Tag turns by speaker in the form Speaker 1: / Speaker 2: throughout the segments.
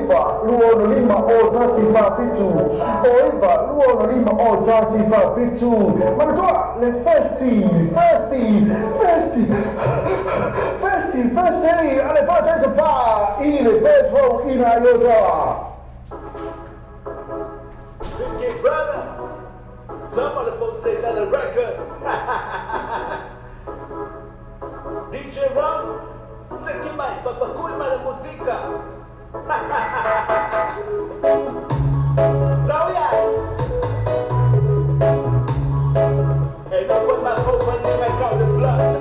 Speaker 1: 9 2 6 5 O 1 4 7 O 9 2 6 O 1 4 7. Manatua le festi, festi, festi, festi, festi ale pata pa i le peso ina iota.
Speaker 2: Big brother, somebody phone say let a record. DJ Ron, seki mai, fapakui mai la música. So yeah. Hey, no put my phone in my car the blood.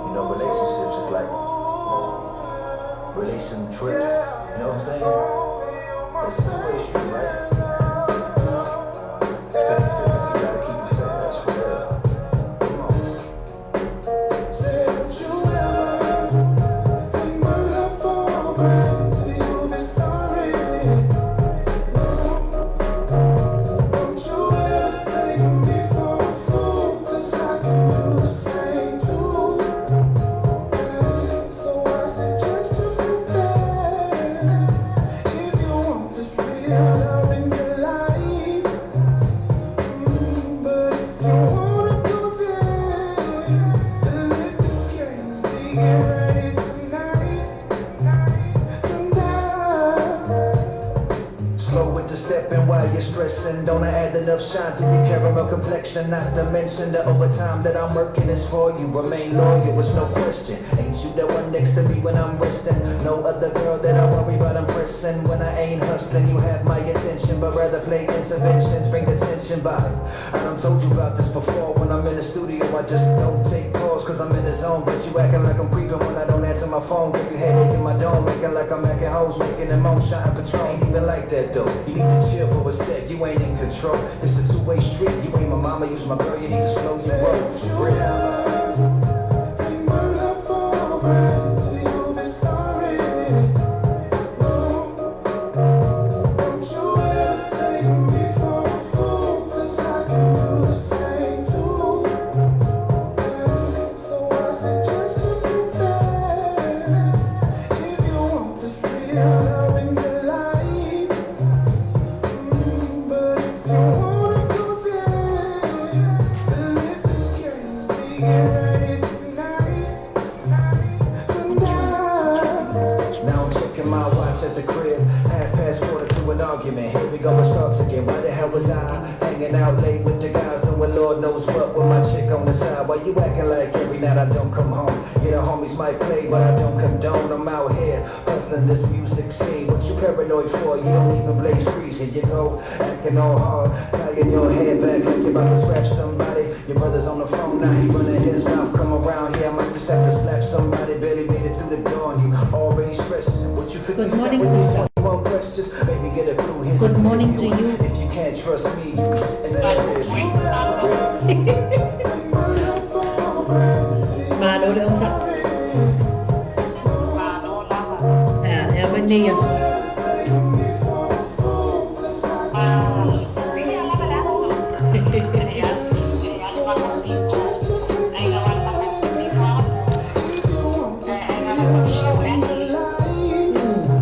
Speaker 2: You know, relationships is like relation trips. You know what I'm saying? It's a two-way street, right? 50-50, you gotta keep it fair. That's for real. Come on.
Speaker 1: Said you ever take my love for granted, you'll be sorry. No, don't you ever take me for a fool, 'cause I can do the same too. So I suggest you prepare if you want this real love in your life. But if you wanna go there, then let the games begin ready tonight. Tonight.
Speaker 2: Slow with the stepping while you're stressing. Don't I add enough shine to your caramel complexion? Not to mention the overtime that I'm working is for you. Remain loyal, it's no question. Ain't you the one next to me when I'm resting? No other girl that I worry about impressing. When I ain't hustling, you have my attention, but rather play interventions, bring the tension by. I done told you about this before. When I'm in the studio, I just don't take calls cause I'm in the zone. But you acting like I'm creeping when I don't answer my phone. Girl, you headache in my dome, making like I'm acting hoes, making them own shot and Patron. Ain't even like that though. You need to chill for a sec, you ain't in control. It's a two-way street, you ain't my mama, you's my girl, you need to slow your roll.
Speaker 1: Said
Speaker 2: For
Speaker 1: you
Speaker 2: real.
Speaker 1: ever take my love for granted, you'll be sorry. No, don't you ever take me for a fool, 'cause I can do the same too. So I suggest you prepare if you want this real love in your life. But if you wanna go there, then let the games begin ready tonight. Tonight.
Speaker 2: Now I'm checking my watch at the crib. 1:30 to an argument. Here we go, it starts again. Why the hell was I hanging out late with the guys, doing Lord knows what with my chick on the side? Why you acting like every night I don't come home? Yeah, the homies might play, but I don't condone. I'm out here hustling this music scene. What you paranoid for? You don't even blaze trees. Here you go, acting all hard, tying your head back like you're about to scratch somebody. Your brother's on the phone now, he running his mouth. Come around here, I might just have to slap somebody. Barely made it through the door, and you already stressing. What you 50
Speaker 3: Good
Speaker 2: cent
Speaker 3: morning,
Speaker 2: with these
Speaker 3: sister.
Speaker 2: 21 questions? Baby, get a clue. Here's a
Speaker 3: Good morning to
Speaker 2: preview.
Speaker 3: you.
Speaker 2: If you can't trust me, you be sitting in the
Speaker 1: Said
Speaker 2: crib.
Speaker 1: you
Speaker 2: For real.
Speaker 1: ever take my love for granted, you'll
Speaker 3: Malo
Speaker 1: be
Speaker 3: daw sa
Speaker 1: sorry. No,
Speaker 3: Ah,
Speaker 1: don't
Speaker 3: niya.
Speaker 1: you ever take me for a fool, 'cause I can do the same too. So I suggest you prepare if you want this real love in your life.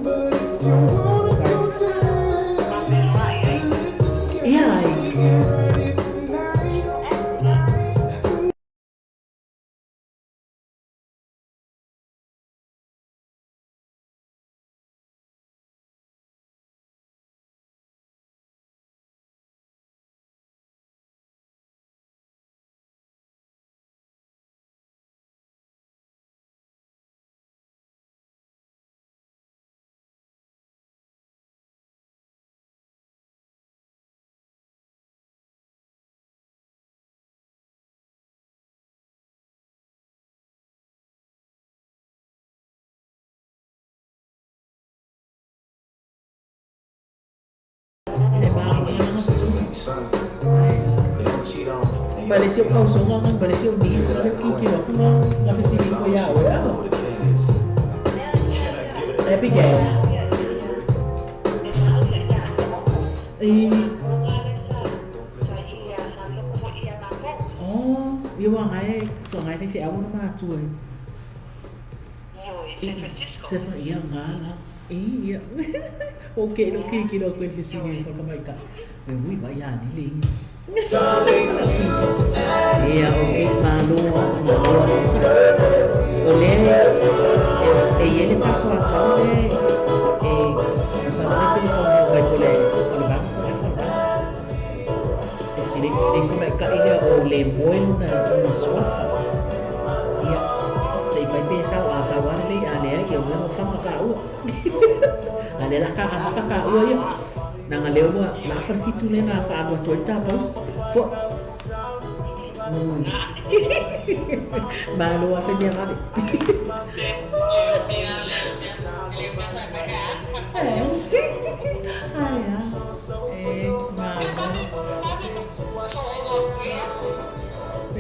Speaker 1: But if you wanna
Speaker 3: Sorry.
Speaker 1: go there, then let the games
Speaker 3: Yeah.
Speaker 1: begin ready tonight.
Speaker 2: Son, you don't cheat on, and you
Speaker 3: Bale
Speaker 2: don't
Speaker 3: siya
Speaker 2: cheat on.
Speaker 3: kauso nga nga bale siya
Speaker 2: You
Speaker 3: umis
Speaker 2: sit
Speaker 3: na
Speaker 2: like a
Speaker 3: kiki
Speaker 2: queen.
Speaker 3: wa kuma nga
Speaker 2: As
Speaker 3: feeling ko
Speaker 2: long as
Speaker 3: yawe
Speaker 2: you know
Speaker 3: ano.
Speaker 2: who the king is.
Speaker 3: Abigail. Eh,
Speaker 2: Don't play this toy.
Speaker 3: oh, iwa nga eh. So nga eh, fi awo na matu eh. Seven iya nga na. Ia. Ua ou keʻi loa kilikilo aku i le fesili a le tamaitai. Ui, vaai ia lele ia. Ia, okay, malo lava, malo lava. O lea e i ai le taso atoa lea e masalo ai pe taunuu mai po o le 8 po o le afa i le 8. E si le isi maita'i lea o Lemoe lona suafa. Ia, se i fai pe sau, a sau lava lelei, a leai, ia ua faga taua. A lea o le a amata taua ia. Leaga lea ua laafa le 7 lea na faaalu atu ai le ta post. Fua. Malo lava fai mea vave. Ai a. E malo. E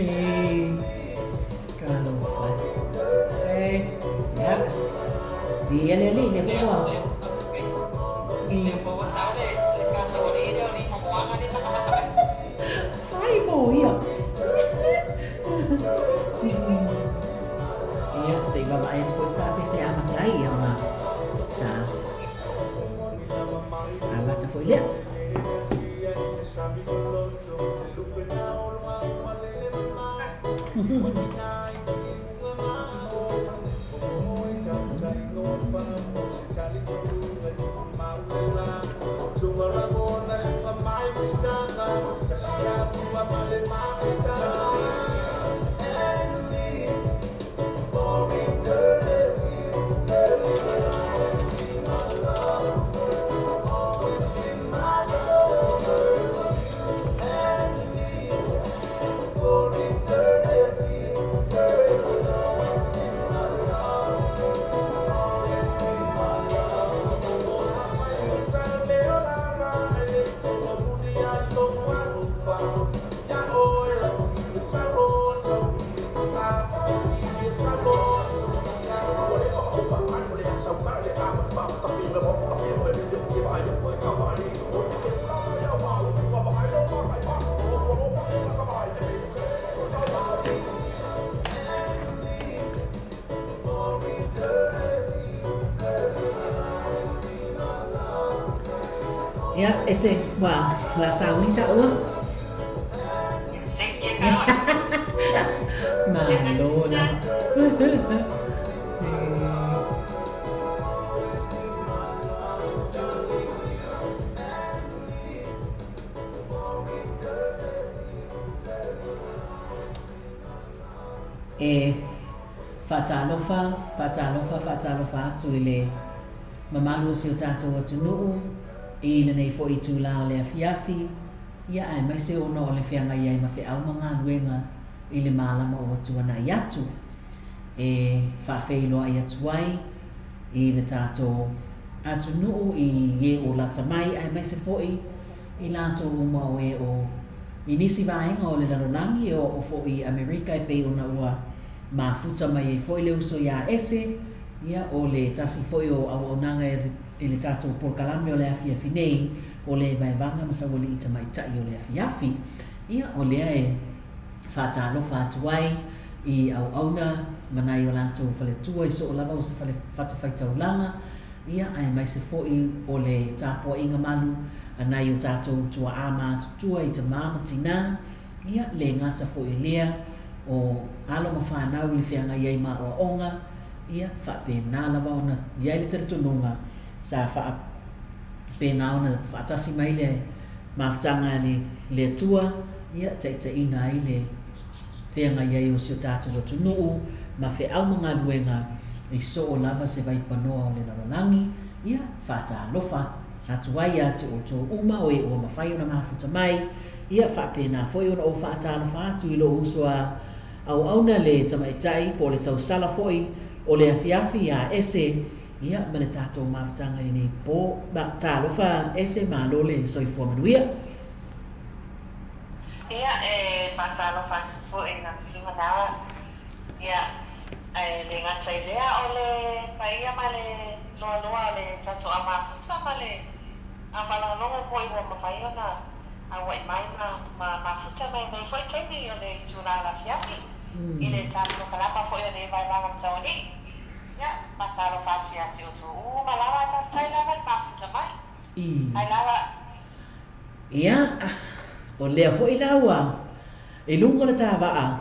Speaker 3: talofa e. Ia. Viia le Alii, lea foi ua. Fai mo ia. Ia, se i vaavaai atu foi se ta pese e amata ai ia ona ta amata foi lea. Ia, ese, ua, o le a sauni taua. Malo lava. E faatalofa, faatalofa, faatalofa atu i le mamalu o si o tatou atunuu i lenei foi itulā o le afiafi, ia aemaise ona o le feagai ai ma feau ma galuega i le malama ua tuanai atu e faafeiloai atu ai i le tatou atunuu i e o lata mai aemaise foi i latou uma o e o i nisi vaega o le lalolagi e oo foi i Amerika e pei ona ua mafuta mai ai foi le uso iā Ese, ia o le tasi foi o auaunaga i le tatou polokalame o le afiafi nei, o le vaevaga ma saualii tamaitai o le afiafi. Ia o lea e faatalofa atu ai i auauna ma nai o latou faletua i soo lava o se fale fatafaitaulaga, ia aemaise foi o le tapuaiga malu a nai o tatou tuaa matutua i tamā ma tinā, ia le gata foi i lea o alo ma fanau i le feagai ai ma aoaoga, ia faapena lava ona i ai le talitonuga sa faapena ona faatasi mai le mafutaga a le Atua, ia taitaiina ai le feagai ai o si o tatou atunuu ma feau ma galuega i soo lava se vaipanoa o le lalolagi, ia faatalofa atu ai ia te outou uma o e ua mafai ona mafuta mai, ia faapena foi ona ou faatalofa atu i lou uso a auauna le tamaitai po o le tausala foi o le afiafi iā Ese, ia ma le tatou mafutaga i lenei po. Talofa Ese, malo le soifua manuia.
Speaker 4: Ia, e faatalofa atu foi i lau susuga Nala. Ia, ae le gata i lea, o le paia ma le loaloa o le tatou au mafuta ma le au faalogologo foi ua mafai ona aua'i mai ma ma mafuta mai nei foi taimi o le itula o le afiafi i le polokalama foi o lenei vaevaga ma Saualii. Ia, faatalofa atu ia te outou uma lava. Faafetai lava le mafuta mai. Ai lava.
Speaker 3: Ia, o lea foi la ua i luga o le ta vaa,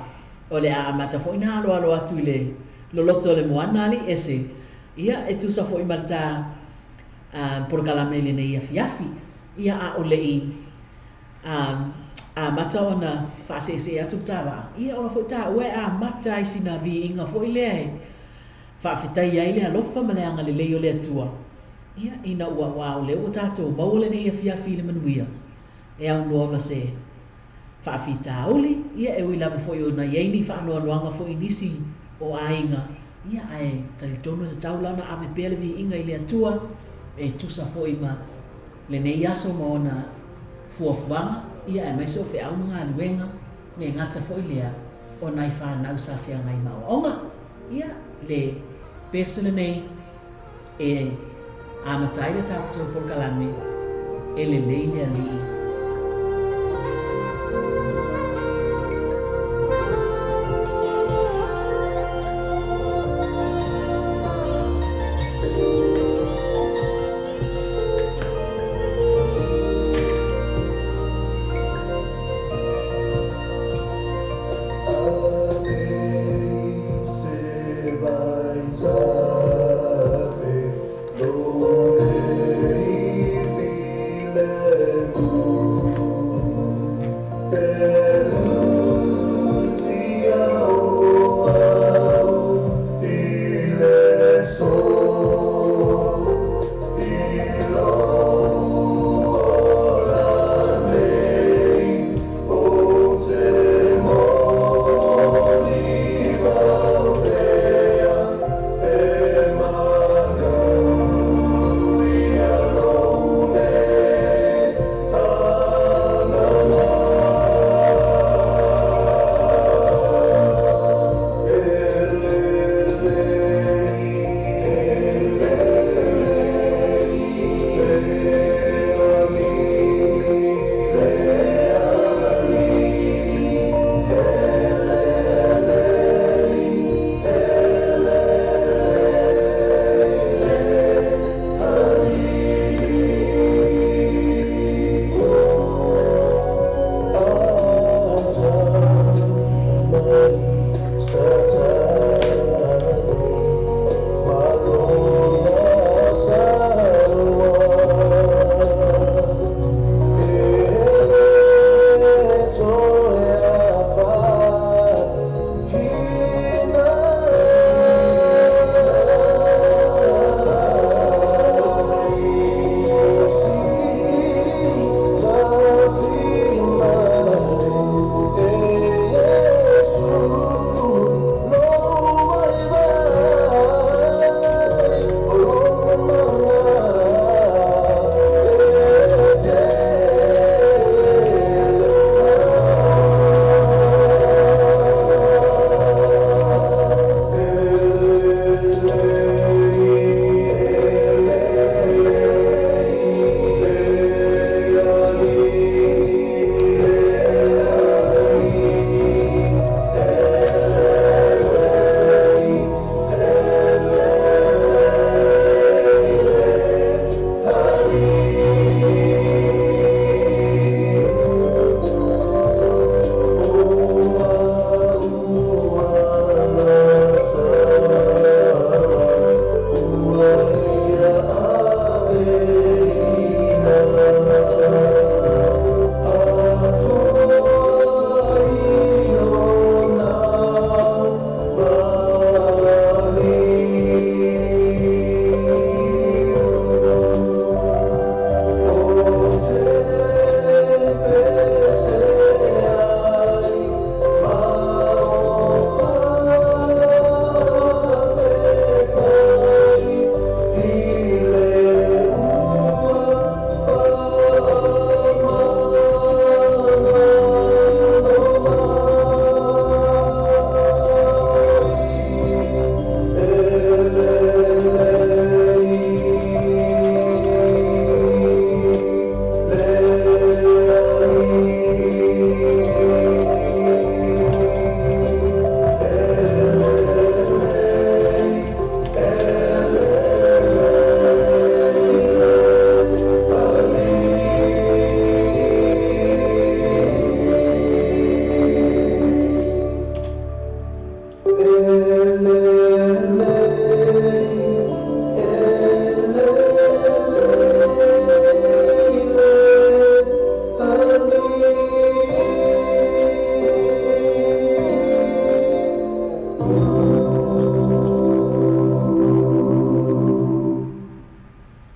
Speaker 3: o le a amata foi ona aloalo atu i le loloto o le moana alii ese, ia, e tusa foi ma le ta polokalame i lenei afiafi. Ia, a o le i amata ona faaseesee atu le ta vaa, ia, o la foi taua e amata ai sina viiga foi lea e faafetaia ai le alofa ma le agalelei o le Atua, ia, ina ua, aua o lea ua tatou maua lenei afiafi i le manuia, e aunoa ma se faafitauli, ia, e ui lava foi ona i ai ni faanoanoaga foi i nisi o aiga, ia, ae talitonu e tatau la ona ave pea le viiga i le Atua, e tusa foi ma lenei aso ma ona fuafuaga, ia, aemaise o feau ma galuega, le gata foi lea o nai fanau sa feagai ma aoaoga. Ia, le pese lenei e amata ai le tatou polokalame, E Lelei le Alii.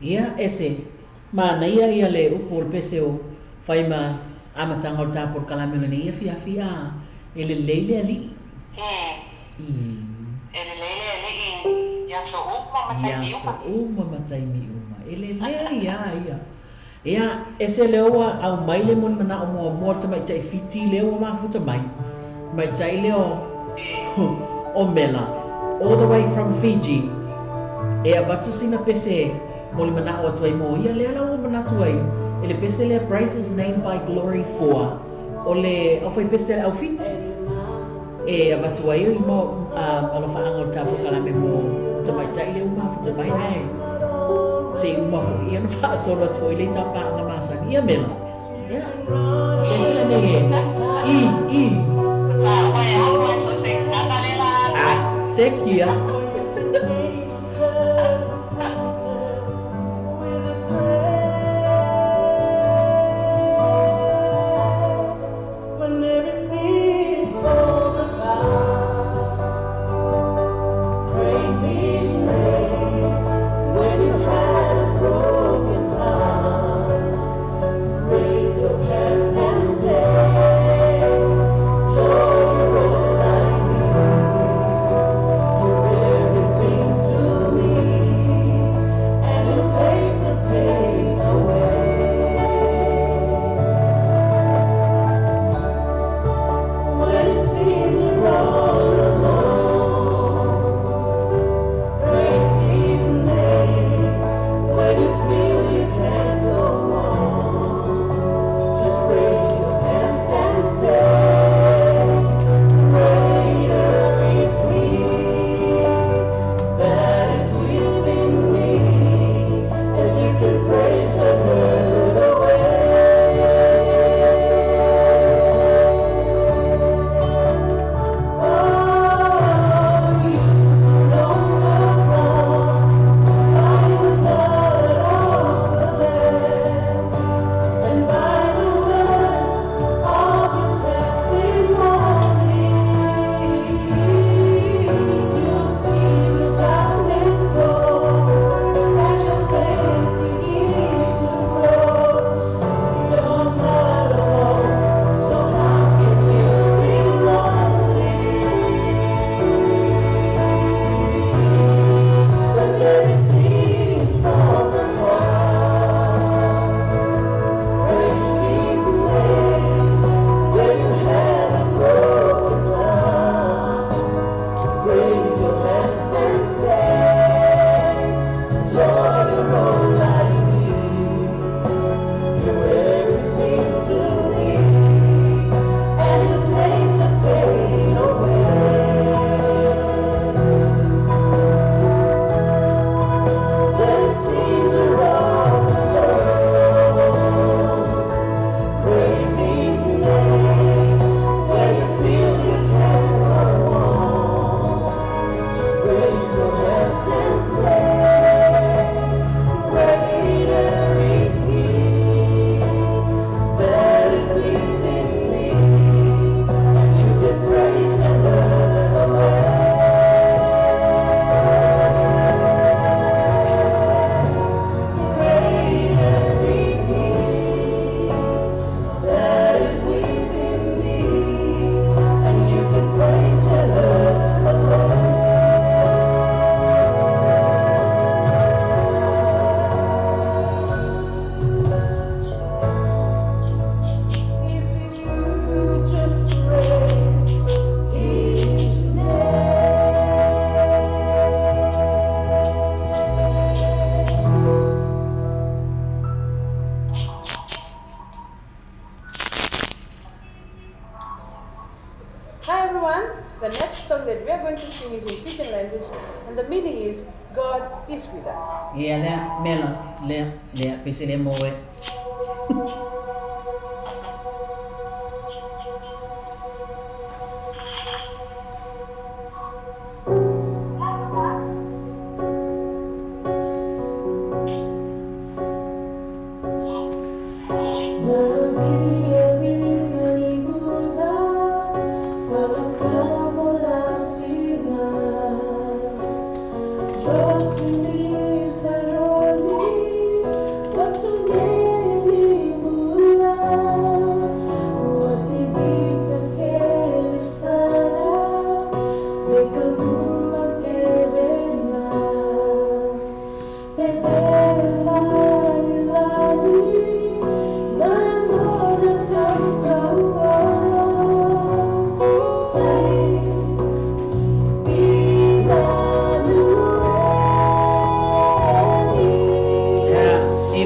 Speaker 3: Ia, ese, manaia ia le upu o le pese o fai ma amataga o le ta polokalame o lenei afiafi, a e lelei le Alii.
Speaker 4: E lelei le Alii i aso uma ma
Speaker 3: I
Speaker 4: taimi
Speaker 3: aso
Speaker 4: uma.
Speaker 3: Uma ma taimi uma. E lelei lava ia. Ia, ese lea ua aumai le molimanao muamua o le tamaitai Fiti lea ua mafuta mai. Tamaitai lea o, o Mela, all the way from Fiji. E avatu sina pese molimanao atu ai mo ia, lea la ua manatu ai, e le pese lea Praise His Name by Glory 4, o le aufaipese a le au Fiti. E avatu ai mo alofaaga o le ta polokalame mo tamaitai lea ua mafuta mai, ae se i uma foi ia ona faasolo atu foi lea i ta paaga masani. Ia Mela, ia, pese lenei e, i, i.
Speaker 4: Taua e alu ai so se gagana le la alu ai.
Speaker 3: Ah, se kia.
Speaker 5: When everything falls apart, praise His name. When you have a broken heart, raise your hands and say, Lord, you're all I need. You're everything to me, and you take the pain away. When it seems you're all alone, praise His name. When you feel you can't go on, just raise your hands and say, Greater is He that is within me, and you can praise the hurt away. Oh, you overcome by the blood of the Lamb and by the words of your testimony. You'll see the darkness go as your faith begins to grow. You're not alone, so how can you be lonely? When everything falls apart, praise His name. When you have a broken heart, raise your hands and say, Lord, you're all I need. You're everything to me, and you take the pain away. When it seems you're all alone, praise His name. When you feel you can't go on, just raise your hands and say, Greater is He that is within me, and you can praise the hurt away. Greater is He that is within me, and you can praise the hurt away. If you just praise His name.
Speaker 6: Hi everyone! The next song that we are going to sing is in Fijian language and the meaning is God is with us.
Speaker 3: Ia lea, Mela, lea, lea, pese lea mo oe.
Speaker 5: Josini Saroni.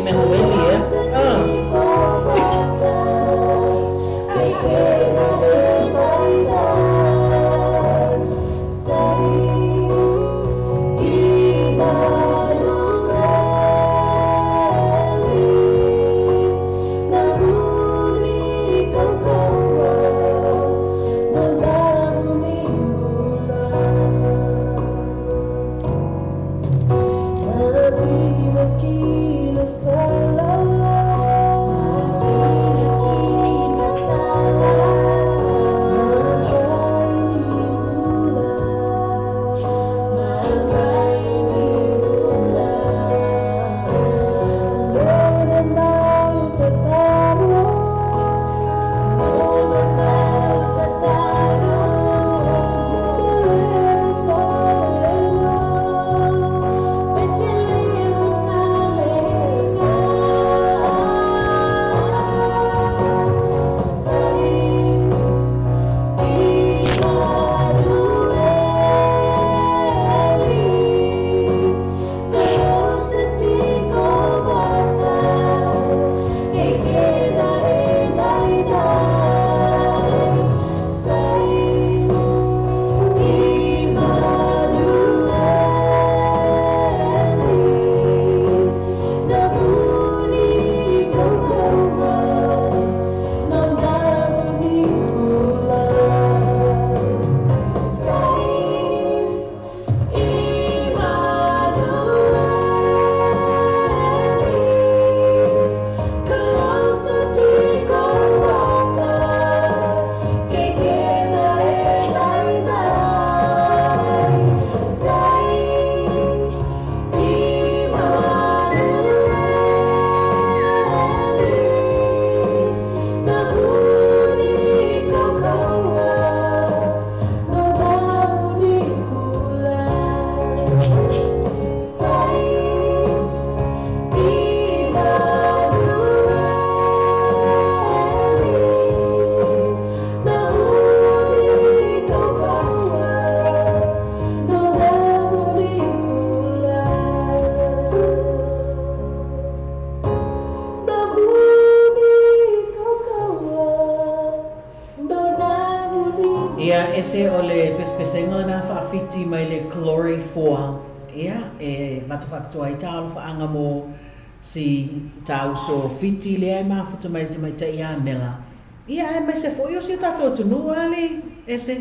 Speaker 3: mea hueli ea. Ah. Ia, ese o le pesepesega lena faafiti mai le Glory 4. Ia, e mata faapitoa ai tāalofaaga mo si tāuso Fiti lea e mafuta mai le tamaitai ia Mela. Ia, aemaise foʻi o si o tatou atunuu ale ese.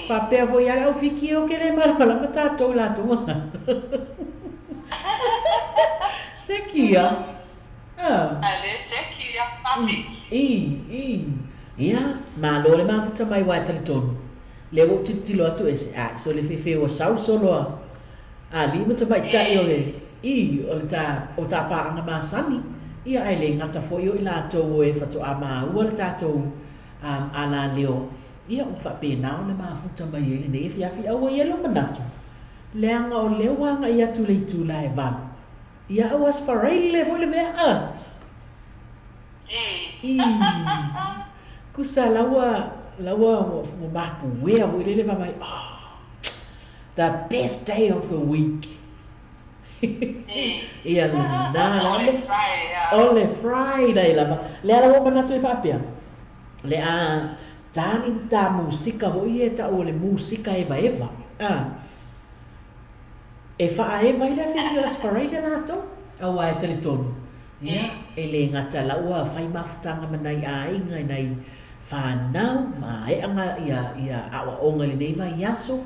Speaker 3: Faapea foʻi a le aufiki e o ke lē malamalama tatou latoga. Sekia. Ah.
Speaker 4: Ale seki ia fafiki.
Speaker 3: I, i. Ia, malo le mafuta mai uae talitonu. Lea ua ou tilotilo atu ese, ae so le fefe ua sau solo a alii ma tamaitai o le, i, o le ta, o ta paaga masani. Ia, ae le gata foʻi o i latou o e faatoā maua le tatou um, alaleo. Ia, ua faapena ona mafuta mai ai lenei afiafi. A ua i ai lou manatu, leaga o lea ua agai atu i le itula e 8. Ia, a ua asfaraile foi le mea, a. I, kusa la ua, la ua, ua, ua mapuea foi lele fai mai, oh, the best day of the week. Ia lena la
Speaker 4: O le Friday, a.
Speaker 3: O le Friday lava. Lea la ua ou manatu ai faapea, le a tā ni tā musika foi e ta'u o le musika evaeva, a. E faaeva ai le afiafi o le Aso Faraile latou, auā e talitonu, ia, e lē gata la ua fai mafutaga ma nai aiga i nai fanau ma aeaga ia ia aoaoga i lenei vaiaso,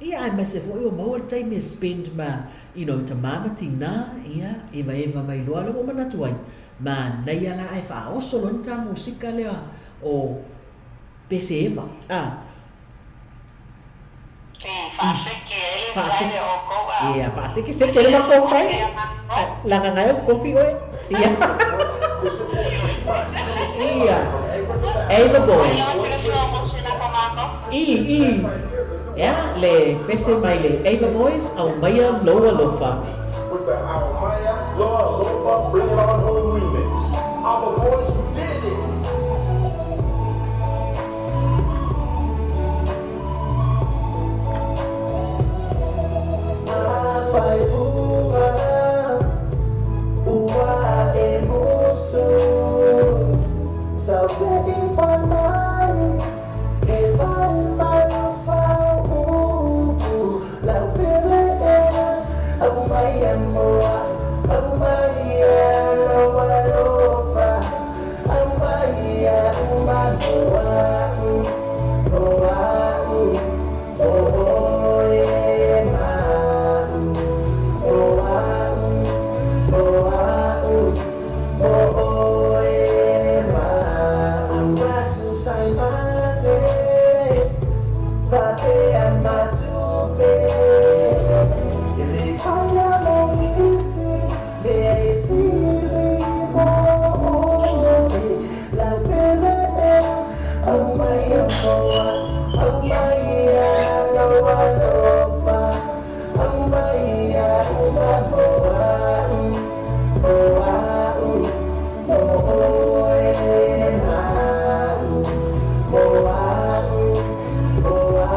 Speaker 3: ia aemaise foi ua maua le taimi e spend ma, you know, tamā ma tinā, ia, evaeva mai loa lea ua ou manatu ai, manaia la ae faaoso loa ni tā musika lea o pese eva, a.
Speaker 4: E faaseke ai le Friday o oukou a.
Speaker 3: Ia, faasekeseke ai le matou Friday. Lagagae o kofi oe. Ia. Ia. Ava Boys. I, i. Ia, le pese mai le Ava Boys, aumaia lou alofa.
Speaker 1: With the Aumaia Loa Alofa Bring It On Home remix. Ava Boys, you did it!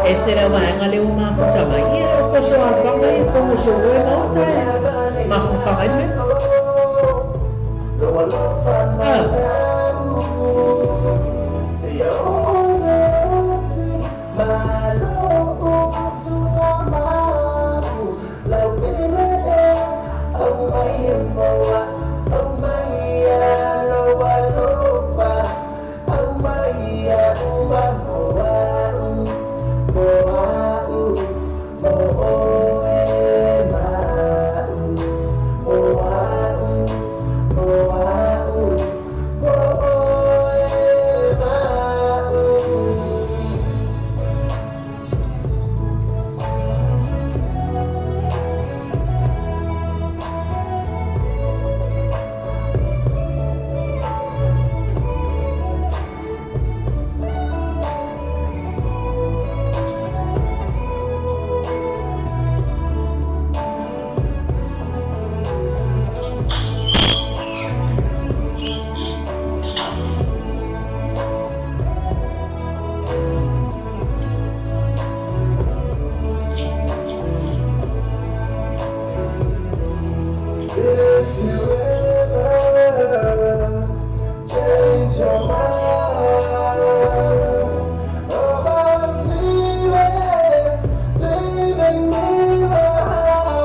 Speaker 3: Ese le vaega lea ua mafuta mai ia le poso alfaga ia kogo soua e maota e mafafaga ai mea.
Speaker 1: If you ever change your mind about leaving, leaving me
Speaker 4: Faamalo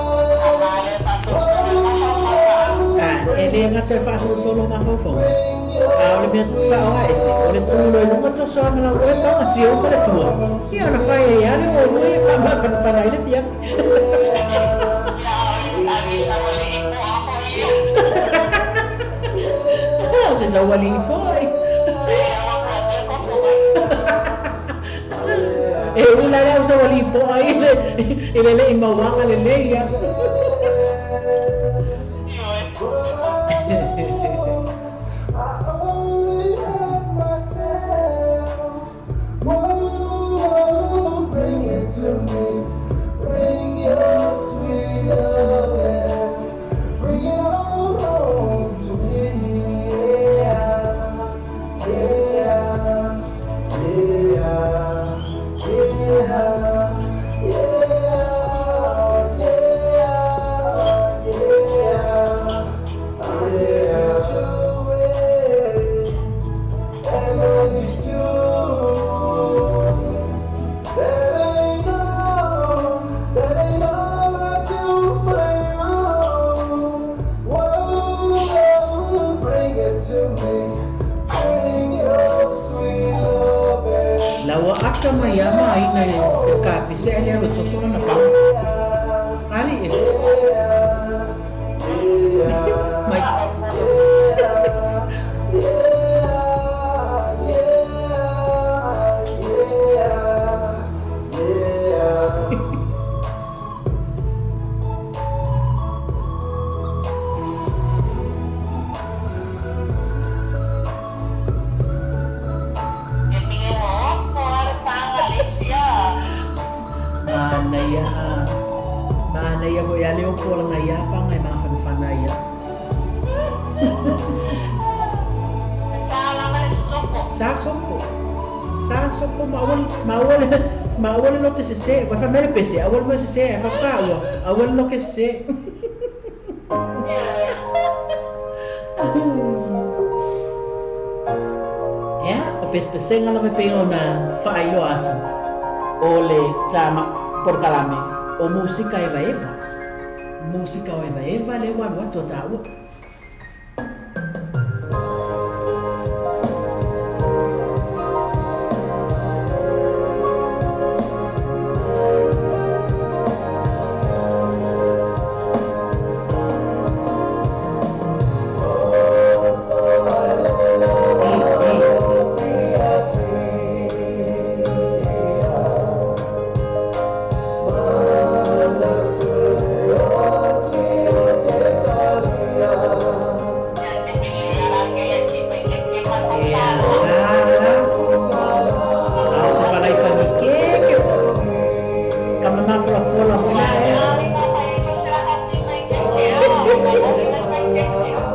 Speaker 1: behind,
Speaker 4: le faasolosolo le mafaufauga.
Speaker 3: Ah, e lē gata le faasolosolo o mafaufauga
Speaker 1: bring
Speaker 3: a o
Speaker 1: your
Speaker 3: le mea
Speaker 1: sweet
Speaker 3: sa'o a ese o le tulo i luga tosoa ma lauoe paga tio ma le tua ia ona fai ai a le olua ia faamafanafana ai le fiafi.
Speaker 4: Ia age saualii po'a fo'i ia.
Speaker 3: O se saualii fo'i.
Speaker 4: E ua koso mai.
Speaker 3: E ula le au saualii po'a i le i le le'i mauaga lelei ia.
Speaker 4: Ioe.
Speaker 1: I only have myself. Whoa, bring it to me. Bring your sweet loving. Bring it on home to me. Yeah, yeah, yeah, yeah, yeah, yeah, yeah. I need you and only you. That ain't all, that ain't all I do for you. Whoa, bring it to me. Bring your sweet loving.
Speaker 3: La ua ata mai a maina i le kapise lea le toso lana paga
Speaker 1: Yeah,
Speaker 3: ali ese
Speaker 1: yeah, yeah,
Speaker 3: mai.
Speaker 1: yeah, yeah, yeah, yeah, yeah.
Speaker 4: E pige ua opo a le paga le isia.
Speaker 3: Manaia manaia fo'i a le opo laga ia paga e mafanafana ia.
Speaker 4: E sa lava le sopo.
Speaker 3: Sa sopo sa sopo ma aua ma aua le ma aua le lote sesē ua faimai le pese aua le mea sesē ae faapāua aua le loke sesē.
Speaker 4: Ioe.
Speaker 3: Ia o pesepesega lava e pei ona faailoa atu o le tama polokalame o musika evaeva. Musika o Evaeva lea ua alu atu a taua. Ia, a o se palai panikeke ka mamafolafola mai la ea.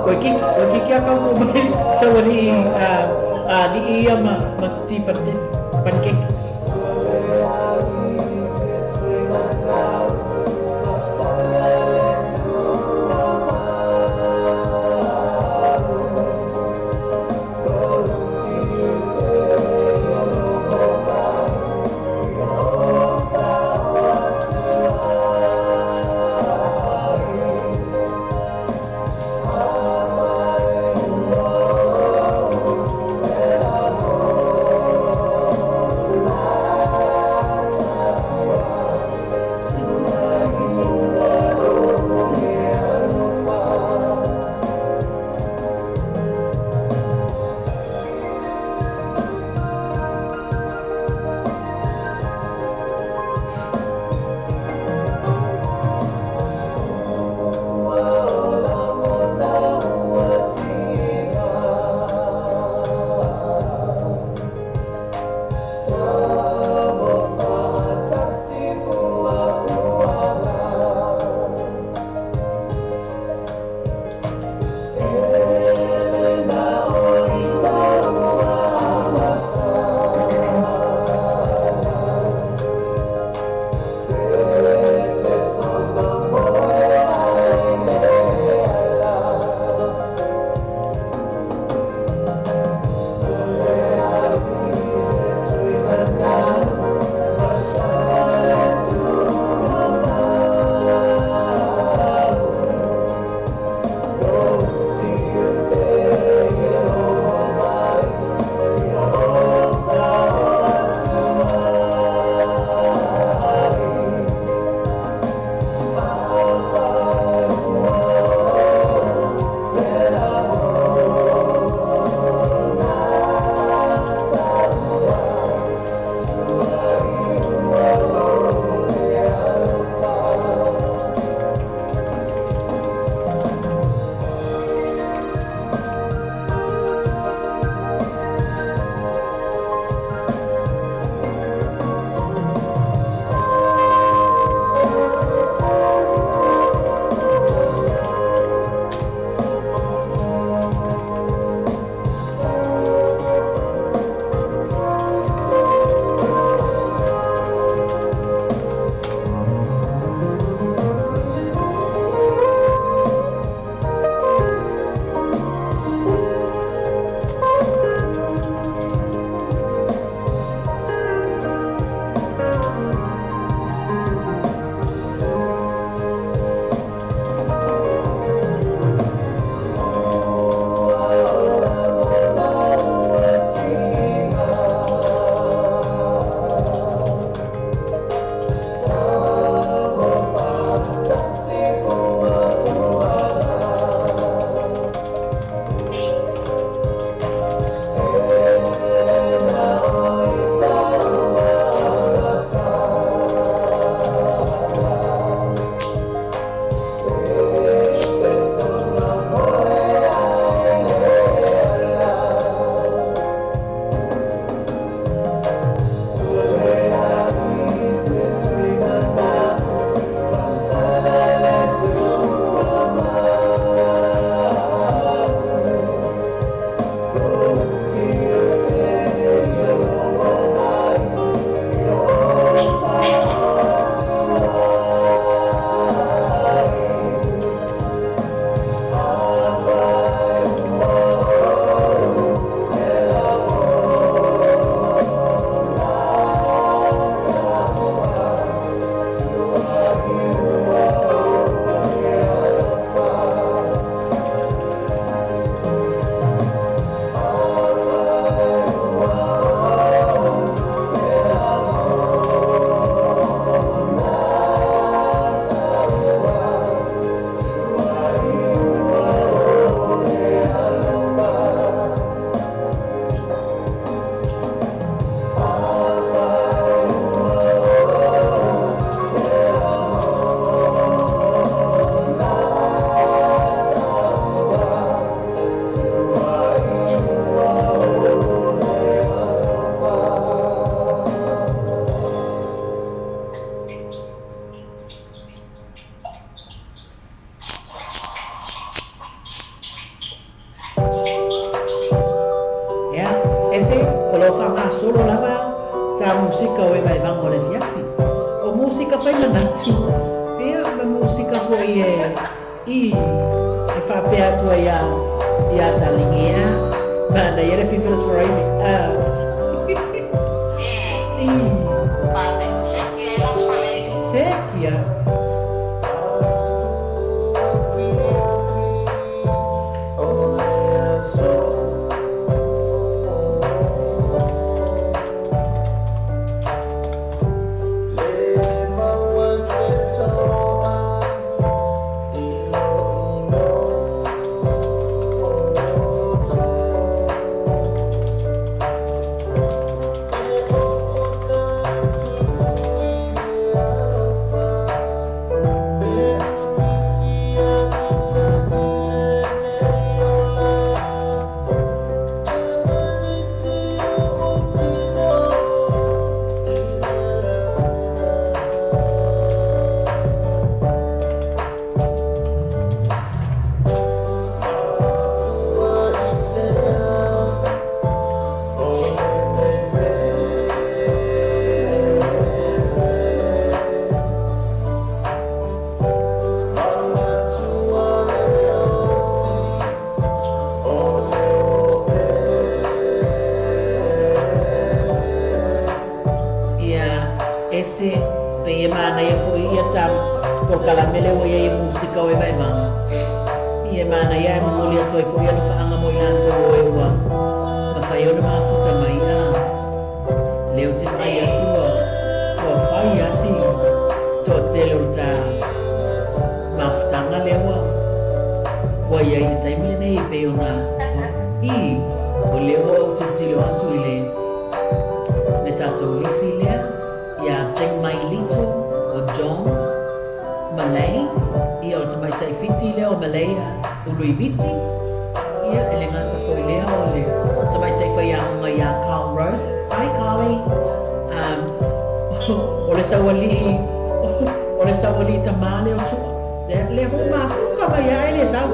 Speaker 3: Koe kiki a kau mai sauali'i ali'i ia ma ma se ti panikeke. itaiā musika o e vaevaga o le afiafi. O musika fai manatu, ia ma musika foʻi e i e faapea atu ai iā iā Taligia, manaia le Fifth Friday. Ah. I. Sepia. Ia, ese, pei e manaia foi ia tam polokalame lea ua i ai e musika o e vaevaga. Ia e manaia ae momoli atu ai foi alofaaga mo i latou o e ua mafai ona mafuta mai a lea ou te vaai atu ua ua fai lava si toatele o le ta mafutaga lea ua ua i ai i le taimi lenei e pei ona i o lea ua ou tilotilo atu i le le tatou lisi lea ia Jing Mai Lito o John Malay, ia o le tamaitai Fiti lea o Malay a Uluiviti, ia e le gata foi lea o le tamaitai faiaoga ia Carl Rose. Hi Carly. Um, o le saualii o le saualii tamā lea o Sua. Lea, lea hoʻomafuka mai ia e le sau.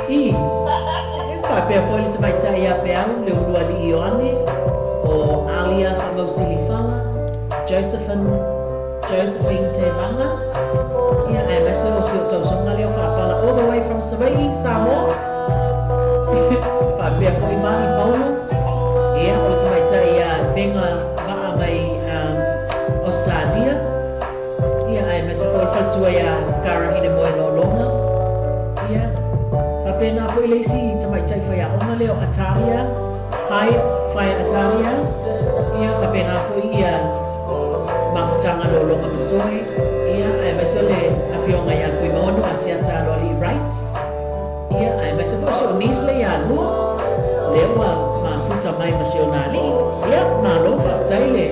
Speaker 3: I, e faapea foi le tamaitai ia Peau, le ulualii Ioane, o Alia Faamausilifala, Josephine, Josephine Tevaga, ia, aemaise o si ou tausoga lea o Faapala all the way from Savaii, Samoa. Faapea foi Mali Paulo, ia, o le tamaitai ia Penga Vaa mai Ausetalia, Ia, aemaise foi le faletua ia Kara Hinemoe Lologa. Ia, faapena foi le isi tamaitai faiaoga lea o Atalia, Hi, Whaea Atalia. Ia, faapena foi ia Mafutaga Lologa Masoe. Ia, aemaise o le afioga ia Fuimaono Asiata Aloalii Wright. Ia, aemaise foi si ou niece lea ia Lua, lea ua mafuta mai ma si ona alii. Ia, malo faafetai le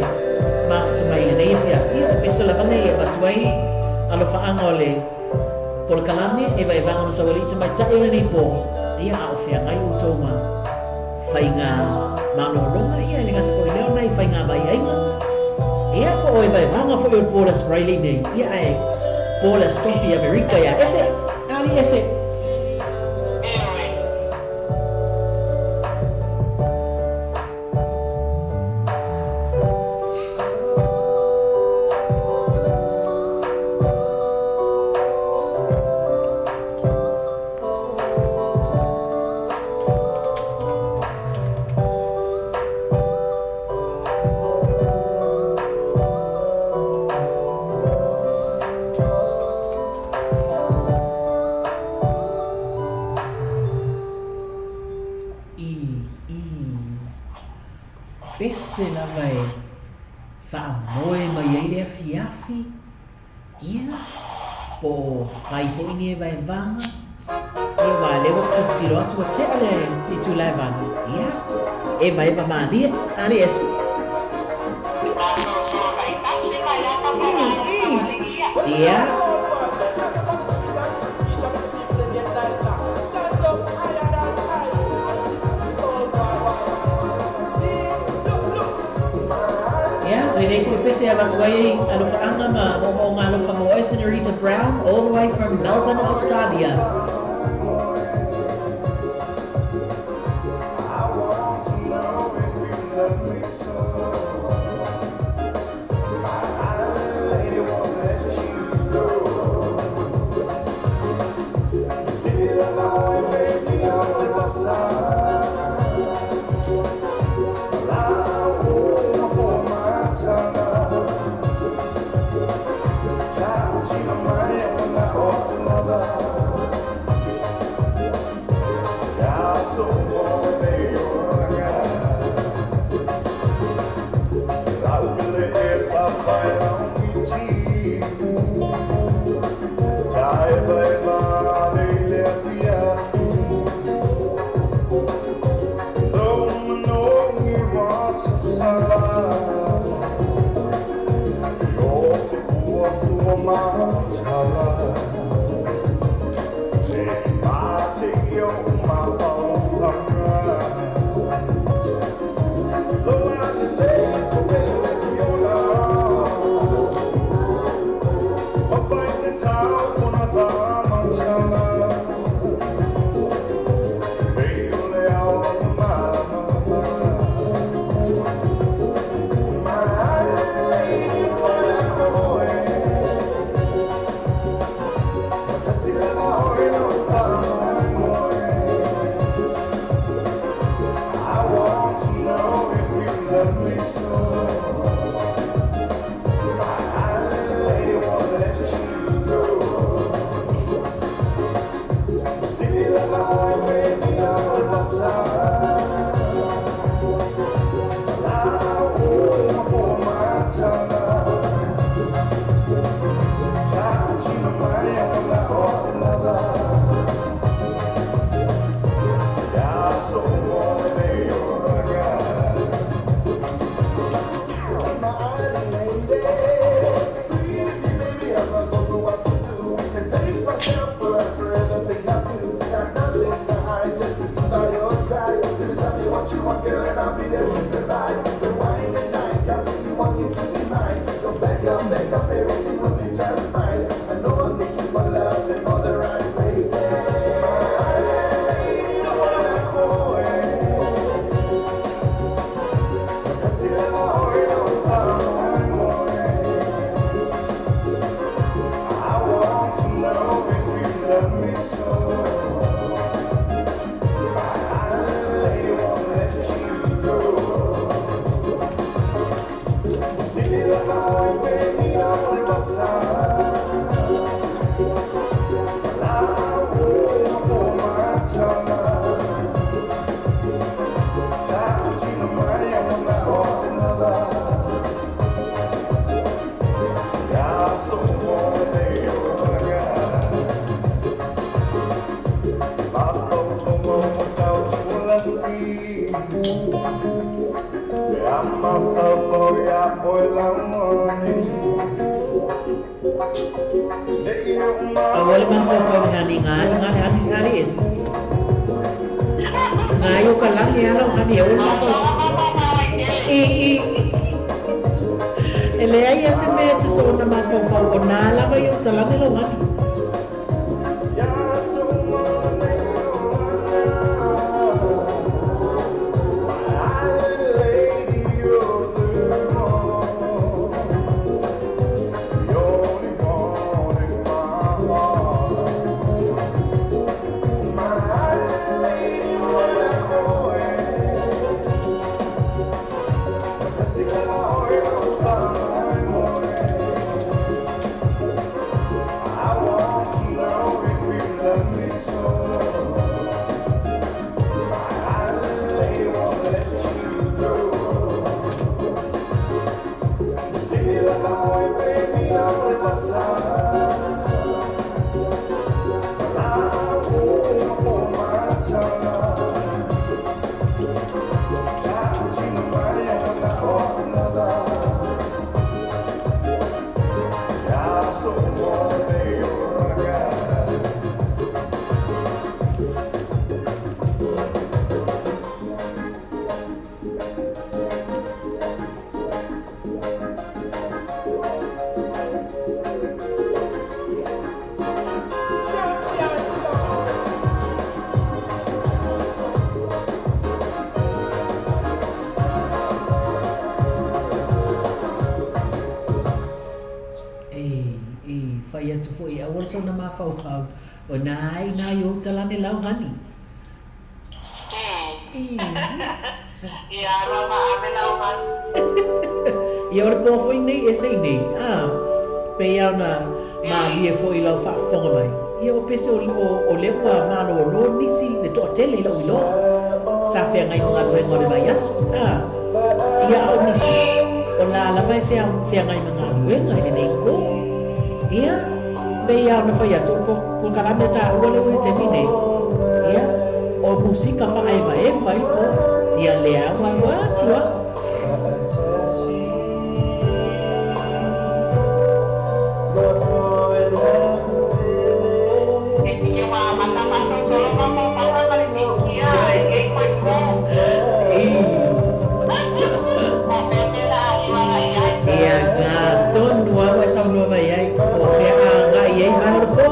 Speaker 3: mafuta mai i lenei afiafi. Ia, o pese lava nei e avatu ai alofaaga o le polokalame e vaevaga ma saualii tamaitai o lenei po. Ia, a o feagai outou ma faiga malologa, ia, e le gata foi lea o nai faiga vaiaiga. Ia, po o e vaevaga foi o le po o le Aso Faraile nei. Ia, ae po o le Aso Tofi i Amerika ia ese, alii ese. I, i, pese lava e faamoe mai ai le afiafi, ia, po o fai foi ni e vaevaga, ia, aua o lea ua ou tilotilo atu ua tea le itula e 8, ia, emaema malie, alii ese. Ia. Ia, lenei foi pese e avatu ai alofaaga ma moomooga alofa mo oe Senorita Brown all the way from Melbourne, Australia. Aua le mafaufau i le hani nga nga le hani nga le esi. Nga i o ka lagi ala o hani aua le mafaufau. I i e leai a se mea e tusa ona mafaufau o nā lava i o talage lau hani. E fai atu foi aua le soona mafaufau o nā ai nā i ou talane lau hani.
Speaker 4: Ia alu ma ave lau hani.
Speaker 3: Ia o le pō foi nei e sei nei. A, pe ia ona malie foi lau faafofoga mai. Ia o pese o, o, o lea ua malōlō nisi le toatele i lou iloa. Sa feagai ma galuega o le vaiaso. A, ia a o nisi, o la lava e fea, feagai ma galuega i lenei pō. Ia, pei lava ona fai atu, o le polokalame a taua lea ua i le taimi nei, ia, o musika faaevaeva ai le pō. Ia lea ua alu atu lava.
Speaker 4: Ia ua amata faasolosolo mafaufauga ma le mekia e lenei foi pō. Po o fea mea o le a alu agai ai.
Speaker 3: Ia ga tonu lava ua e saunoa mai ai, po o fea a agai ai mai o le pō.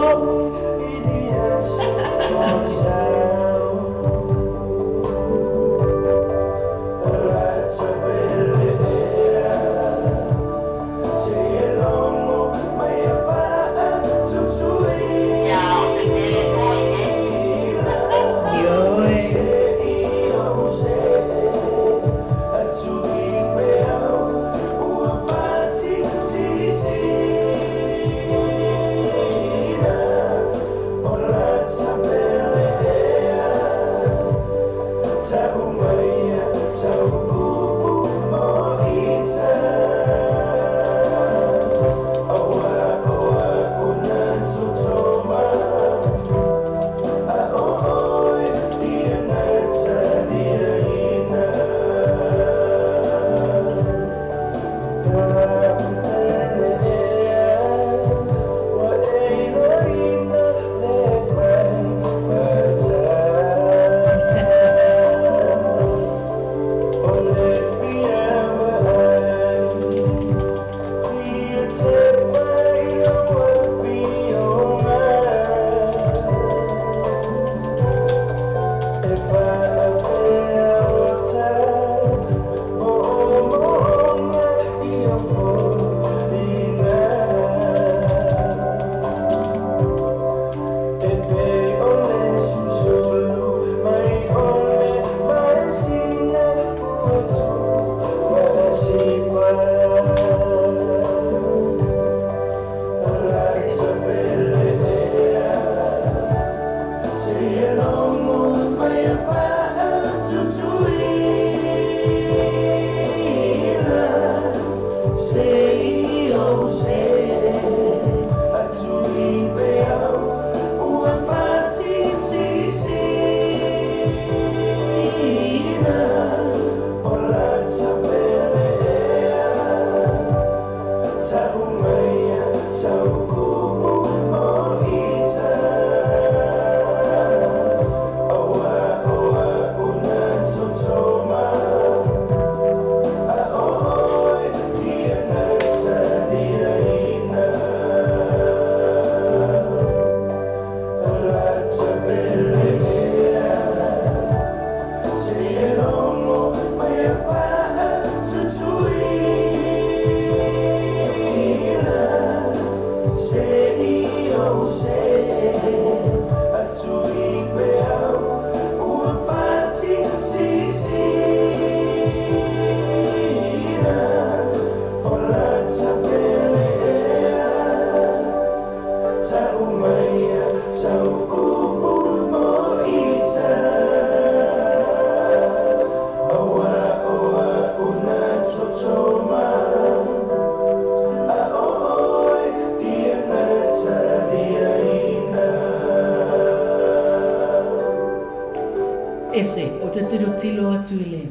Speaker 3: Ese, ou te tilotilo atu i le,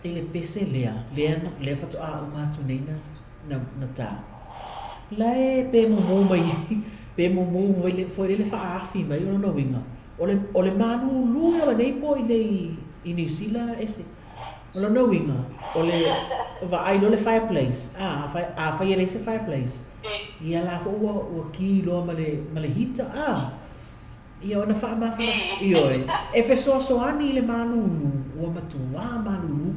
Speaker 3: i le pese lea, lea, lea faatoa uma atu nei na, na, na tā. La e pe mumu mai, pe mumu mai le, foi lele faaafi mai o lona uiga. O le, o le malūlū o lenei po i nei i Niu Sila ese. O lona uiga, o le vaai loa le fireplace, a, afai e leai se fireplace, ia la foi ua, ua ki loa ma le, ma le heater, a. Ia ona faamafana, ioe, e fesoasoani i le malūlū, ua matuā malūlū.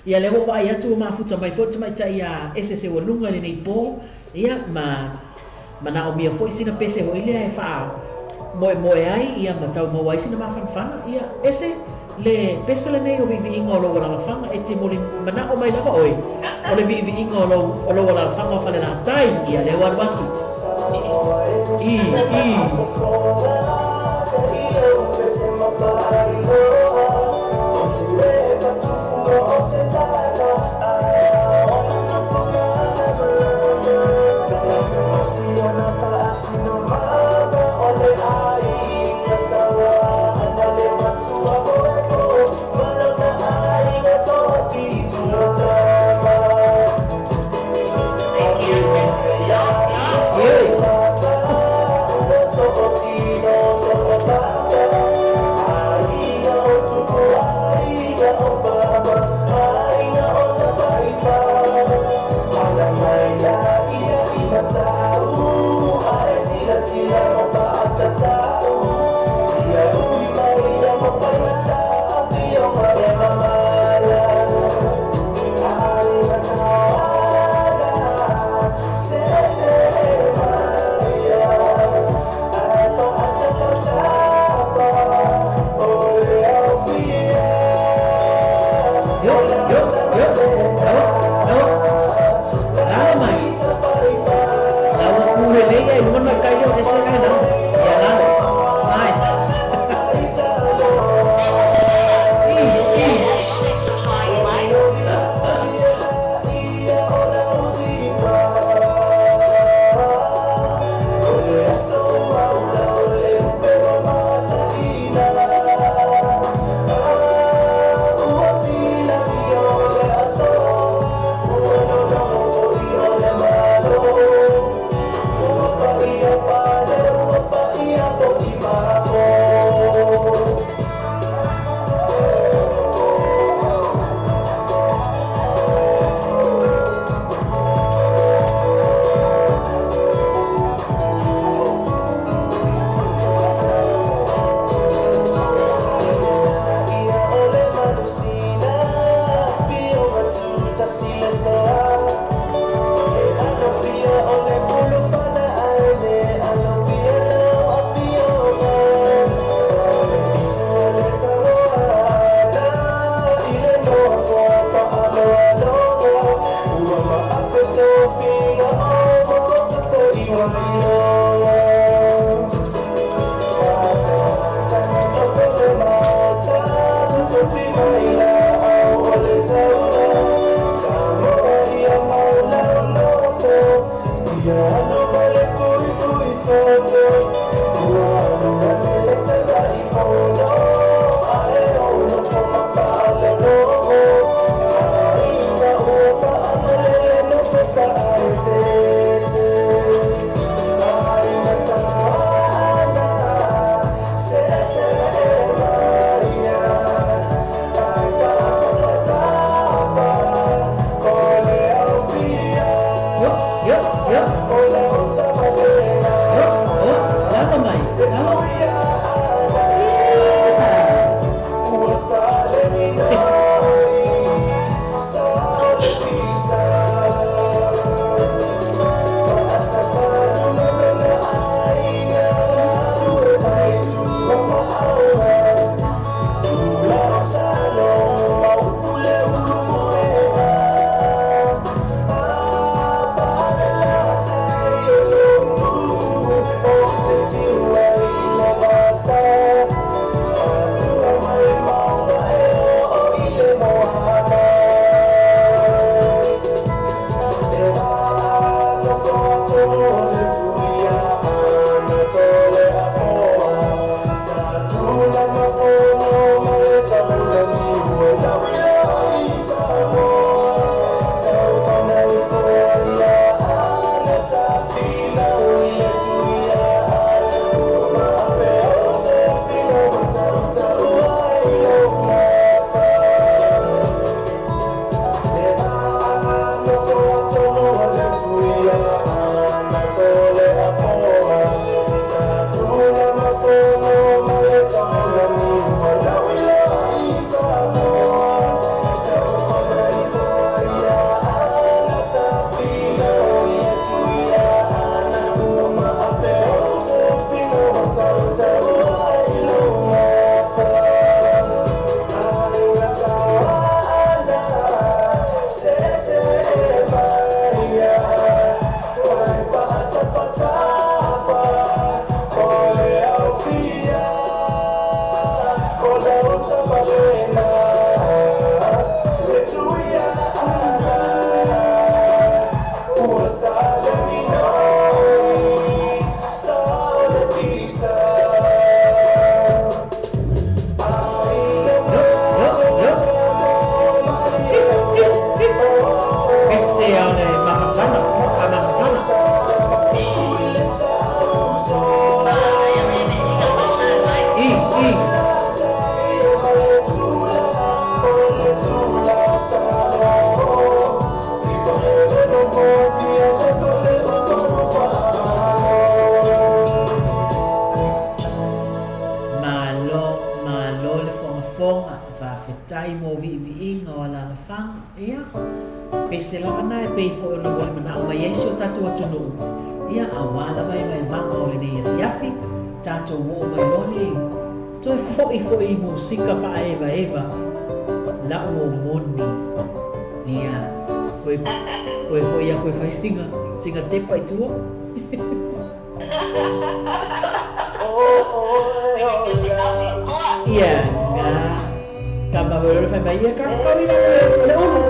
Speaker 3: Ia lea ua ou vaai atu ua mafuta mai foi le tamaitai ia Esese ua luga i lenei po, ia, ma manaomia foi sina pese foi lea e faamoemoe ai, ia, ma tau maua ai sina mafanafana. Ia, ese le pese lenei o viiviiga o lou alalafaga, e te moli manao mai lava oe, o le viiviiga o lou, o lou alalafaga o Falelatai, ia, lea ua alu atu. I, i. Ioe. Io, io, io, io, io. Lalo mai. La ua ku lelei ia i luga ona kai lea o ese ai lalo. Ia lalo. Nice. I, i. Fofoga, faafetai mo viiviiga o alaalafaga. Ia, pese lava na e pei foi ona molimanaʻo mai ai si o tatou atunuu, ia, auā lava e vaevaga o lenei afiafi, tatou oo mai loa le toe foʻi foi i musika faaevaeva la'u omoni. Ia, oe, oe foi aku e fai singa, singa tepa i tua. Ia, ga, kama foi le fai mai ia ka kau i le ulu.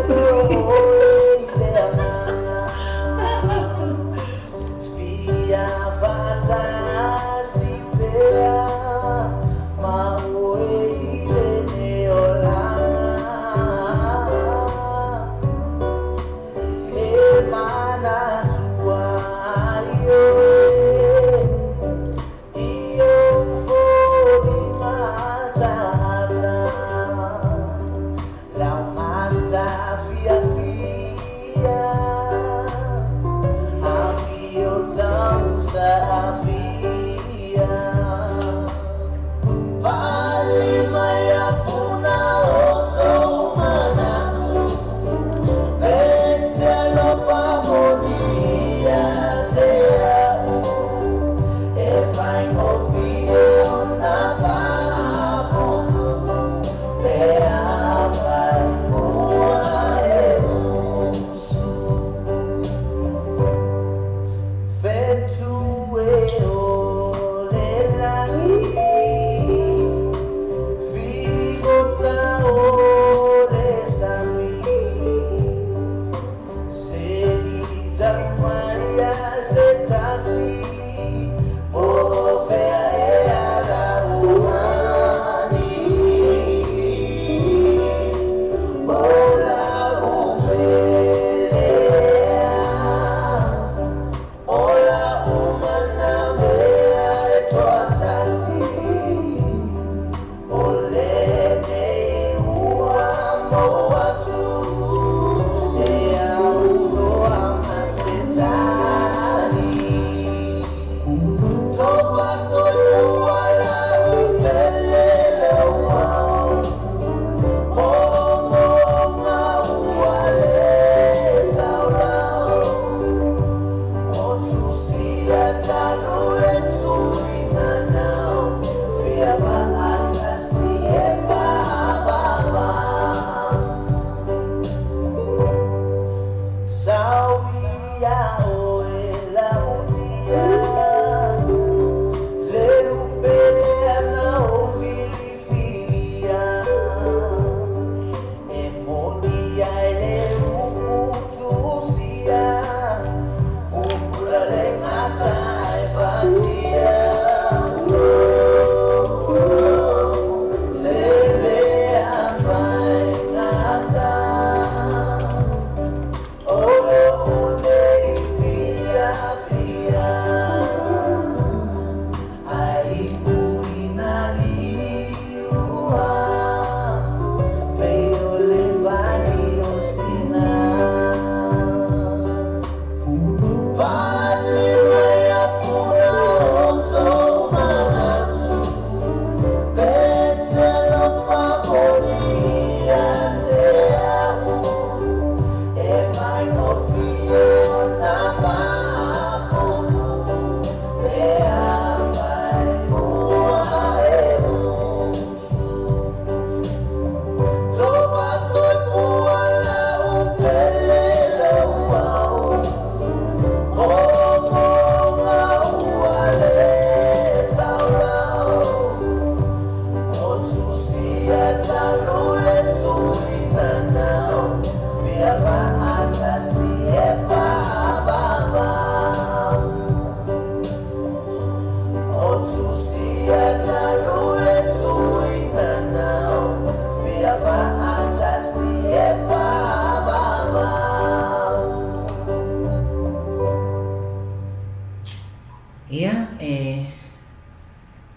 Speaker 3: Ia, e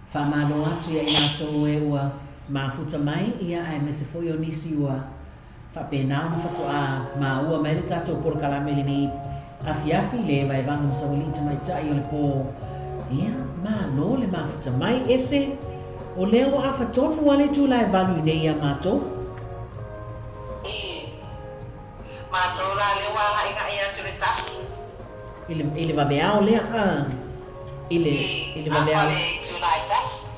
Speaker 3: faamalo atu ia i latou e ua mafuta mai, ia aemaise foi o nisi ua faapena ona faatoa maua mai le tatou polokalame i lenei afiafi le vaevaga ma saualii tamaitai o le po. Ia, malo le mafuta mai, ese O lea ua afatonu lava le itula e 8 iinei ia matou.
Speaker 4: I matou la lea ua aga'iga'i atu i le 1.
Speaker 3: I le vaveao lea, a. I le, i le
Speaker 4: I, afa
Speaker 3: vaveao.
Speaker 4: le itula e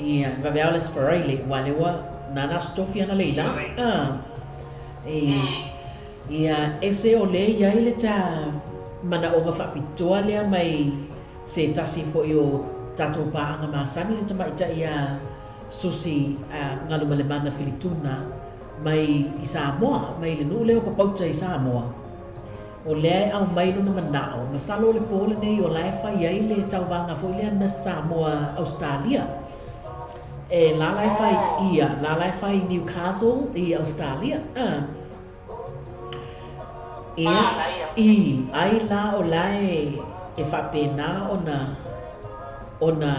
Speaker 4: 1.
Speaker 3: Ia, le vaveao le Aso Faraile, aua lea ua na na Aso Tofi analeila,
Speaker 4: Ioe.
Speaker 3: a. I, ia, ese o lea e i ai le ta manaʻoga faapitoa lea mai se tasi foi o tatou paaga masani le tamaitai ia Susi Galumalemana Filituna mai i Samoa, mai le nuu lea o Papauta i Samoa. O lea e aumai lona manao, masalo o le po lenei o la e fai ai le tauvaga foi lea Miss Samoa Australia. E lala e fai, ia, lala e fai i Newcastle i Australia. Ia, i, ai la o la e faapena ona ona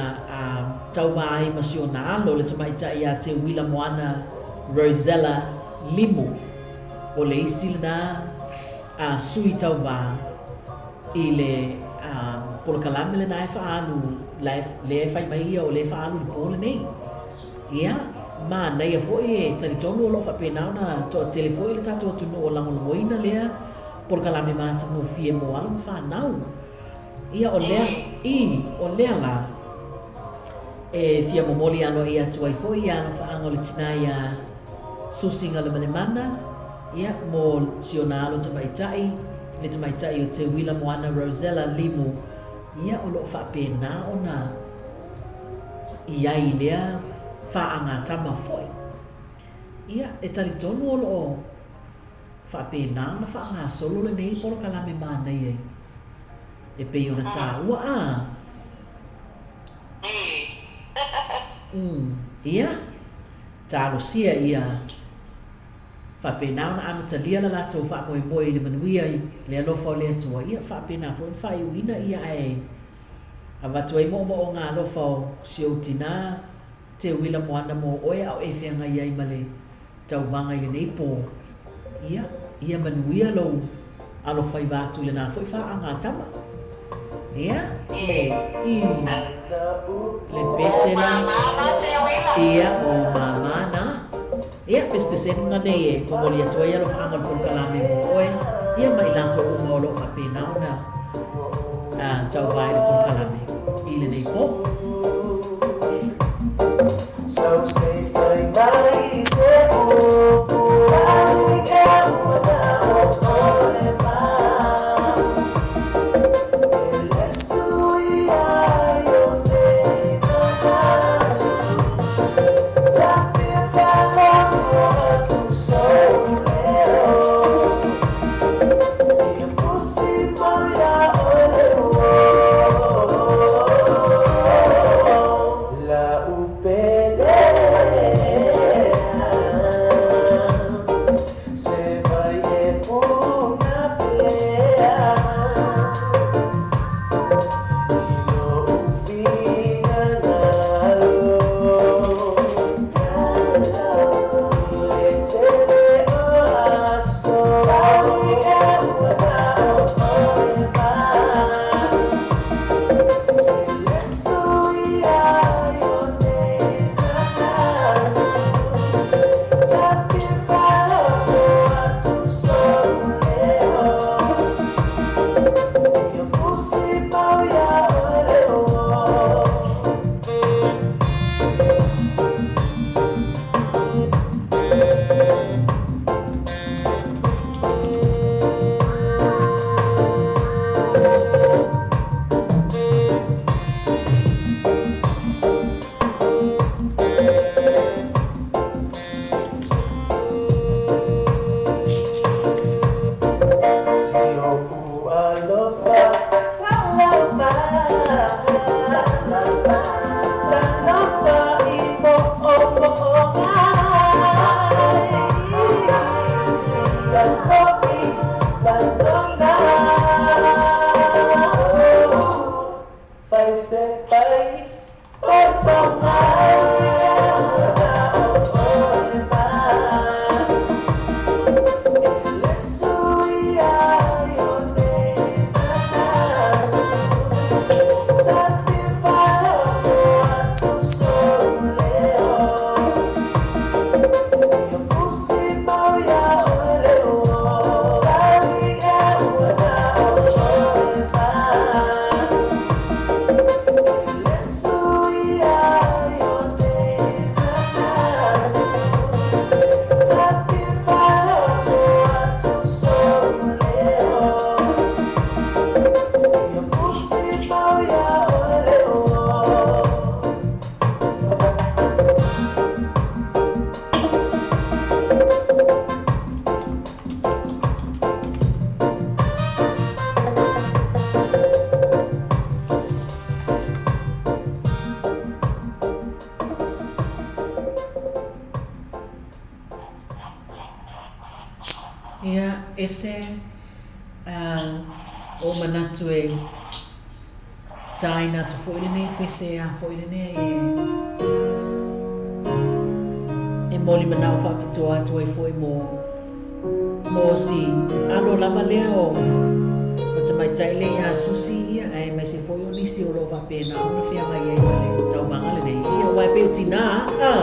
Speaker 3: tauva ai ma si ona alo le tamaitai ia Teuila Moana Rosella Limu. O le isi lena sui tauva i le polokalame lena e faaalu, lea e fai mai ia o lea e faaalu i le po lenei. Ia, manaia foi e talitonu o lo o faapena ona toatele foi le tatou atunuu o lagolagoina lea polokalame matagofie mo alo ma fanau. Ia, o lea, i, o lea la, e fia momoli aloaia atu ai foi i alofaaga o le tinā iā Susi Galumalemana, ia, mo si ona alo tamaitai, le tamaitai o Teuila Moana Rosella Limu, ia, o lo o faapena ona i ai i lea faagatama foi. Ia, e talitonu o lo o faapena ona faagasolo lenei polokalame manaia e pei ona taua, a. Ia, talosia ia faapena ona amatalia le latou faamoemoe i le manuia i le alofa o le Atua, ia faapena foi ona faaiuina ia ae avatu ai moomooga alofa o si ou tinā Teuila Moana mo oe a o e feagai ai ma le tauvaga i lenei po. Ia, ia manuia lou alofaiva atu i lena foi faagatama. Ia, le, i, le pese la. Ia, o māmā na. Ia, pesepesega nei e momoli atu ai alofaaga o le polokalame mo oe, ia ma i latou uma o lo o faapena ona tauva i le polokalame i lenei po. Ia, ese ou manatu e tāina atu foi lenei pese a foi lenei e e moli manao faapitoa atu ai foi mo mo si alo lava lea o o tamaitai le ia Susi ia aemaise foi o nisi o lo o faapena ona feagai ai ma le tauvaga lenei ia aua e pei o tinā a.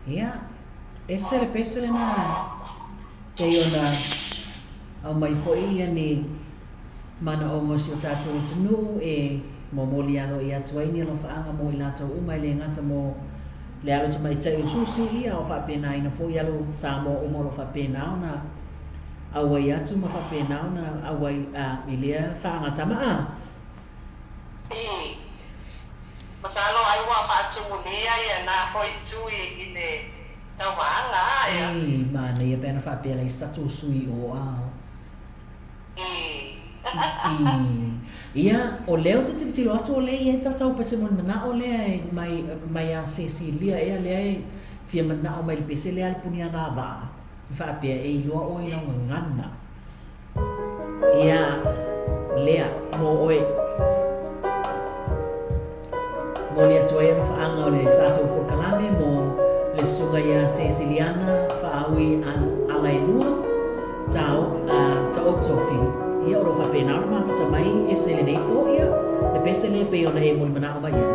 Speaker 3: Ia, ese le pese lena pei ona aumai foi ia ni manaoga o si o tatou atunuu e momoli aloaia atu ai ni alofaaga mo i latou uma e le gata mo le alo tamaitai o Susi ia o faapenaina foi alo Samoa uma o lo o faapena ona Auai atu ma faapena ona auai i lea faagatama a.
Speaker 4: Ii. Masalo ai ua faatumulia ia na foi itu i le tauvaaga a ia.
Speaker 3: Ii, manaia pe ana faapea leai se tatou sui i o a.
Speaker 4: Ii.
Speaker 3: Ii. Ia, o lea ou te tilotilo atu o lea e i ai tatou pese molimanao lea e mai mai ia Sesilia ea lea e fia manao mai i le pese lea a le Punianavaa e faapea e iloa oe i lau gagana. Ia, lea, mo oe. Momoli atu ai alofaaga o le tatou polokalame mo le susuga ia Sesiliana Faaui Alaelua Taotofi. Ia, o lo o faapena ona mafuta mai ese lenei po, ia, le pese lea e pei ona e molimanao mai ai.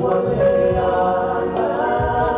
Speaker 5: Ua le ana.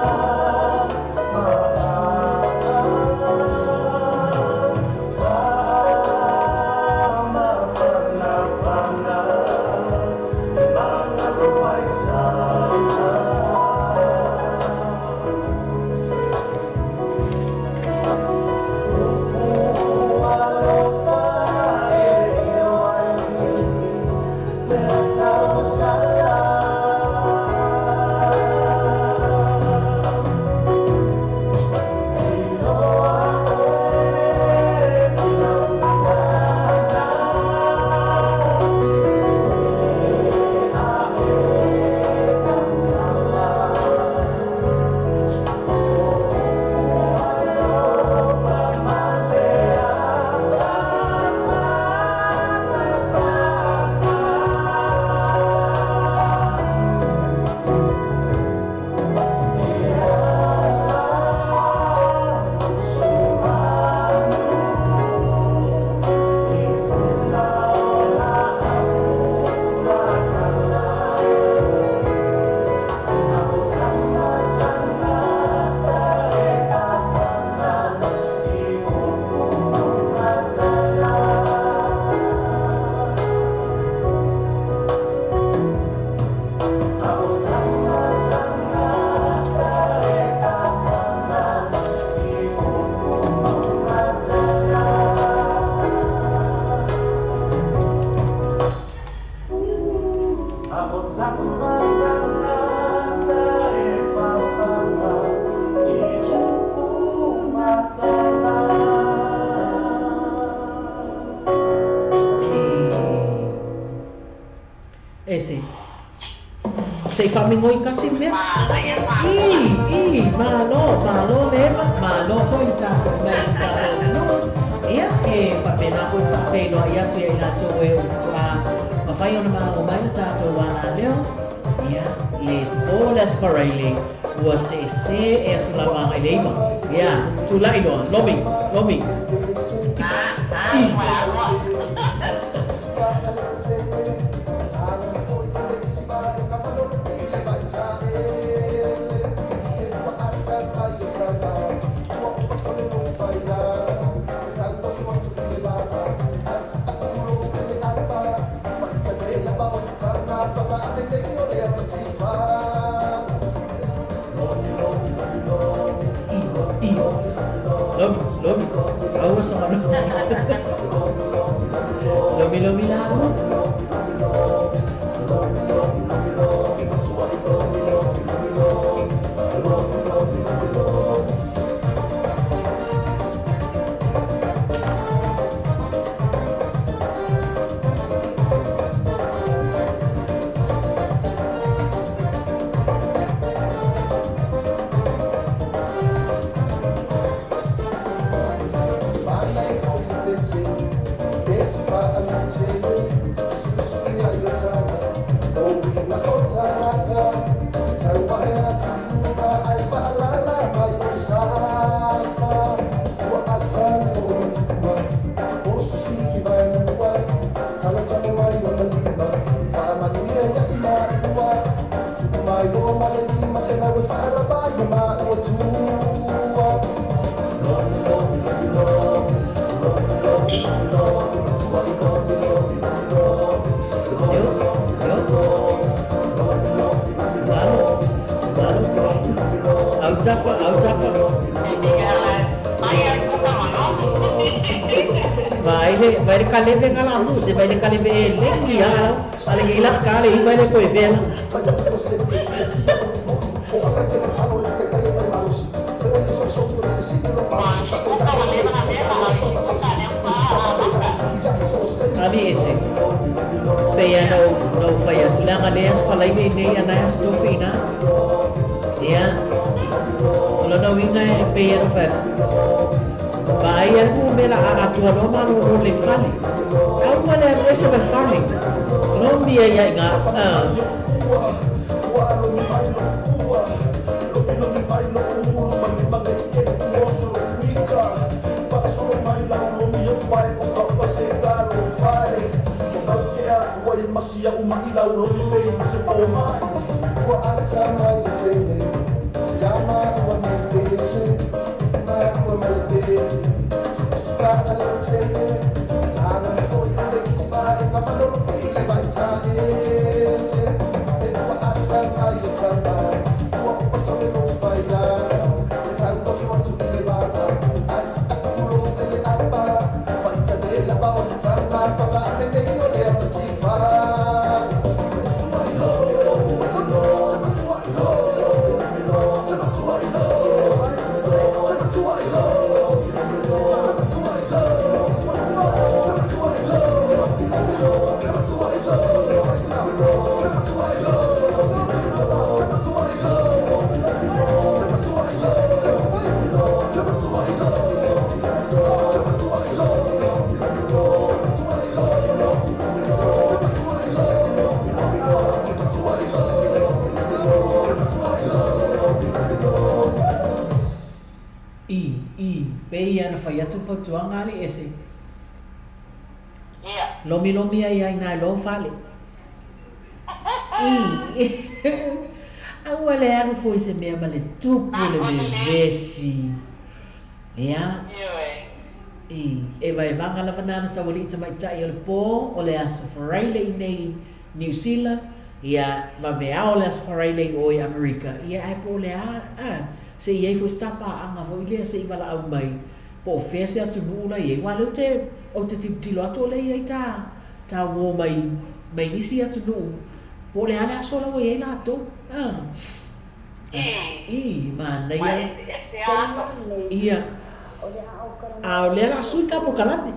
Speaker 3: ese. Se i faamigoi kasi le mea. I, i, malo, malo le ema, malo foi le tapuai mai a si tatou atunuu. Ia, e faapena foi le faafeiloai atu ia i latou e ua faatoa mafai ona maua mai le tatou alaleo. Ia, le po le Aso Faraile, ua seesee atu lava agai le 9. Ia, tulai loa, lomi, lomi. I. I, i. Lomi, lomi. Aua soga lomi. Lomi, lomi lāua. Io, io. Malo, malo. Autapa, autapa. Vai le, vai le kaleve ngala mu, se vai le kaleve e lengi ya lau. Ale ila kale i vai le koe vela. Ali ese. Pei ana ou na ou fai atu leaga le aso falaile nei ana e aso tofi ina. Ia. O lona uiga e pei ana fai atu. Vaai atu o mea la a atoa loa malolo le fale. Aua le alu ese ma le fale. Lomi ai ia iga. Ah. I, i, pei ana fai atu le fautuaga a le ese. Lomilomi ai ai nai lou fale. I, aua le alu foi se mea ma le tupu le vevesi. Ia. I, e vaevaga lava na ma saualii tamaitai o le po o le Aso Faraile i nei Niu Sila, ia, vaveao le Aso Faraile i o i Amerika, ia ae po o le a, a, se i ai foi se ta paaga foi lea se i valaau mai, po o fea se atunuu la i ai, aua o lea ou te, ou te tilotilo atu o lea e i ai ta, ta uo mai, mai nisi atunuu, po o le a le aso la ua i ai latou, a. I, manaia. Ia. A o lea la sui ka mokalame.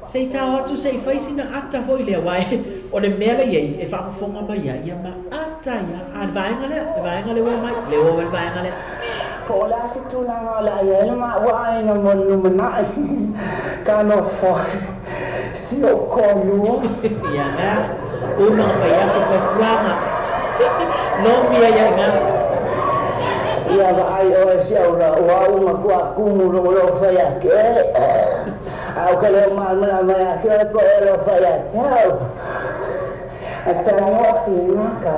Speaker 3: Se i tao atu se i fai sina ata foi lea aua o le mea lea i ai e faafofoga mai ai ia ma ata ia. A le vaega lea, le vaega lea ua omai, lea ua omai le vaega lea.
Speaker 7: Po o le a se tulaga o le a i ai le maua aiga mo le lumanai, ka nofo si ou toalua.
Speaker 3: Ia na, uma na fai atu fautuaga. Lomi ai ia i ina.
Speaker 7: Ia vaai oe si au ua au matua kumu lou lou fai ake Ae ou te le o malamalama ia te oe po o oe lou fai ake au. Ae samoa ki maka.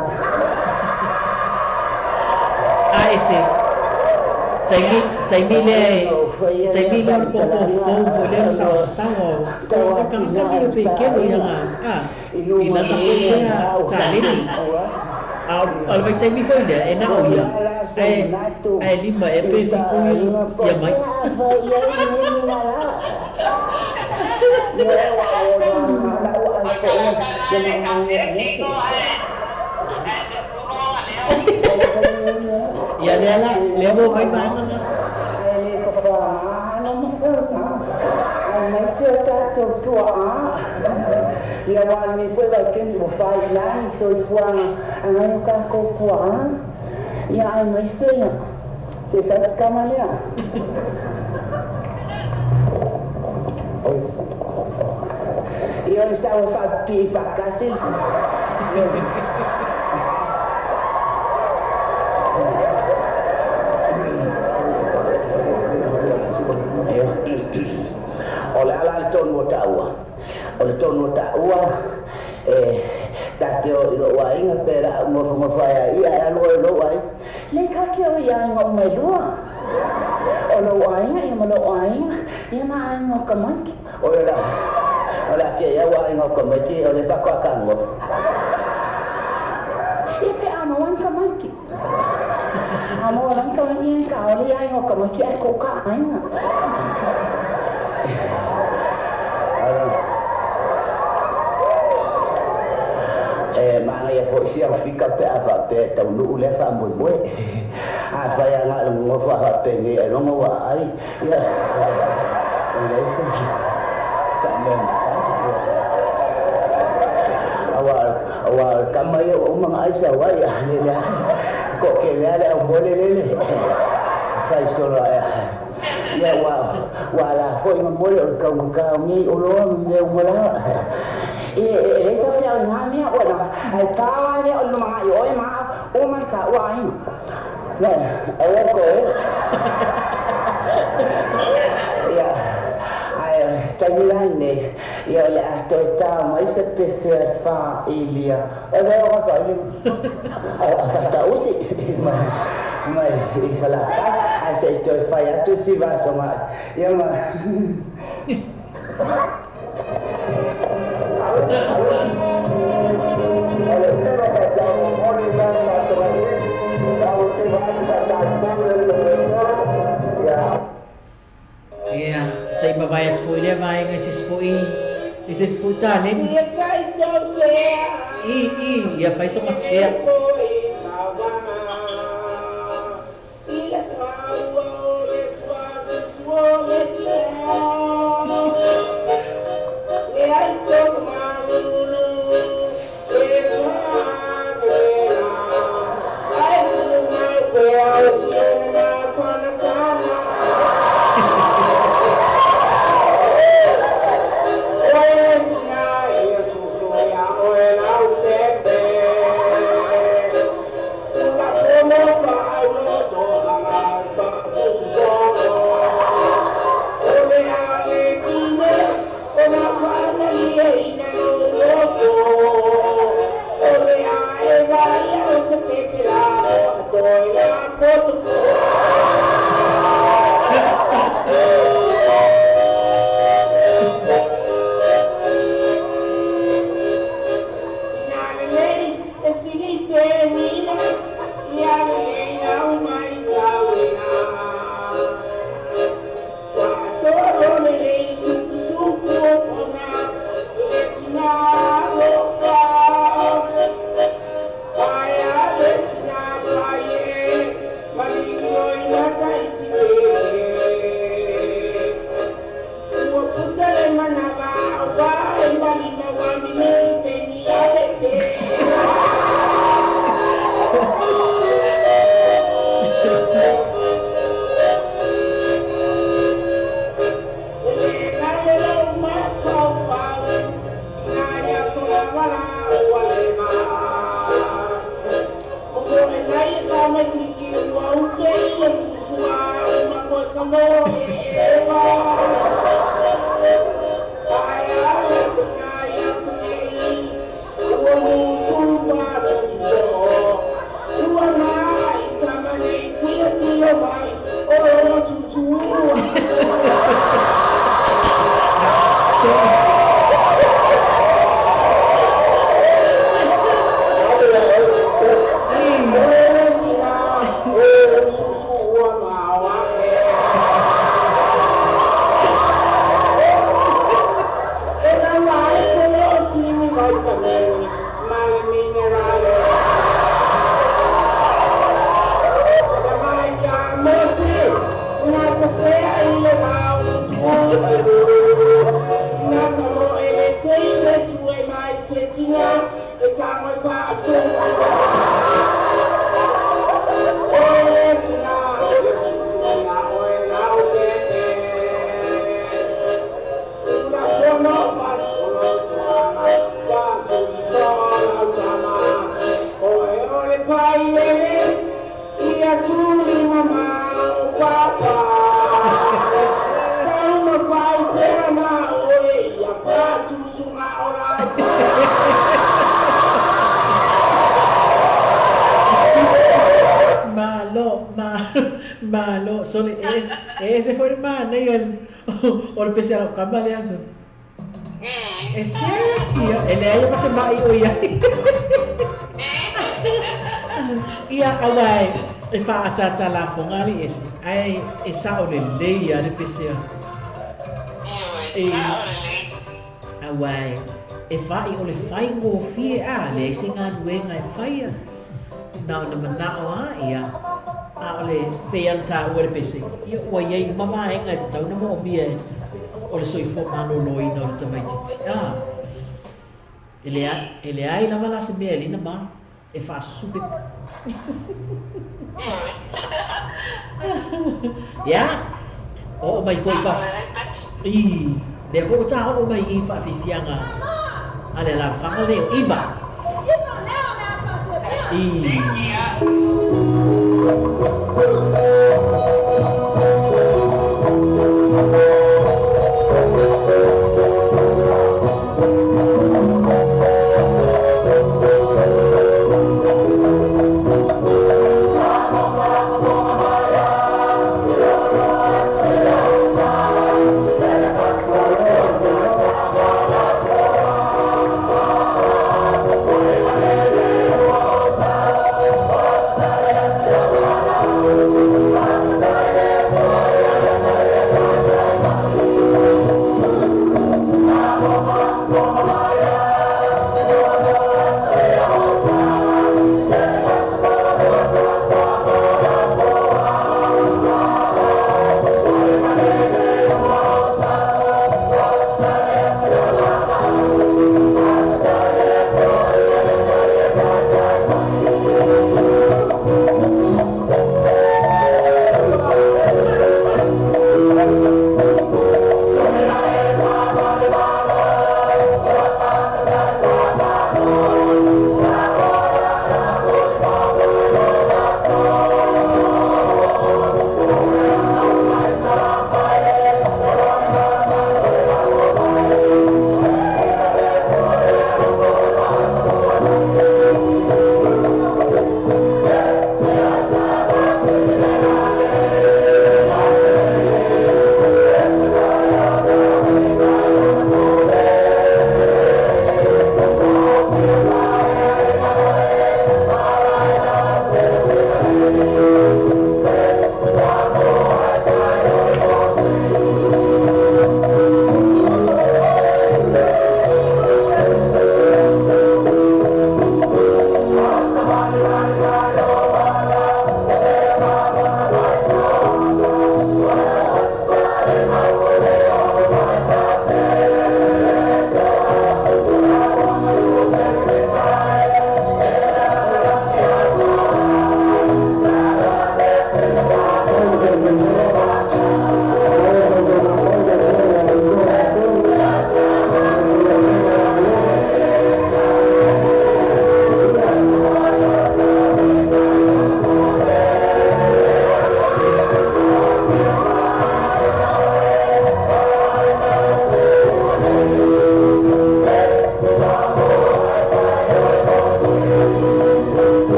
Speaker 3: A ese taimi taimi lea e taimi lea o le pōpō fou foi lea o le saosaoa o o tagata nei o Pekelo ia na a i lana foi lea taleni. A o le vaitaimi foi lea e na o ia ae ae lima ea pe fitu ia mai. Ia lea la, lea ua omai vaega na.
Speaker 7: Aemaise o tatou tuaa ia aua lenei foi vaitaimi ua faailaga i soifuaga a nai o tatou tuaa ia aemaise ia se sasi kama lea. Ia o le sao e faapipii faatasi le
Speaker 8: O le a la le tonu o taua? O le tonu o taua, e ta te o i lou aiga pe la au nofonofo ai a ia e alu oe i lou aiga.
Speaker 7: Le ka ke o i aiga uma e lua. O lou aiga ia ma lou aiga, ia na aiga o Kamaiki.
Speaker 8: O le la, o le a ke ia ua aiga o Kamaiki, o le faatoa tagofa.
Speaker 7: Ia pe a maua ni Kamaiki. A maua la ni Kamaiki ia ni ka ole i aiga o Kamaiki ae ko ka aiga.
Speaker 8: E manaia foi si au fika pe a faapea e taunuu lea faamoemoe. Afai a na o le nonofo a faapenei ailoga ua aai, ia, e leai se mea e mafai. Aua o le tama ia ua uma ona ai sau ai, a le lea, toatele lava le aumoe lele, fai solo ae. Ia ua ala foi ma mole o le taugata o nei oloa ma mea uma lava.
Speaker 7: E leai sa feau i ngā mea oe lava, ae pā lea o le lumanai o oe ma au, o mai ka ua aiga.
Speaker 8: No, aua koe. Ia, ae o le taimi la lenei, ia o le a toe tao mai se pese a le faailia. O lea o faailia, a faatausi mai i Salafai, ae se i toe fai atu si vasoga, ia ma...
Speaker 3: Ia, se i mavae atu foi lea vaega i se isi foi, i se isi foi taleni. I, i, ia fai so matea. Malo, sole ese foi manaia o le pese au kama le aso. E sia ele ai pa se mai o ia. Ia awai e fa atata la fonga li ese. Ai e sa o le leia le pese.
Speaker 4: E sa o le lei.
Speaker 3: Awai e fa i o le fai ngo fie a le se nga luenga e faia. Na na mana o a ia. A o le peanta o le pese. Ia ua iai mama e ngai te tauna mo o mia e o le soifua malōlōina o le tamaititi. A. E le ai lava la se mea e lina ma e faasusupe. Ia, o mai foi fa. I, le fo ta o mai i fa fifianga. Ale la fanga le iba. I.
Speaker 5: Bye.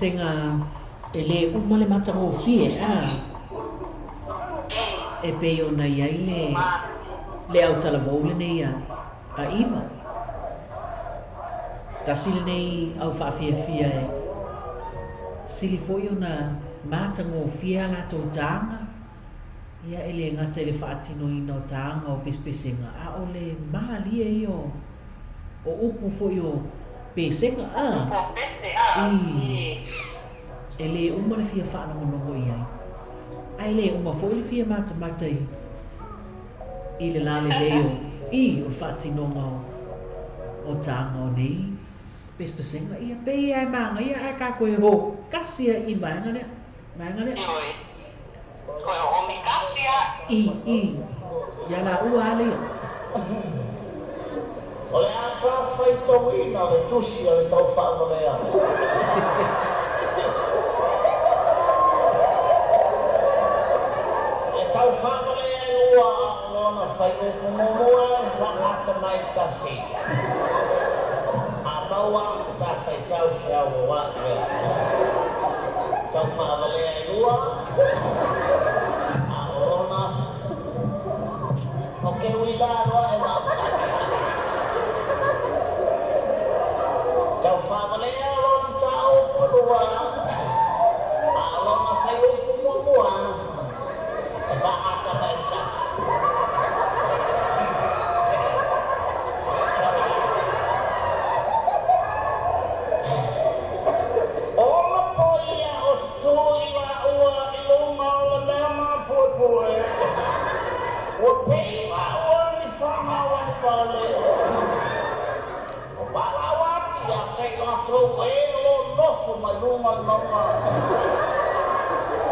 Speaker 3: pesepesega e lē uma le matagofie a e pei ona i ai le le autalavou lenei a a Iva. Tasi lenei au faafiafia e sili foi ona matagofie a latou taga, ia e lē gata i le faatinoina o taga o pesepesega, a o le malie ia o upu foi o pesega a. I e lē uma le fia faalogologo i ai, ae lē uma foi le fia matamata i le lalelei o i o le faatinoga o taga o nei pesepesega. Ia pei e magaia ae tatou e ho kasi ai i vaega lea vaega lea. I ia laua a leia.
Speaker 9: O le a faitauina le tusi o le taufaavalea. E taufaavalea e lua a o lona faiupu muamua e faagata mai le tasi. A maua ta faitau feauaua'i lea. Taufaavalea e lua a o lona o ke uila loa e maavaai. Taufaavalea lona mataupu lua a o lona faiupu muamua e faagata mai le tasi. Ola po ia o tutū i laua i luga o le mea mapuepue. Ua pei laua ni faagaualivale. O valaau atu ia te i latou e o lo nofo mai luga o le mauga.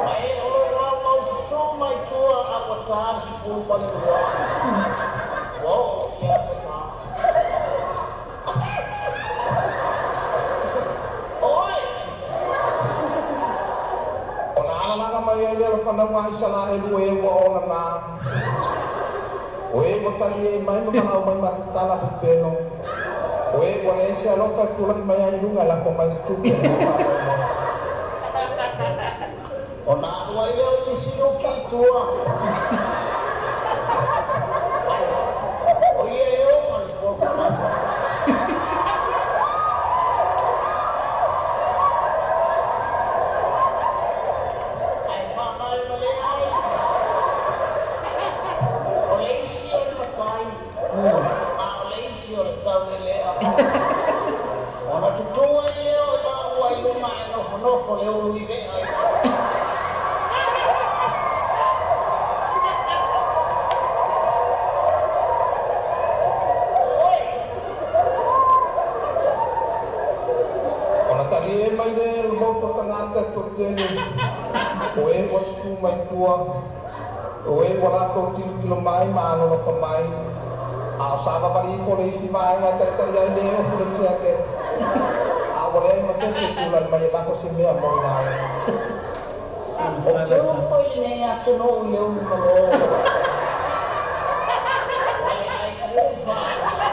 Speaker 9: Ma e o lo laulau tutū mai tua a ua tā le 12. Ua oo i le aso sa. Oi!
Speaker 1: Ona alalaga mai ai lea o le fanauga a Isalaelu o e ua ona na. O e ua talie mai ma valaau mai matatala pepelo. O e ua leai se alofa e tulai mai ai i luga e lafo mai se tupe mo faamoemoe.
Speaker 9: Ona alu ai lea o nisi uki i tua. Ai, o ia e oga le polokalame. Ae faamalemalea ai. O le isi o le matai, a o le isi o le taulelea. Ona tutū ai lea o laua i luga e nofonofo le ulu i vea i Oi!
Speaker 1: Ona talie mai lea o le motu o tagata e toatele, o e ua tutū mai tua, o e ua latou tilotilo mai ma alolofa mai, a o savavali ifo le isi vaega e taita'i ai le ofu le tiaketi, a ua leai ma se isi e tulai mai e lafo se mea mo i laua.
Speaker 9: O te ua foi lenei atunuu i ulu malo. Ma le ai ulu faaalia.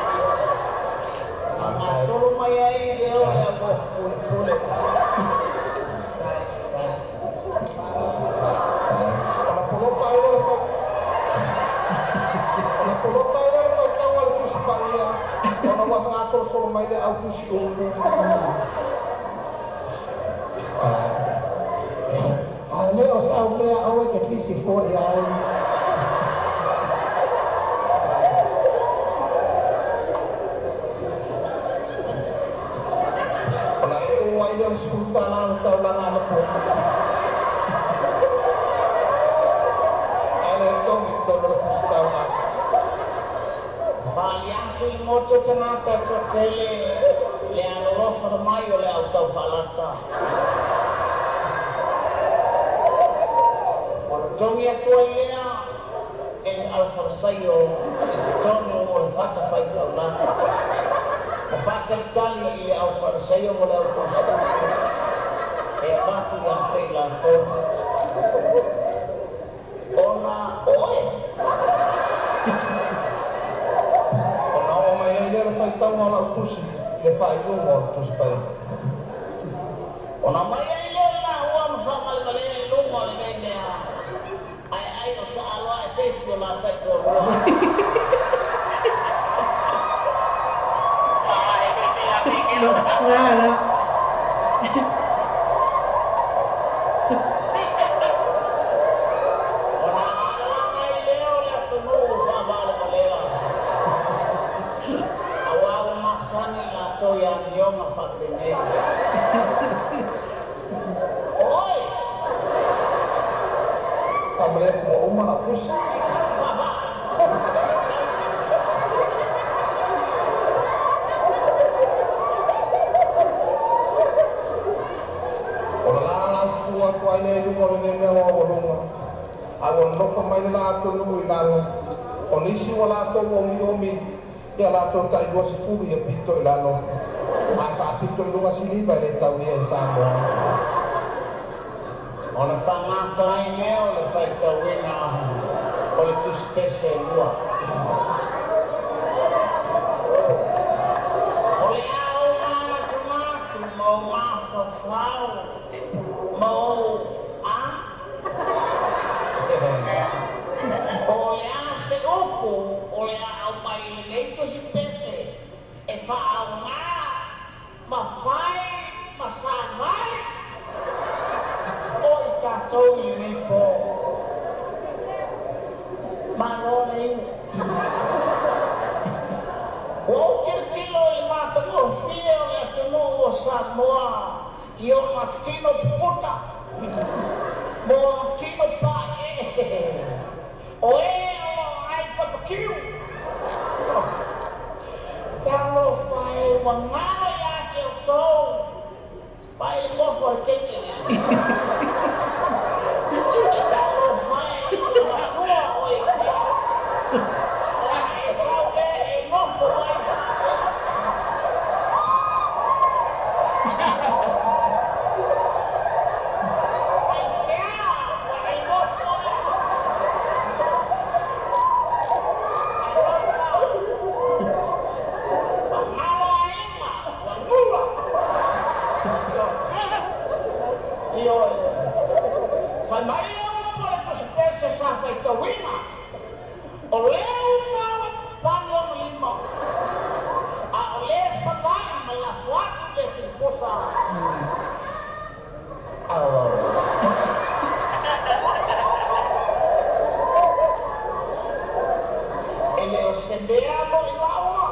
Speaker 9: Na gasolo mai ai lea o le auofu pulepule.
Speaker 1: Ona poloka ai lea o le fau Ona poloka ai lea o le faitauga a le Tusi Paia, ona ua faasolosolo mai le au tusi upu.
Speaker 7: A le o sau mea oe te pisi foi ai.
Speaker 1: Ona e oo ai lea o le $10 o le taulaga anapo. Ae le togi i totonu o le pusi taulaga.
Speaker 9: Faali atu i motu tagata e toatele le alolofa mai o le au taufaalata. Ona togi atu ai lea e le aufarasaio i totonu o le fatafaitaulaga. Ma faatalitali i le aufarasaio ma le autusi e avatu ia te i latou. Ona oe.
Speaker 1: Ona oo mai ai lea o le faitauga o lau tusi i le faaiuga o le Tusi Paia.
Speaker 9: Ona mai ai lea o le laua ma faamalemalea i luga o lenei mea, ae ai o taalo ae se isi o la taitoalua. Ona alalaga ai lea o le atunuu faavalevalea, auā ua masani latou i amioga faapenei. Oi!
Speaker 1: Faamalie atu ua uma lau tusi. O le lalaupupuu atu ai lea i luga o lenei mea maualuga, a ua nonofo mai le la atunuu i lalo, o nisi ua latou omiomi i a latou tai 20 ia pito i lalo, ae faapito i luga siliva e le taulia i Samoa.
Speaker 9: Ona faagata ai lea o le faitauina o le tusipese e lua. O le a ou manatunatu ma ou mafaufau ma ou a? Po o le a se upu o le a aumai i lenei tusipese e faaaoga ma fai ma savali o i tatou i lenei po. Malo le iu. Ua ou tilotilo i le matagofie o le atunuu o Samoa i ona tino puputa ma ona tino paeee. O e o lo o ai papakiu. Talofa e, ua galo ia te outou. Vaai le nofo a le teine lea. Talofa e, o le matua oe i le Ona e sau lea e nofo mai. Aisea ua e nofo ai? Talofa, ua galo aiga, ua gula. Ioe. Fai mai le upu a le tusipese sa faitauina, O lea uma au e papale ona lima, a o lea savali ma lafo atu le tiliposa. Au. E le o se mea mo i laua,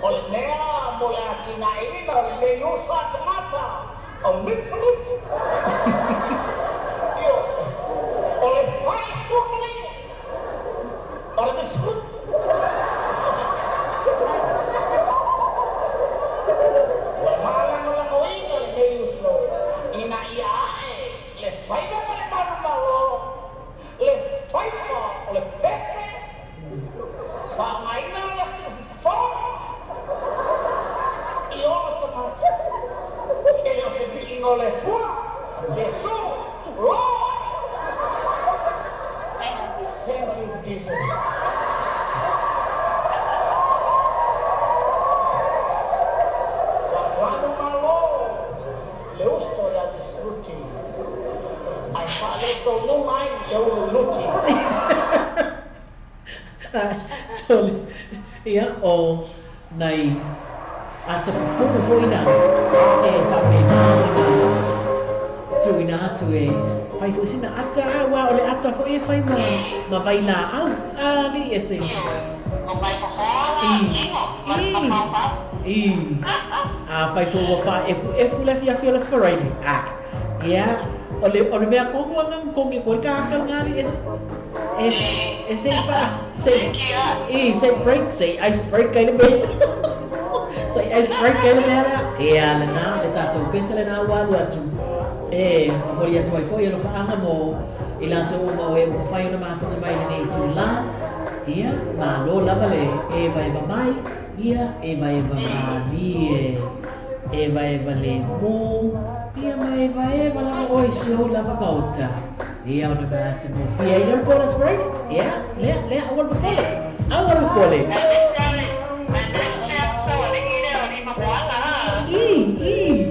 Speaker 9: o le mea mo le atinaeina o lenei uso a tagata o Mitsuluti. Ioe. O le faisuafalia o le Mitsuluti. Ua malagolagoina lenei uso ina ia ae le faiva ma le manumalo, le faiva o le pese, faaaogaina le fofo i ona tagata. E le o se viiga o le Atua, Iesu, Lord. Thank you, Jesus. Ua manumalo le uso ia Mitsuluti, ae faaletonu ai le ululuti.
Speaker 3: So, ia, o nai ata pupuu foi na e faapena ona tuuina atu e fai foi sina ata, aua o le ata foi e fai ma, ma vailaau alii e se. I, i, i. Afai foi ua faaefuefu le afiafi o le Aso Faraile, a, ia, o le, o le mea tonu lava na togi atu ai le tagata lena alii e se, e, e se i faa, se i, se i break, se i ice break ai le mea, se i ice break ai le mea lea. Ia, lena, le tatou pese lena ua alu atu, e momoli atu ai foi alofaaga mo i latou uma o e ua mafai ona mafuta mai i lenei itulā. Ia, malo lava le evaeva mai, ia, evaeva malie, evaeva lemu, ia ma evaeva lava oe i si ou lava maota. Ia, ona matagofie ai lea o le bonus break. Ia, lea, lea, aua le popole, aua le popole. I, i,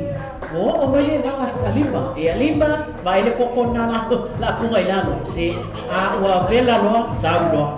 Speaker 3: Ua oo mai le vaga a lima, ia lima, vaai le koko lena la laapuga i lalo, se a ua vela loa, sau loa.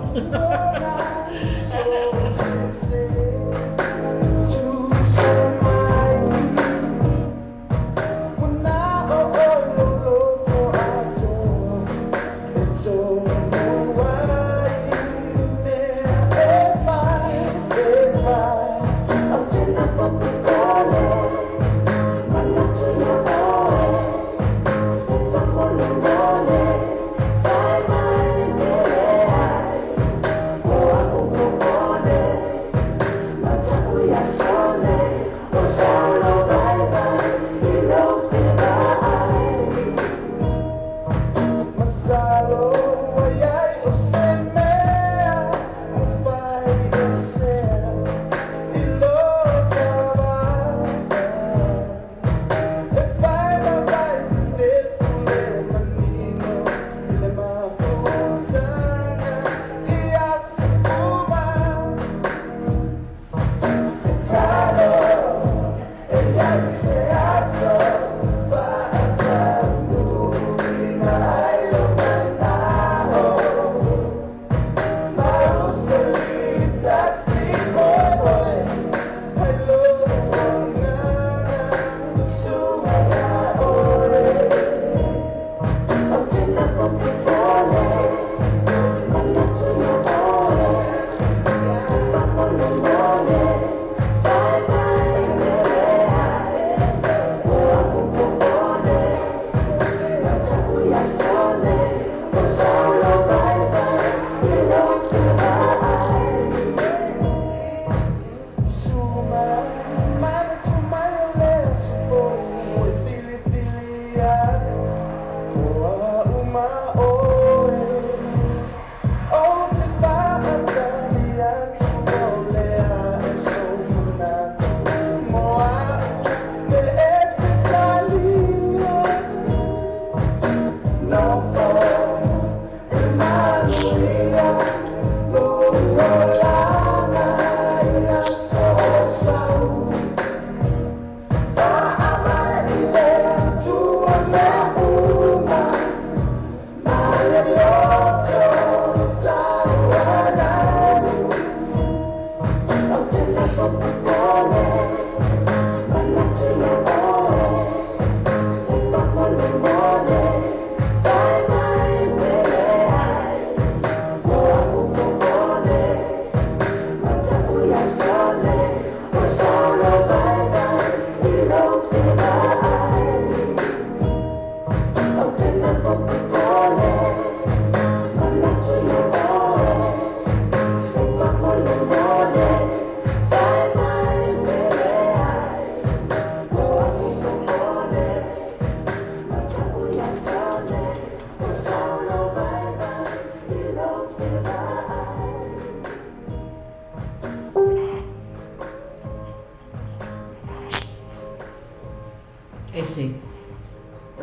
Speaker 3: Ese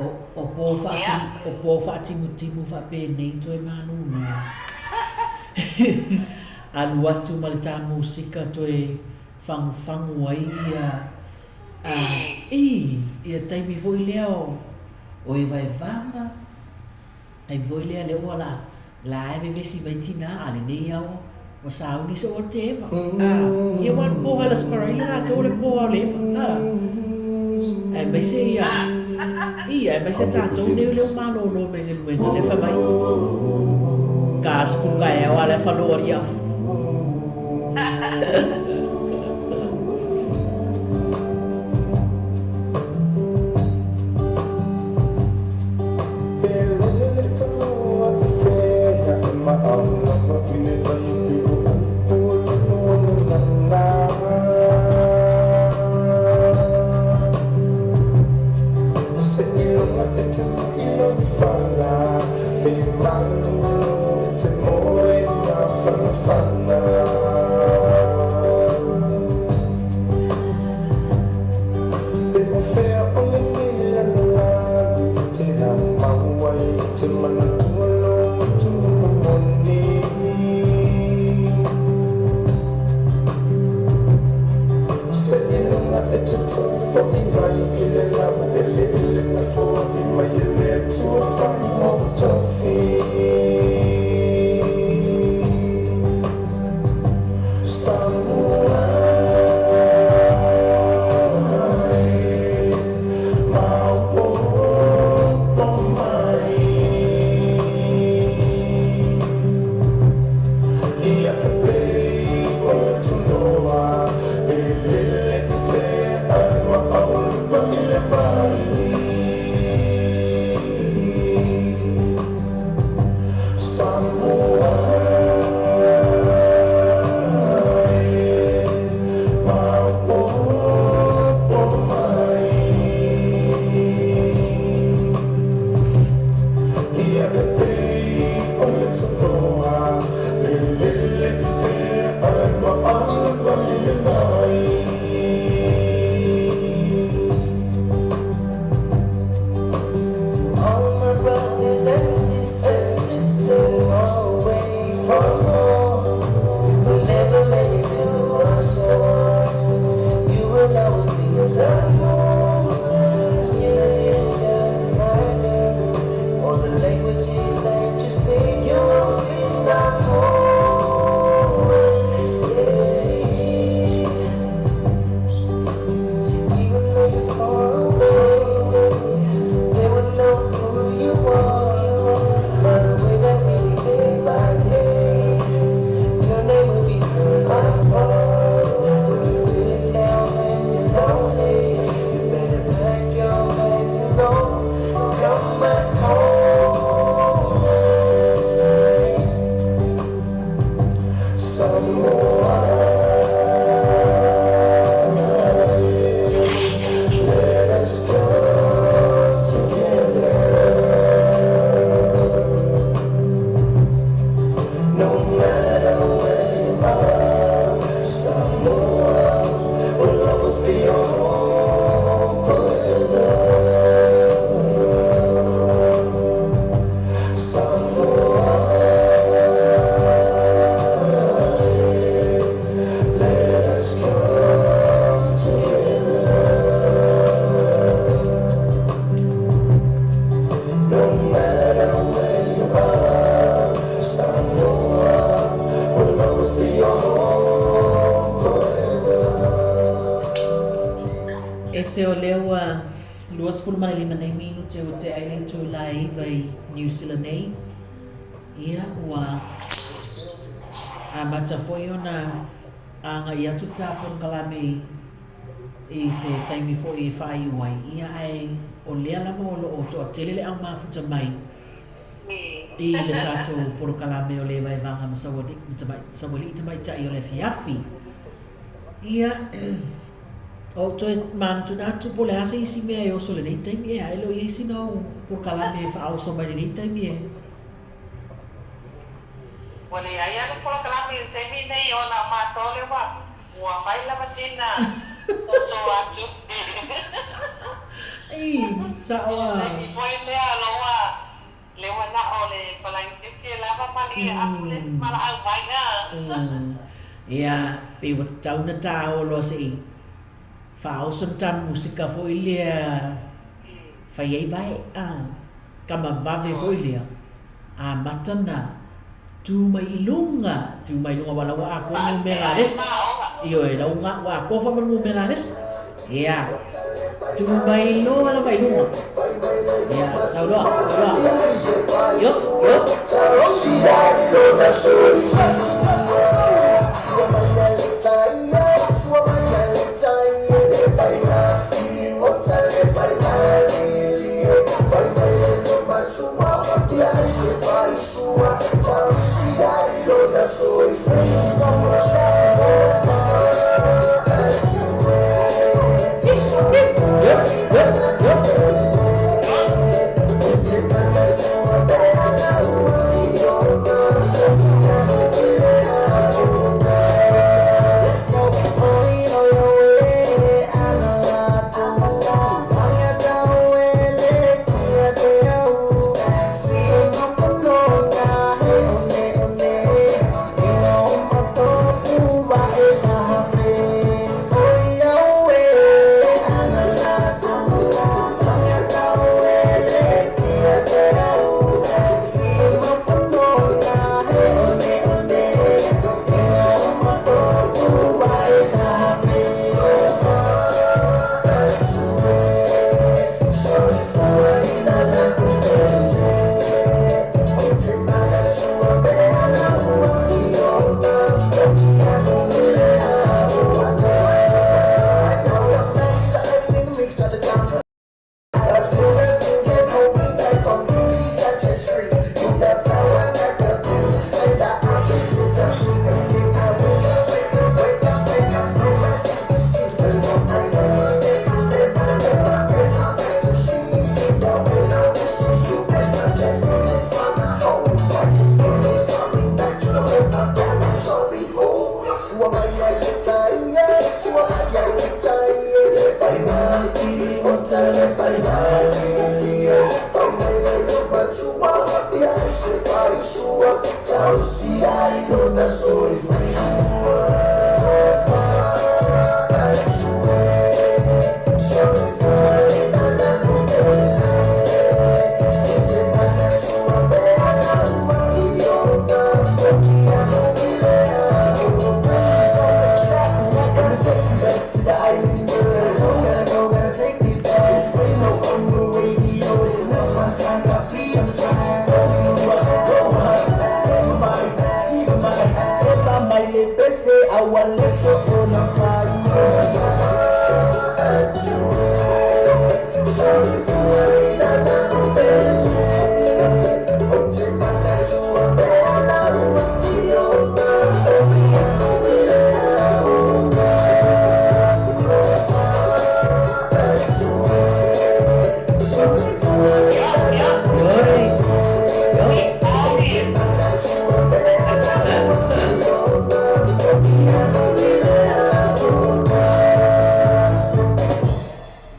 Speaker 3: o o po o po faatimutimu faapenei toe malolo. Alu atu ma le tā musika toe fagufagu ai ia i ia taimi foi lea o o e vaevaga taimi foi lea lea ua la la e vevesi mai tinā a lenei ao ua sauni soo le te eva. Ia ua po ala sparaila latou le po ao le eva. Aemaise ia ia aemaise tatou nei o lea ua malōlō mai galuega lea fai mai ka sefulu taeao a le faloa i afu. Aemaise o lea ua 25 nei minute ua tea ai le itula e 9 i New Zealand nei, ia ua amata foi ona agai atu ta polokalame i se taimi foi e faaiu ai, ia ae o lea lava o lo o toatele le au mafuta mai i le tatou polokalame o le Vaevaga ma Saualii Tamaitai o le afiafi. Ia, o ou toe manatunatu po o le a se isi mea e oso i lenei taimi ea, e le o i ai sina ou polokalame e faaoso mai i lenei taimi e.
Speaker 4: Ua leai lava le polokalame i le taimi nei ona o matou lea ua ua fai lava sina soso atu.
Speaker 3: Ei, sao
Speaker 4: I le
Speaker 3: a.
Speaker 4: taimi foi lea o lo o ua lea ua na o le palagi tiute lava ma le afu le valaau mai a.
Speaker 3: Ia, pei ua tatau ona ta o loa se i faaoso ni ta musika foi lea fai ai vae a kama vave foi lea amata na tu mai i luga, tu mai i luga aua la ua atoa le numera a le isi. Ioe, la ua atoa foi ma le numera a le isi. Ia, tu mai loa lava i luga. Ia, sau loa, sau loa. Io, io. Io, io, io. Oi, io.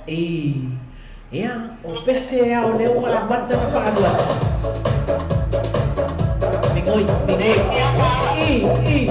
Speaker 3: Ei, ia, o pese ea o lea ua amata ona faaalu atu. Migoi, migoi. I, i.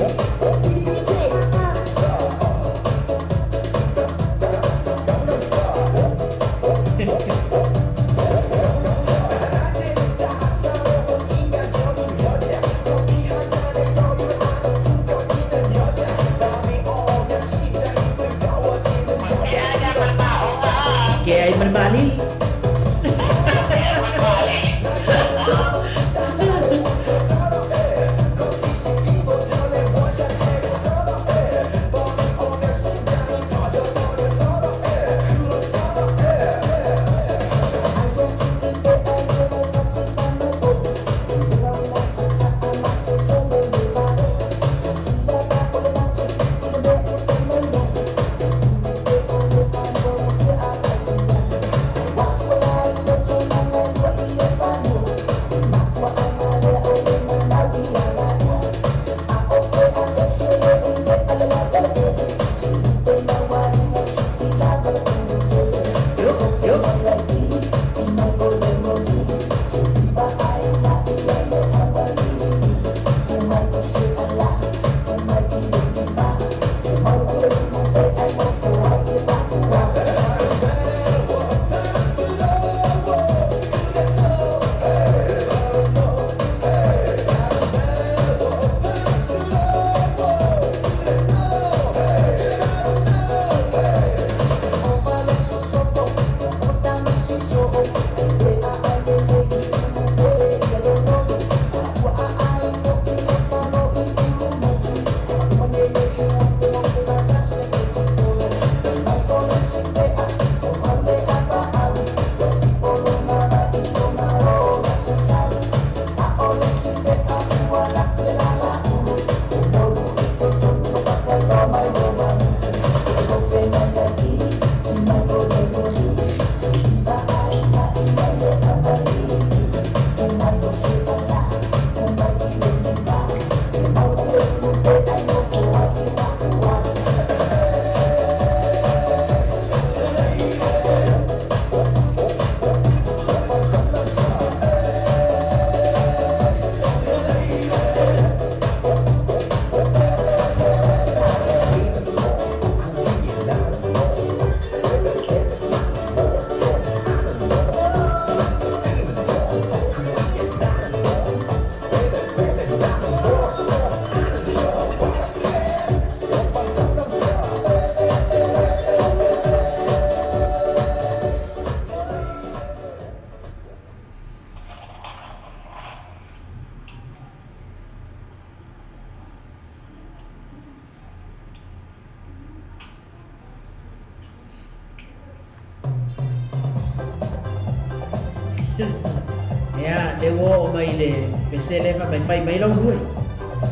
Speaker 3: Ia, le ua oo mai i le pese lea fai mai, fai mai lau lue.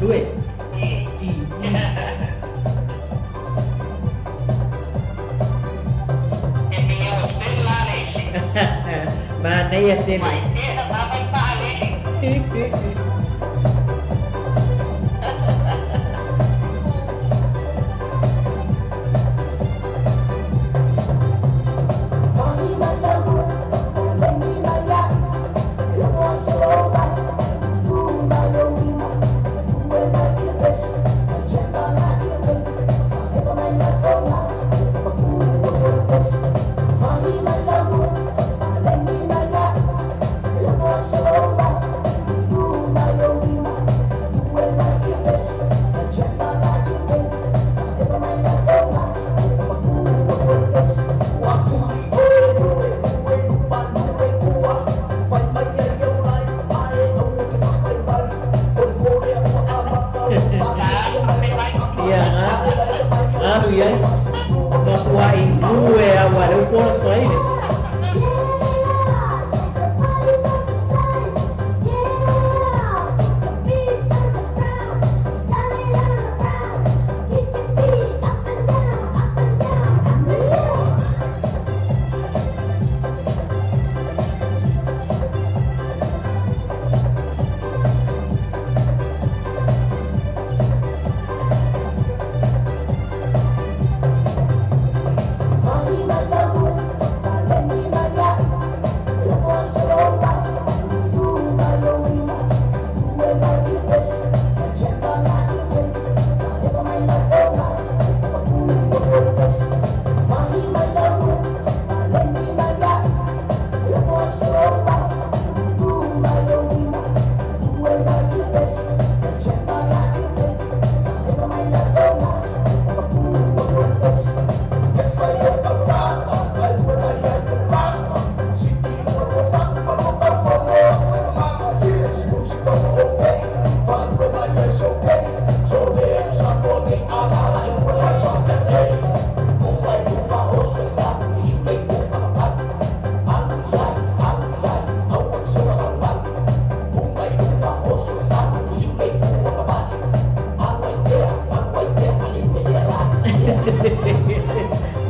Speaker 3: Lue. I, i.
Speaker 4: E pei ua sela la le isi.
Speaker 3: Manaia tele.
Speaker 4: Mai tea lava i faalele. Sa faapea mai.
Speaker 3: Ia, ga, alu i ai. Matuai lue lava o lea ua chorus mai le.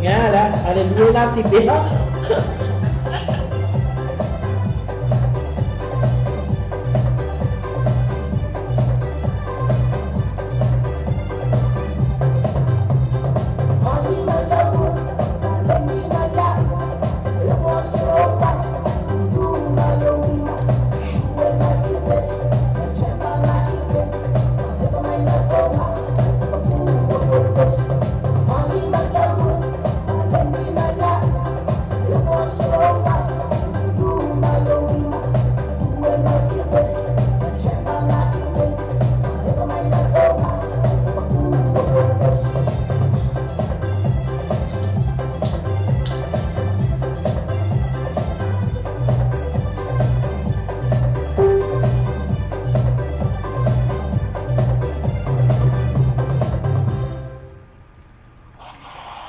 Speaker 3: Nga la, ale lue la ti pea.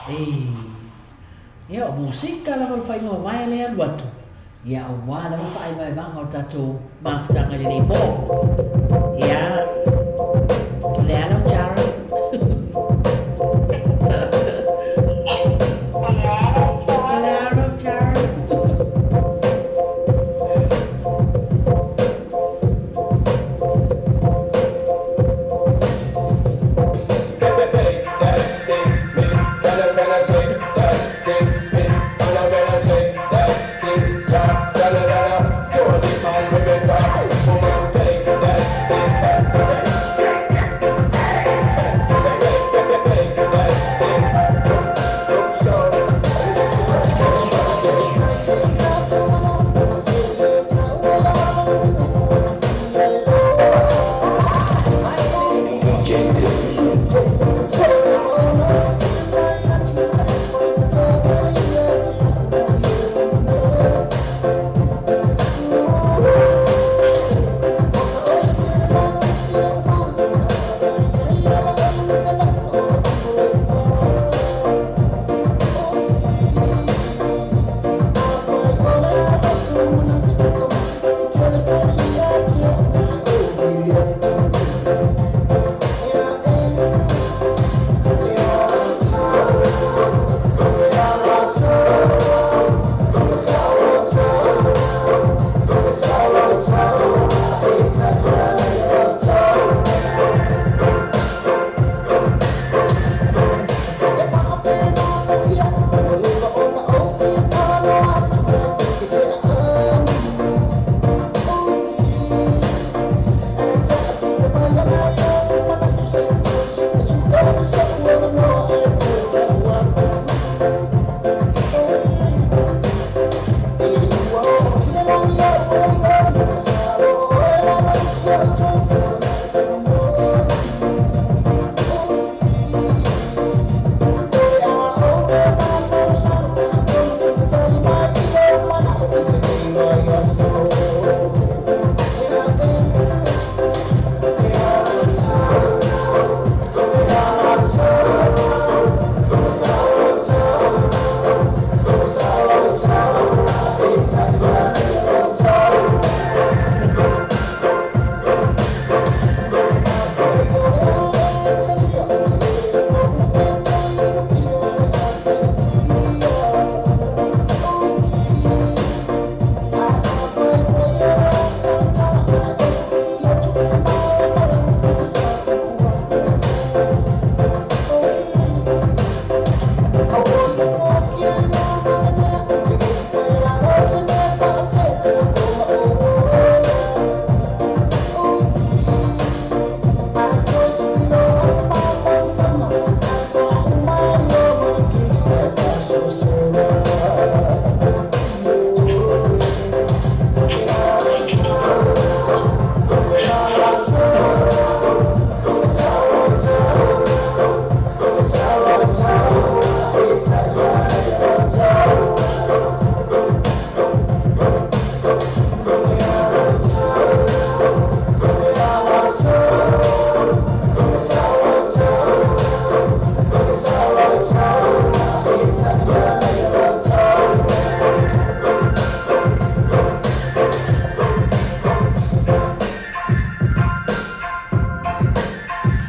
Speaker 3: Ee. Ia, o musika lava o le faaigoa waea lea e alu atu, ia auā lava faavaevaega o le tatou mafutaga i lenei po. Ia, o le a lau Jara?
Speaker 4: O le a lau
Speaker 3: O le
Speaker 4: Jara?
Speaker 3: a lau Jara?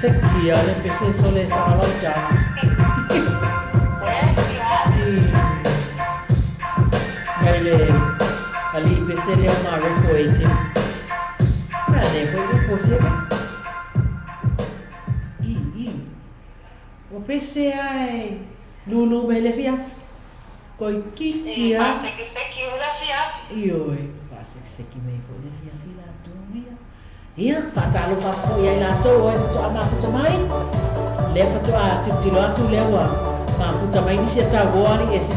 Speaker 3: Seki a le pese sole sa lau cha. Mai le ali pese le ma reko e te. Na ne foi o pose pese. I i. O pese ai lulu mai le fia. Koi kiki a.
Speaker 4: Seki seki la fiafi.
Speaker 3: Ioe, fa seki mai foi le fiafi la tu ia. Ia, faatalofa atu foi ai latou o e faatoa mafuta mai. Lea faatoa tilotilo atu lea ua mafuta mai nisi a tauoa ali ese.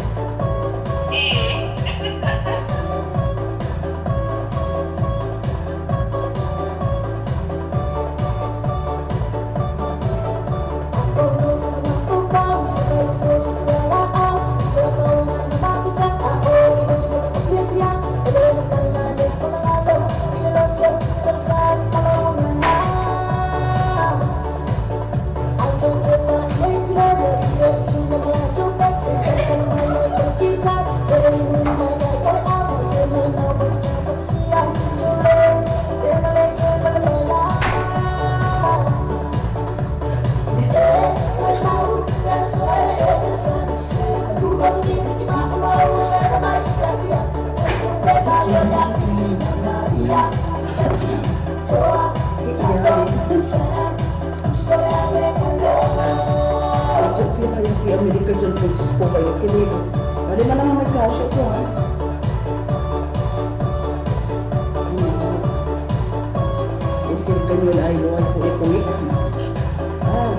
Speaker 6: Amerika San Francisco kayo kinig. Pwede man naman may kasya ko ha. Ito kanyo ay luwan ko ito. Ah.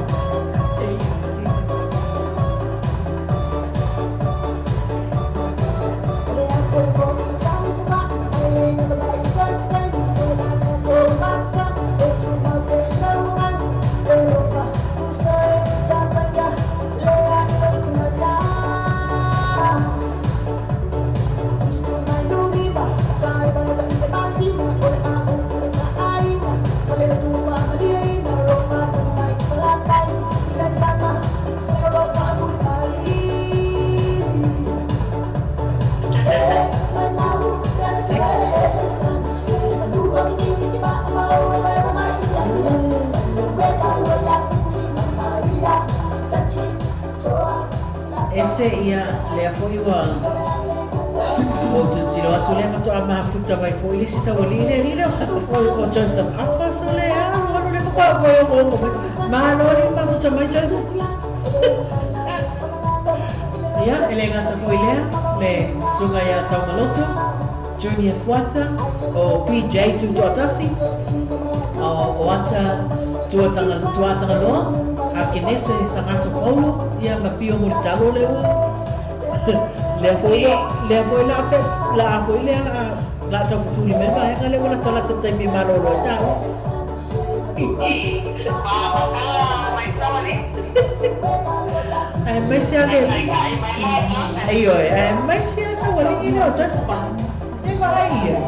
Speaker 3: Ese ia lea foi ua o tilotilo atu lea faatoa mafuta mai foi le isi saualii le alii lea o Joseph Afa so le alu alu le faatoa foi o o mai malo le mafuta mai Joseph. Ia e le gata foi lea le suga ia Taumaloto Junior Fuata o PJ Tutoatasi o Ata Tuatanga Loa a Kenese Sangato Paulo ia ma pio mulitalo le ua lea foi la pe la foi lea la tau futuli me vaega le ua la talata taimi malolo e tau. Ai mai se ale ai oi ai mai se sa wali ni o Joseph e vai ia.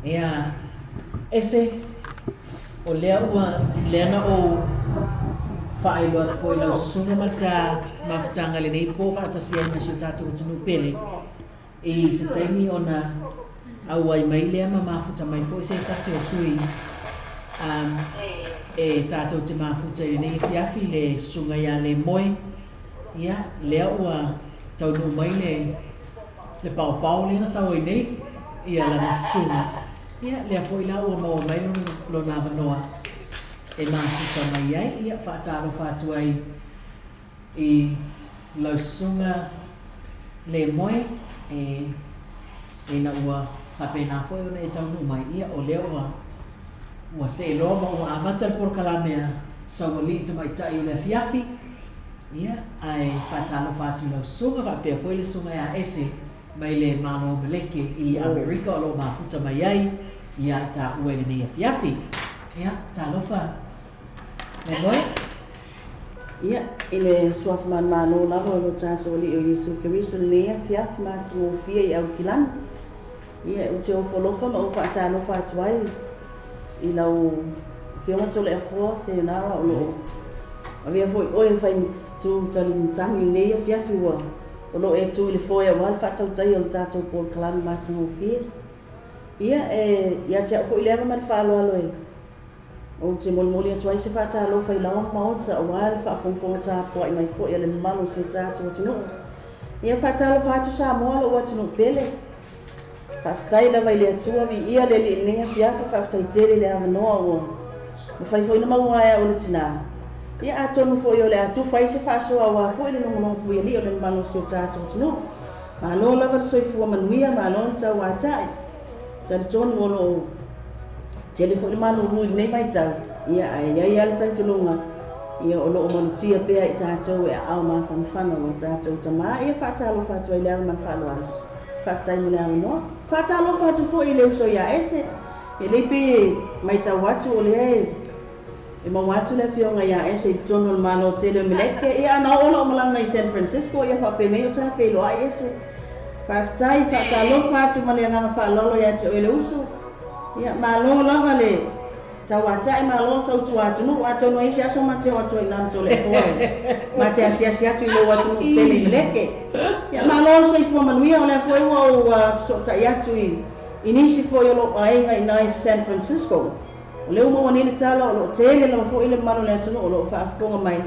Speaker 3: Ia, ese o lea ua lea na o faailoa atu foi lau susuga ma le tā mafutaga lenei po faatasi ai ma si o tatou atunuu pele i se taimi ona auai mai lea ma mafuta mai foi se tasi o sui e tatou te mafuta i lenei afiafi le susuga ia le moe. Ia lea ua taunuu mai le paopao lea na sau ai nei ia lana susuga. Ia lea foi la ua maua mai lona avanoa e masuta mai ai. Ia faatalofa atu ai i lau susuga le moe e na ua faapena foi ona e taunuu mai. Ia o lea ua seeloa ma ua amata le polokalame a saualii tamaitai o le afiafi. Ia ae faatalofa atu i lau susuga faapea foi le susuga ia ese mai le Malo Meleke i Amerika o loo mafuta mai ai ia i taua i lenei afiafi. Ia talofa le moe.
Speaker 6: Ia, i le Suafa manumalo lava o lo tatou Alii o Iesu Keriso i lenei afiafi matagofie i Aukilani, ia, ou te ofo alofa ma ou faatalofa atu ai i lau Afioga Toleafoa Seunara o lo o avea foi oe e fai ma tu talimatagi i lenei afiafi ua o lo o e tu i le foe aua le faatautaia o le tatou polokalame matagofie. Ia, e ia te au foi le ava ma le faaaloalo e Ou te molimoli atu ai se faatalofa i laoa ma maota aua le faafogafoga tapuai mai foi a le mamalu o si o tatou atunuu. Ia faatalofa atu Samoa lou atunuu pele. Faafetai lava i le Atua, viia le Alii i lenei afiafi, faafetai tele i le avanoa ua mafai foi ona maua e au le tina. Ia atonu foi o le a tufa ai se faasoa aua foi le nogonogopui alii o le mamalu o si o tatou atunuu. Malo lava le soifua manuia, malo le tauatai. Talitonu o lo o tele foi le malulu i lenei vaitau, ia ae i ai lava le talitonuga, ia o lo o malutia pea i tatou e aao mafanafana o lo tatou Tama. Ia faatalofa atu ai le ava ma le faaaloalo. Faafetai mo le avanoa. Faatalofa atu foi i le uso ia Ese, e lei pei e maitau atu o lea e e maua atu le afioga ia Ese i totonu o le Malo tele o Meleke. Ia ana oo lau malaga i San Francisco, ia faapenei o ta feiloai Ese. Faafetai, faatalofa atu ma le agaga faaaloalo ia te oe le uso. Ia, malo lava le tauata'i, malo le tautua atunuu. Atonu e i ai se aso ma te oo atu ai i ina ma Toleafoa e ma te asiasi atu i lou atunuu tele i Meleke. Ia, malo le soifua manuia, o lea foi ua ou fesootai atu i nisi foi o lou aiga i ina i San Francisco. O lea ua maua nei le tala o lo o tele lava foi le mamalu o le atunuu o lo o faafofoga mai.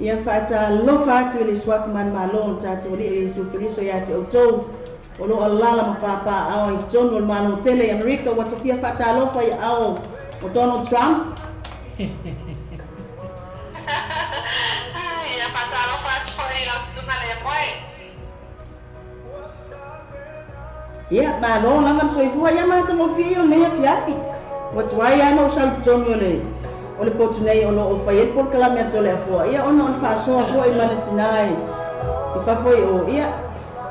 Speaker 6: Ia faatalofa atu i le Suafa manumalo o le tatou Alii o Iesu Keriso ia te outou o lo o alaala ma papaaao i totonu o le Malo tele i Amerika ua ta fia faatalofa i aao o Donald Trump.
Speaker 4: Ia faatalofa atu foi i lau susuga le moe.
Speaker 6: Ia, malo lava le soifua. Ia matagofie ia o lenei afiafi. Ua tuai lava ona ou sau i totonu o le o le potu nei o lo o fai ai le polokalame a Toleafoa, ia ona o le faasoa foi ma le tina i fafo i o. Ia,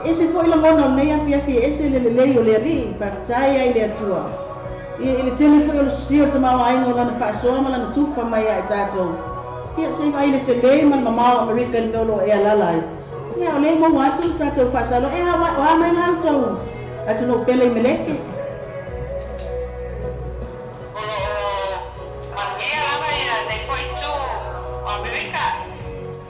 Speaker 6: ese foi lagona o lenei afiafi e ese le lelei o le Alii. Faafetai ai i le Atua. Ia, i le tele foi o le sisi o le tamaoaiga o Lana faasoa ma Lana tufa mai ia i tatou. Ia, se i vaai i le tele ma le mamao o Amerika i le mea o lo o e alaala ai. Ia, o lea e maua atu le tatou faasalo. E a, o a mai la outou atunuu pele i Meleke?
Speaker 4: O lo o manuia lava ia nei foi itu o Amerika.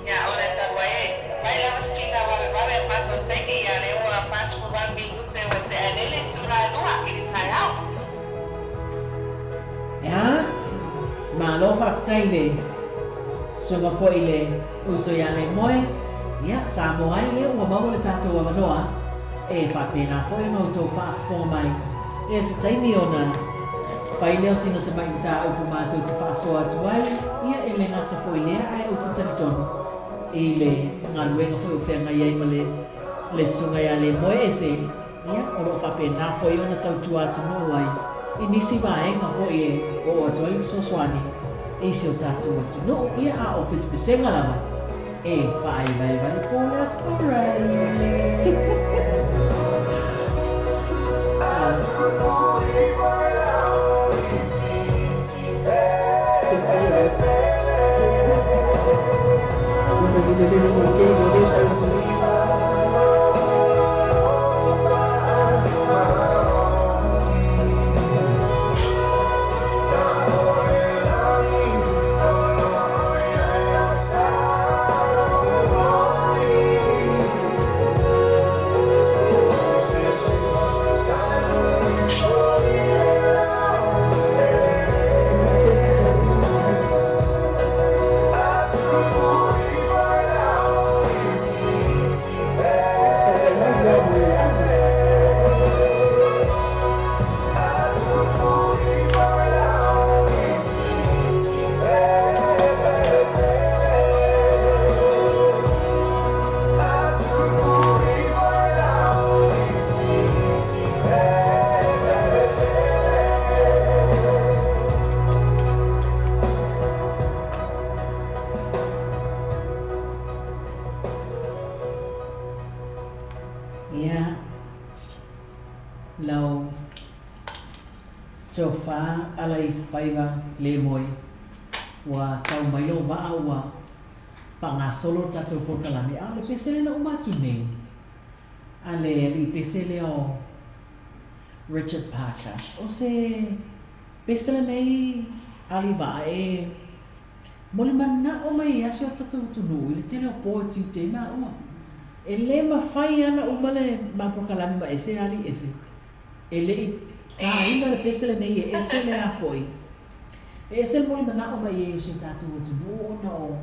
Speaker 4: Ia, o le talu ai e fai lava si tiga vavevave a matou taimi, ia lea ua 48 minute ua tea ai nei le itula e lua i le taeao.
Speaker 3: Ea, malo faafetai i le susuga foi i le uso ia Lemoe, ia, Samoa ai lea ua maua le tatou avanoa e faapena foi ona outou faafofoga mai ia se taimi ona fai lea o sina tamai mataupu matou te faasoa atu ai, ia e le gata foi lea ae ou te talitonu i le galuega foi o feagai ai ma le le susuga ia Lemoe ese, ia o lo o faapena foi ona tautua atunuu ai i nisi vaega foi e oo atu ai le fesoasoani i si o tatou atunuu, ia a o pesepesega lava e faaevaeva ai le Paula's Parade. Ia, lau tofa ala i faiva le moe, ua tau mai lou vaa ua. Faagasolo le tatou polokalame, a o le pese lea na uma atu nei a le alii pese lea o Richard Parker. O se pese lenei alivaa e molimanao mai ai si o tatou atunuu i le tele o po e tiute ai maua. E le mafai lava ona uma le ma polokalame ma ese alii ese. E le i taina le pese lenei e ese le a foi. E ese le molimanao mai ai o si o tatou atunuu ona o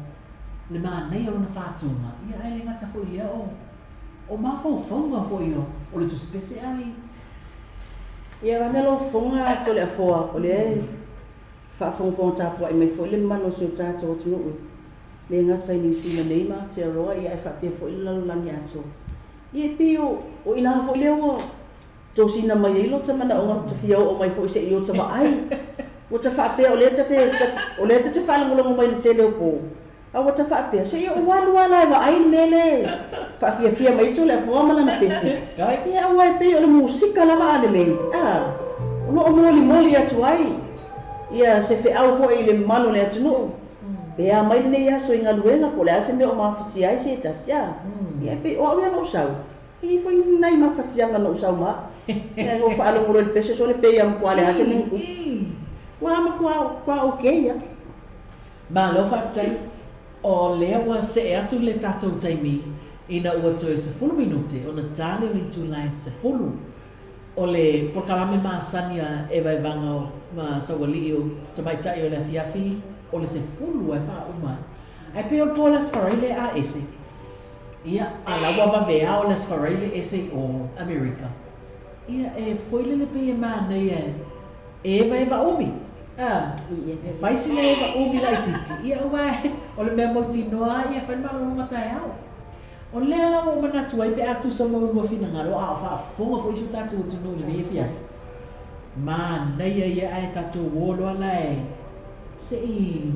Speaker 3: le manaia o lona faatuga, ia ae le gata foi i lea o o mafaufauga foi o o le tusipese ai.
Speaker 6: Ia vaeane lau fofoga Toleafoa, o lea e faafogafoga tapuai mai foi le mamalu o si o tatou atunuu e le gata i Niu Sila nei ma Aotearoa ia ae faapea foi le lalolagi atoa. Ia e pei o o i ina foi lea ua tosina mai ai lota manaoga ota fia oo mai foi se'i ota vaai. Ua ta faapea o lea ta te o lea ta te faalogologo mai i le tele o po, a ua ta faapea se'i ou alu lava la e vaai le mea lea e faafiafia mai ai Toleafoa ma lana pese. Ia aua e pei o le musika lava a lelei, a, o lo o molimoli atu ai ia se feau foi i le mamalu o le atunuu. Pe a mai lenei aso i galuega po o le a se mea o mafatia ai se tasi, a, ia e pei o au ia na ou sau. E i ai foi nai mafatiaga na ou sau ma au. Ia na ou faalogo loa i le pese sole pei lava matua leai se mea na tupu. Ua matua matua okay lava.
Speaker 3: Malo faafetai. O lea ua see atu le tatou taimi ina ua toe 10 minute ona ta lea o le itula e 10 o le polokalame masani a Evaevaga o ma Saualii o Tamaitai o le afiafi o le 10 ae faauma ai. Ae pei o le po o le Aso Faraile a ese. Ia, a la ua vave lava o le Aso Faraile ese i o Amerika. Ia, e foi lele pei e manaia e evaeva umi. A, e fai sina eva umi laitiiti, ia aua o le mea mautinoa lava ia fai le malologa taeao. O lea la ua ou manatu ai pe a tusa ma ulua finagalo a o faafofoga foi si o tatou atunuu i lenei afiafi. Manaia ia ae tatou o loa la e se i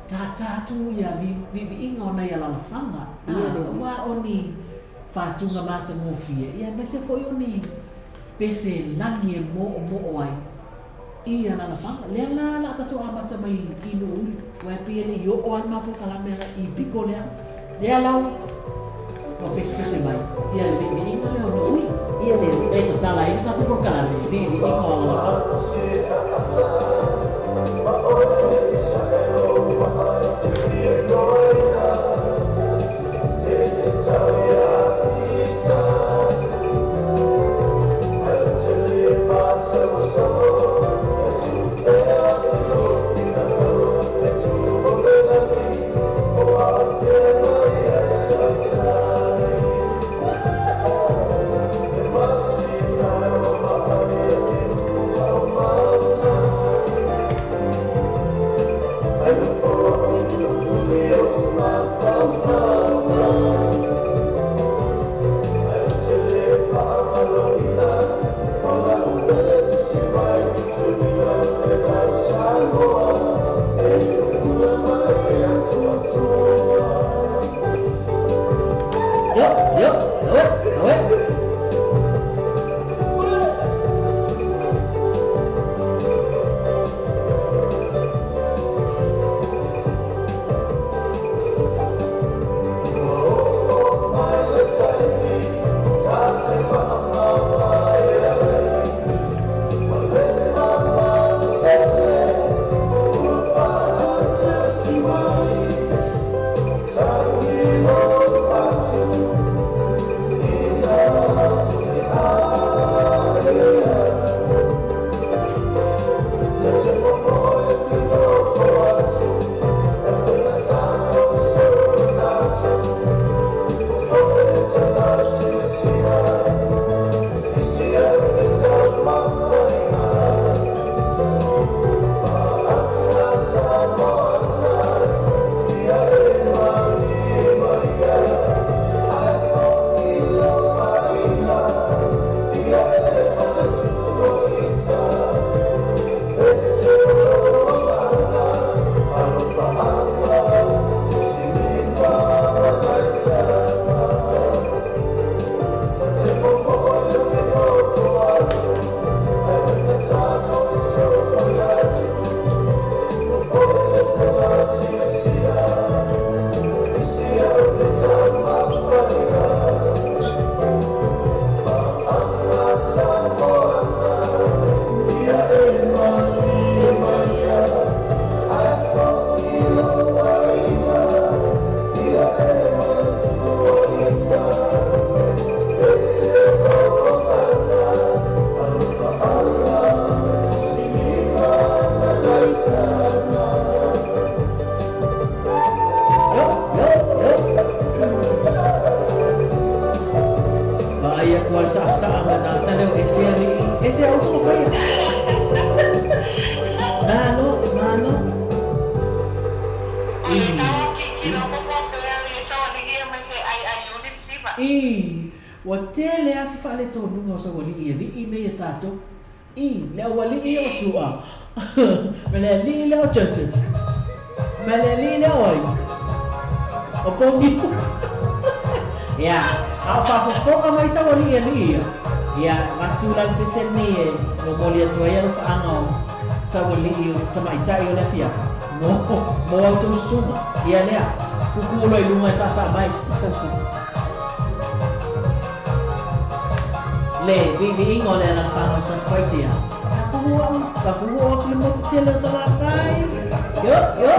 Speaker 3: tātā atu ia viiviiga o nai alalafaga, aua o ni faatuga matagofie, ia aemaise foi o ni pese lagi e moomoo ai i alalafaga. Lea la o le a tatou amata mai i Nuuuli, aua e pei e le i oo lava le ma polokalame i piko lea. Lea la ua pesepese mai ia le viiviiga lea o Nuuuli.
Speaker 6: Ia lea.
Speaker 3: E tatala ai le tatou polokalame i viiviiga o alalafaga. Yo, yo, awe, awe. matua saasaa ma tagata lea o ese alii ese a uso ma faia. Malo, malo. I, ua tele lava se faaletonuga o saualii alii nei e tatou. I, le aualii o Su'a, ma le alii lea o Joseph, ma le alii lea o ai, o Pogiu. Ia, a o faafofoga mai saualii alii ia, ia, avatu la le pese lenei e momoli atu ai alofaaga o saualii o tamaitai o le afiafi mo, mo a outou susuga. Ia lea, kuku loa i luga e saasaa mai. Le viiviiga o le alafaga o Satupaitea. Tatou oo atu i le motu tele o Salafai. Yo, yo.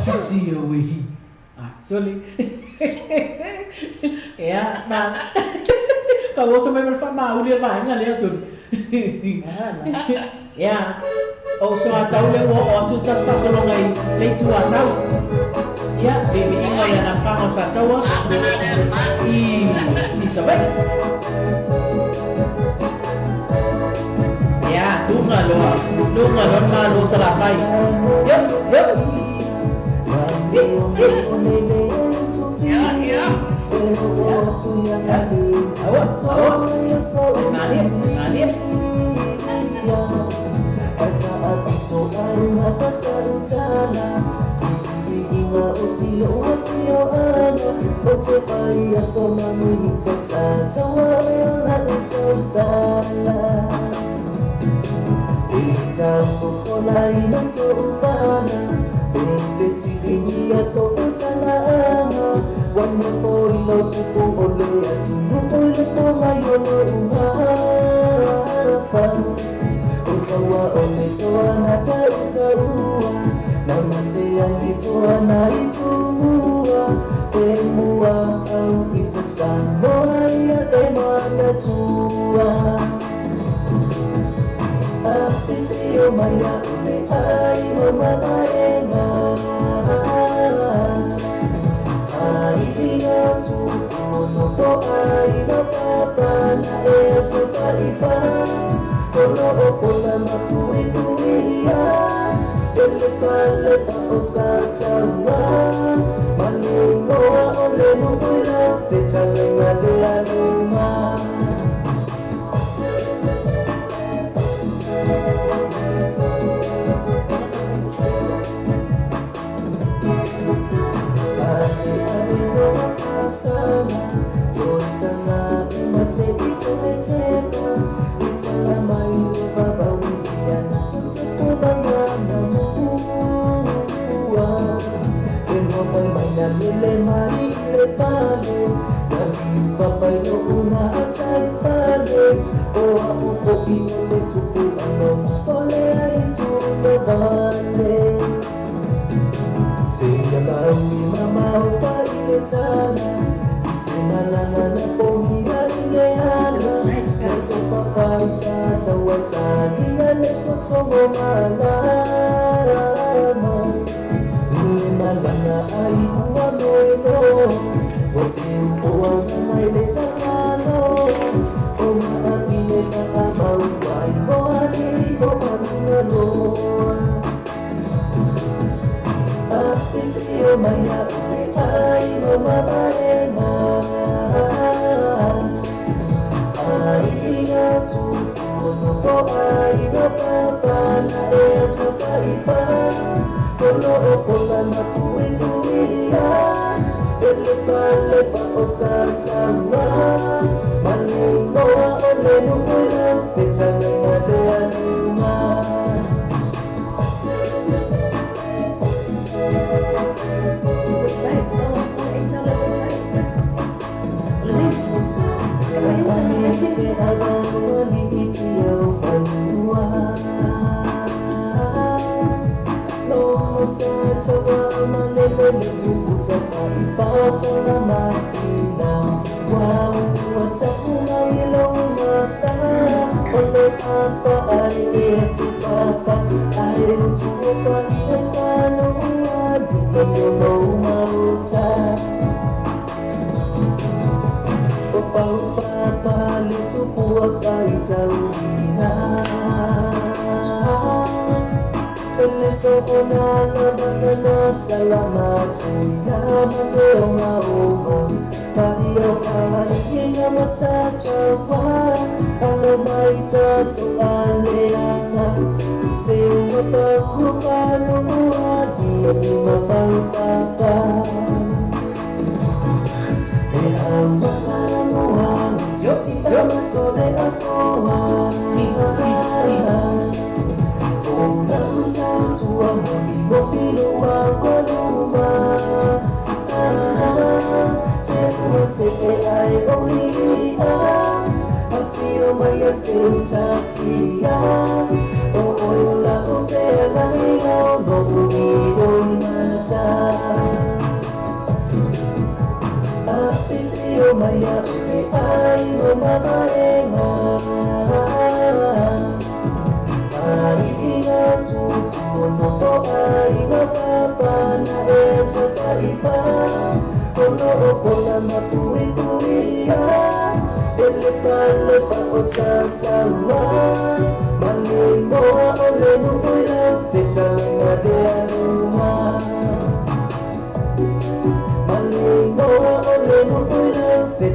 Speaker 3: Sisi o wehi. Ah, soli. Ia, ma. Pa oso mai ma le faamauli o le vaega lea soli. Ia, o soatau lea ua oo atu le tatou faasologa i le itu Asau. Ia, viiviiga i Anafaga o Sataua i i Savaii. Ia, luga loa, luga loa le Malo o Salafai. Yo, yo. Hi, hi. Aua, aua. Malie, malie.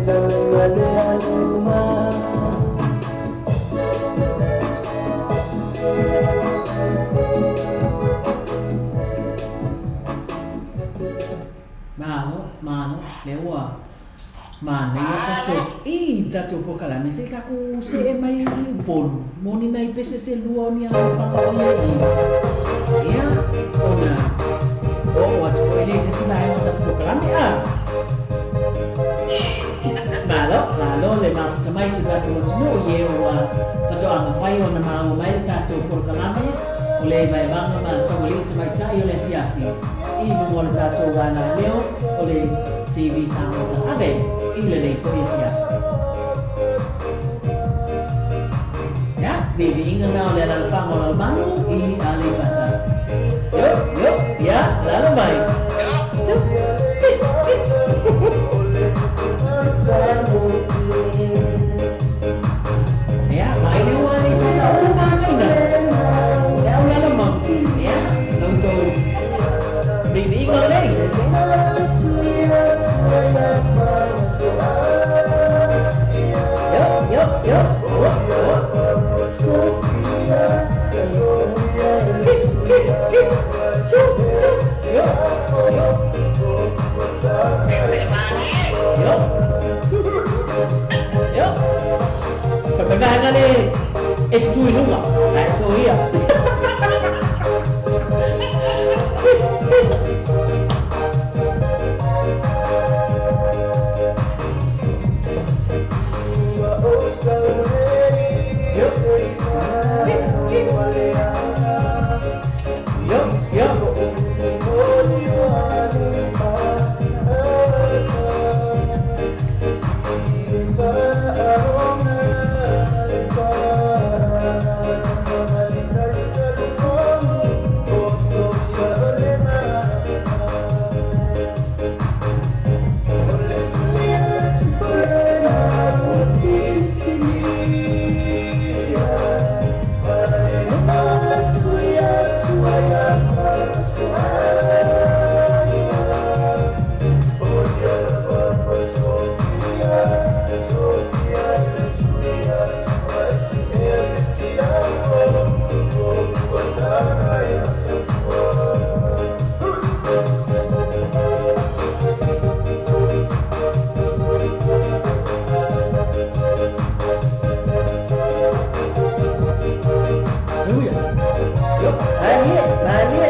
Speaker 5: Tell
Speaker 3: Malo, malo, lea ua manaia tatou i tatou polokalame se i tatou see mai i Upolu mo ni nai pese se lua o ni alaalafaga o ia i ia ona oo atu foi lea i se isi vaega o tatou polokalame a. Malo, malo le mafuta mai i si o tatou atunuu i e ua faatoa mafai ona maua mai le tatou polokalame o le Vaevaga ma Saualii Tamaitai o le afiafi i luga o le tatou alaleo o le TV Samoa Taave i lenei foi afiafi. Ia, viiviiga na o le alaalafaga o Lalomanu i Aleipata. Yo, yo, ia, lalo mai. Chu, hi, hi. Ia, vaai lea ua Aleipata o le manaina. Le au Lalomanu. Ia, la outou viiviiga lenei. Yo, yo, yo, oh, oh. Hi, hi, hi. Chu, chu. Yo, yo. Yo. Yo. Faapena le e tutū i luga, ae soia. Yo. Yo, yo. Suia. Yo, malie, malie.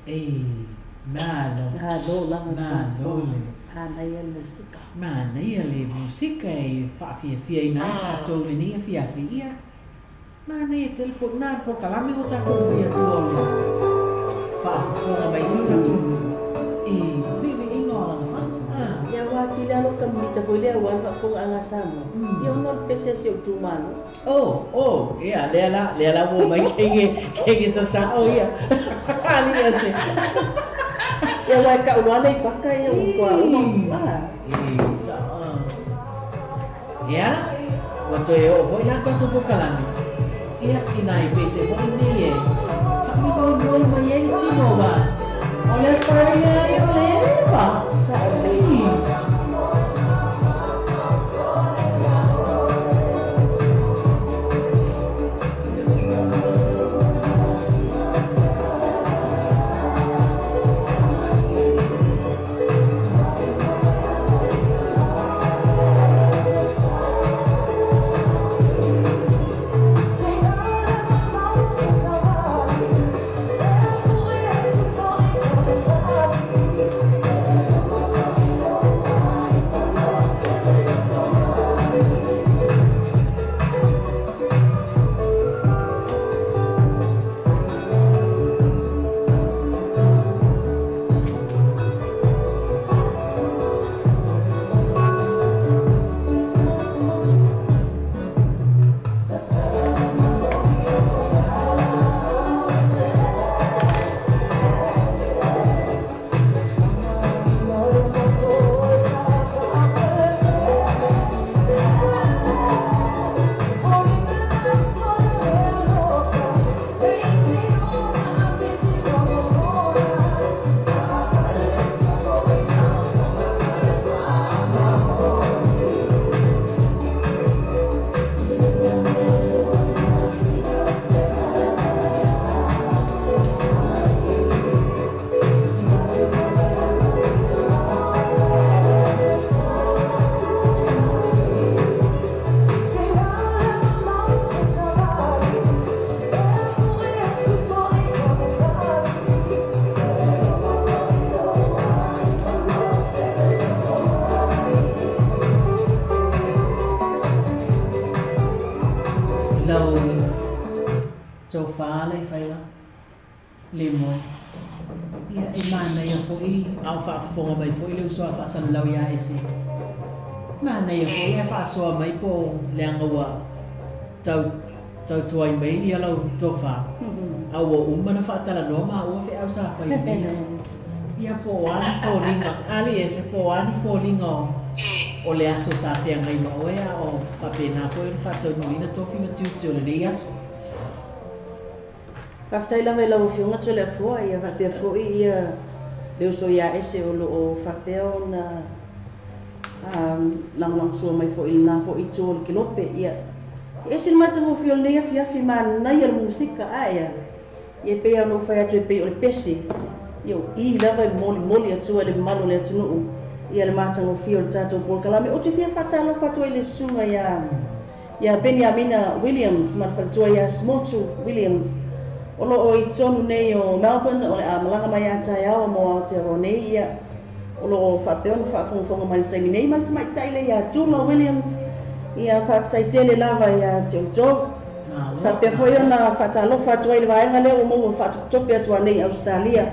Speaker 3: Ei, malo.
Speaker 6: Malo lava.
Speaker 3: Malo le.
Speaker 6: Manaia le musika.
Speaker 3: Manaia le musika e faafiafiaina ai tatou i lenei afiafi. Ia, manaia tele foi lena le polokalame ua tatou fai atua o le faafofoga mai si o tatou atunuu i viiviiga o alalafaga. Ah.
Speaker 6: Ia ua atili lava lou kamulita foi lea aua le faafofogaaga a Samoa. Ia ona o le pese a si ou itumalo.
Speaker 3: Oh, oh, ia, lea la, lea la ua omai kege, kege sasao ia. Alii ase.
Speaker 6: Ia aua e tau loa Aleipata ia ua matua uma. Ah.
Speaker 3: E, sao. Ia, ua toe oo foi la tatou polokalame. Ia, i nai pese foi nei e faamimoimoi mai ai le tino aua o le Aso Faraile lava ia o le eva.
Speaker 6: Sao.
Speaker 3: Ii. Lau tofa Alaifaila le moe. Ia e manaia foi a o faafofoga mai foi le uso a faasalalau ia Ese. Manaia foi ae faasoa mai po o leaga ua tau tautuai mai ia lau tofa a ua uma ona faatalanoa maua feau sa fai i lenei aso. Ia po o a ni foliga, alii Ese, po o a ni foliga o o le aso sa feagai ma oe a o faapena foi ona faataunuuina tofi ma tiute o lenei aso.
Speaker 6: Faafetai lava i lau Afioga Toleafoa, ia faapea foi ia le uso ia Ese o lo o faapea ona lagolagosua mai foi i lena foi itu o le kelope. Ia, e ese le matagofie o lenei afiafi, manaia le musika, ae a, ia e pei lava ona ou fai atu e pei o le pese, ia o i lava e molimoli atua i le mamalu o le atunuu ia le matagofie o le tatou polokalame. Ou te fia faatalofa atu ai i le susuga ia ia Peniamina Williams ma le faletua ia Smotu Williams o lo o i totonu nei o Melbourne, o le a malaga mai a taeao mo Aotearoa nei, ia o lo o faapea ona faafogafoga mai i le taimi nei ma le tamaitai lea ia Tula Williams, ia faafetai tele lava ia te outou. Faapea foi ona faatalofa atu ai i le vaega lea ua maua faatopetope atu anei i Ausetalia,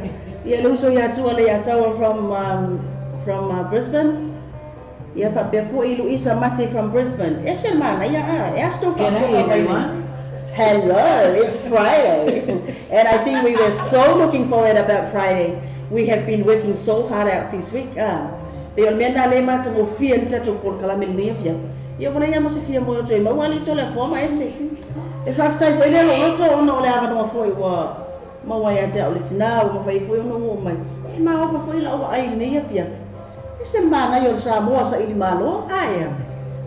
Speaker 6: ia le uso ia Tua Leiataua from from Brisbane, Ia faapea foi Luisa Mate from Brisbane. Ese le manaia a, e a se tou faafofoga mai le. Hello, it's Friday. And I think we were so looking forward about Friday. We have been working so hard out this week. Ah, pei o le mea lena lea e matagofie ai le tatou polokalame i lenei afiafi. Ia ua leai lava ma se fia moe o toe maua alii Toleafoa ma ese. E faafetai foi lea lou loto ona o le avanoa foi ua maua ia te au le tinā ua mafai ai foi ona ou oo mai. E maofa foi lau vaai i lenei afiafi. Ese le manaia o le Samoa saili malo, ae a?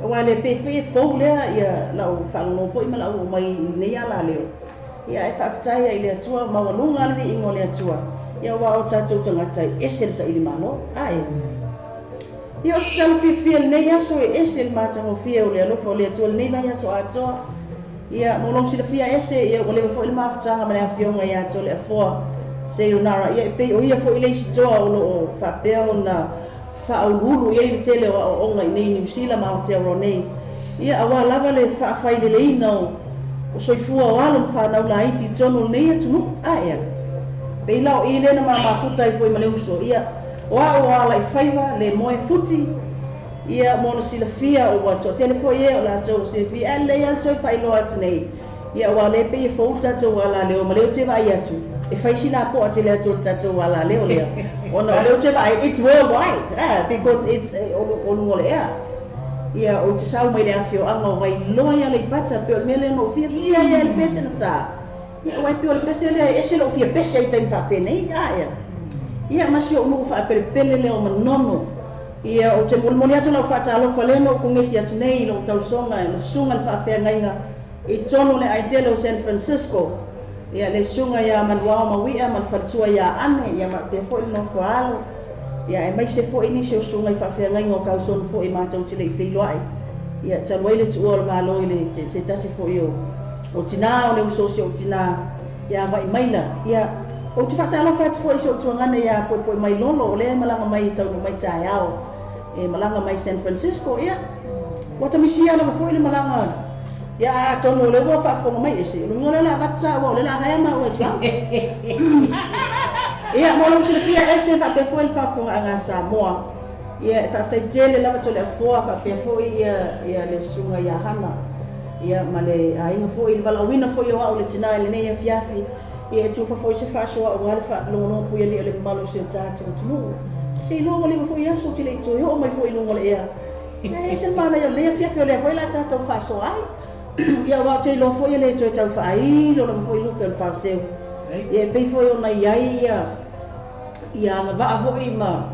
Speaker 6: Aua le pei foi e fou lea ia lau faalogo foi ma lau oo mai i lenei alaleo. Ia ae faafetai ai i le Atua, maualuga le viiga o le Atua, ia aua o tatou tagata e ese le saili malo, ae a? Ia o se tala fiafia i lenei aso e ese le matagofie o le alofa o le Atua i lenei vaiaso atoa. Ia, mo lou silafia ese, ia ua leva foi le mafutaga ma le Afioga ia Toleafoa Sayonara, ia e pei o ia foi le isi toa o lo o faapea ona faauluulu i ai le tele o aoaoga i nei i Niu Sila ma Aotearoa nei, ia aua lava le faafaileleina o o soifua o alo ma fanau laiti i totonu o lenei atunuu. Ae a? Pei la o i lea na ma mafuta ai foi ma le uso, ia, o a'u o Alaifaiva, le moe futi, Ia, mo le silafia, ua toatele foi e o latou ua silafia, ae lelei lava le toe faailoa atu nei, ia, aua o lea e pei e fou le tatou alaleo, ma lea ou te vaai atu, e fai si lapoa tele atu o le tatou alaleo lea, ona o lea ou te vaai, it's worldwide, ah, because it's, o luga o le ea. Ia, ou te sau mai le afioaga o Vailoa i Aleipata, pei o le mea lea na ou fiafia ai lava i le pese na ta. Ia, aua e pei o le pese lea e ese lou fia pese ai i taimi faapenei, ah, ia. Ia, ma si ou nuu faapelepele lea o Manono. Ia, ou te molimoli atu lau faatalofa lea na ou kogeki atu nei i lou tausoga e le susuga i le faafeagaiga i totonu o le aitele o San Francisco, ia, le susuga ia Manuao Maui'a ma le faletua ia Ane, ia faapea foi le nofo a alo, ia, aemaise foi nisi o susuga i faafeagaiga o Kausone foi matou te le i feiloai, ia, talu ai le tuua o le Malo i le se tasi foi o, o tinā o le uso o si ou tinā, ia, va'i maila, ia. Ou te faatalofa atu foi i si ou tuagana iā Poepoemailolo, o lea e malaga mai e taunuu mai taeao, e malaga mai San Francisco, ia, ua ta misia lava foi le malaga, ia, ae atonu o lea ua faafofoga mai ese, o le uiga o lea o le a avatu taua, o lea o le a haea maua e Trump. Ia, mo lou silafia ese faapea foi le faafofogaaga a Samoa, ia, e faafetai tele lava Toleafoa faapea foi ia, ia le susuga ia Hana, ia, ma le aiga foi, i le valaauina foi o au le tinā i lenei afiafi, Ia e tufa foi se faasoa aua le faalogologo puialii o le mamalu o si o tatou atunuu. Ou te iloa ua leva foi aso ou te le i toe oo mai foi i luga o le ea. Ia e ese le manaia o lenei afiafi o lea foi o le a tatou faasoa ai. Ia aua ou te iloa foi e le toe tau faailo lava foi lupe o le paoseu. Ia e pei foi ona i ai ia ia agavaa foi ma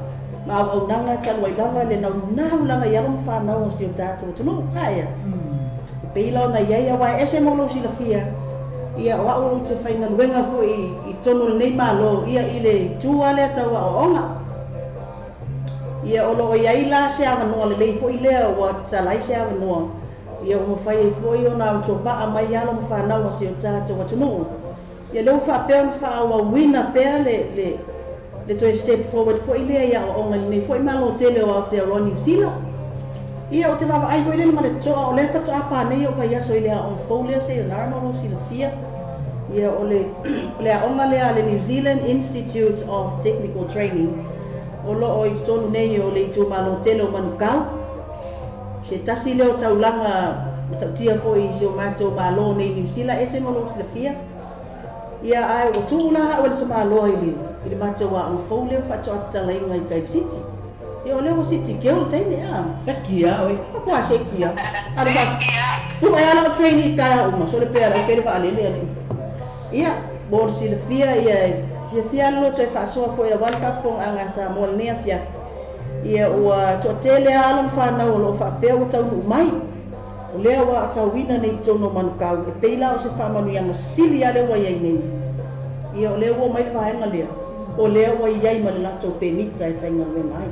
Speaker 6: ma auaunaga talu ai lava le naunau lava i alo ma fanau o si o tatou atunuu. Ae a? E pei la ona i ai, aua e ese mo lou silafia, ia o au ou te faigaluega foi i totonu o lenei Malo, ia i le itu lava lea tau aoaoga. Ia o lo o i ai la se avanoa lelei foi lea ua tatala ai se avanoa, ia ua mafai ai foi ona autopaa mai alo ma fanau a si o tatou atunuu. Ia lea ua faapea ona faaauauina pea le, le, le toe step forward foi lea i aoaoga i lenei foi Malo tele o Aotearoa Niu Sila. Ia, ou te vaavaai foi lele ma le totoa, o lea faatoa panei o'u vaiaso i le aoga fou lea Sayonara ma lou silafia. Ia, o le, o le aoga lea a le New Zealand Institute of Technical Training, o loo i totonu nei o le itumalo tele o Manukau. Se tasi lea o taulaga matautia foi i si o matou Malo nei i Niu Sila, ese ma lou silafia. Ia, ae ua tuu la au e le tamaloa i le, i le matou aoga fou lea faatoa tatalaina i tai City. Ia o lea ua City Girl le taimi a.
Speaker 3: Seki a oe.
Speaker 6: Matua seki a. A le faa. Ua e ala o trainee i taeao uma, so le pea lau kele vaalele alii. Ia, mo le silafia, ia, e fiafia lava le loto e faasoa foi aua le faafofogaaga a Samoa i lenei afiafi. Ia, ua toatele lava alo ma fanau o lo o faapea ua taunuu mai. O lea ua aotauina nei i totonu o Manukau, e pei la o se faamanuiaga sili lava lea ua i ai nei. Ia, o lea ua omai le vaega lea, o lea ua i ai ma le latou pemita e faigaluega ai.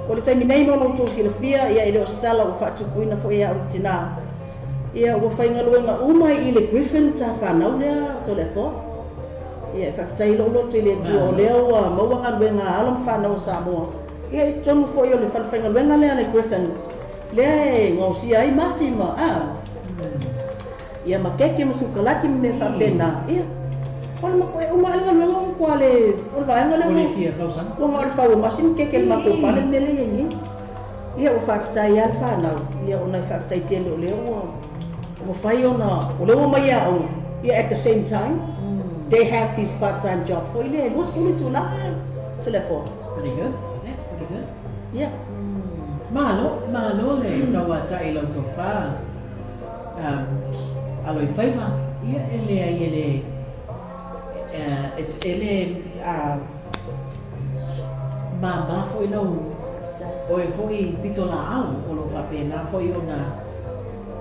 Speaker 6: O le taimi nei mo lo outou silafia, ia e le o se tala ua faatupuina foi e au le tina. Ia, ua faigaluega uma i le Griffin ta fanau lea Toleafoa. Ia, e faafetai i lou loto i le Atua o lea ua maua galuega a alo ma fanau a Samoa. Ia, i totonu foi o le falefaigaluega lea a le Griffin, lea e gaosia ai masi ma, a, ia ma keke ma sukalaki ma mea faapena. Ia, o le e uma lava le galuega ua matua le, o le vaega lea
Speaker 3: ua, le fia tausaga.
Speaker 6: Ua na o le fau o masi ma keke i le matou fale le mea lea e i ai nei. Ia, ua faafetai lava le fanau, ia ona e faafetai tele o lea ua mafai ona, o lea ua omai e aoga, ia at the same time, they have this part time job foi lea e 20 itula, Toleafoa.
Speaker 3: That's pretty good. That's pretty good.
Speaker 6: Ia.
Speaker 3: Malo, malo le tauata'i i lau tofa, alo i faiva, ia e leai e le, e le māmā foi lau oe foi pitolaau o lo o faapena foi ona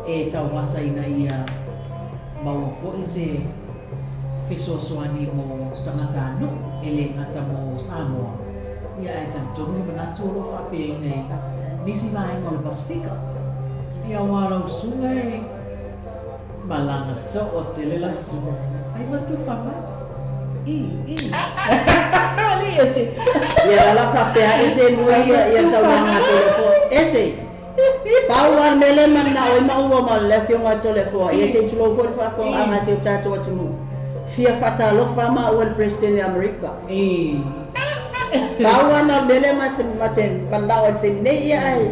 Speaker 3: e tauasa ina ia maua foi se fesoasoani mo tagatanuu e le gata mo Samoa, ia ae talitonu le manatu o lo o faapeaina i nisi vaega o le Pasefika. Ia aua o lau susuga e malaga soo tele lau susuga. Ai ma tufa mai. I, i. Alii ese.
Speaker 6: Ia la la faapea ese moi ia ia saunoaga a Toleafoa. Ese. Pau lava le mea lea e mananao ai maua ma le Afioga a Toleafoa, ia se i tulou foi le faafofogaaga a si o tatou atunuu. Fia faatalofa maua i le Peresetene o Amerika. Pau lava na o le mea lea ma te, ma te mananao ai i le taimi nei, ia ae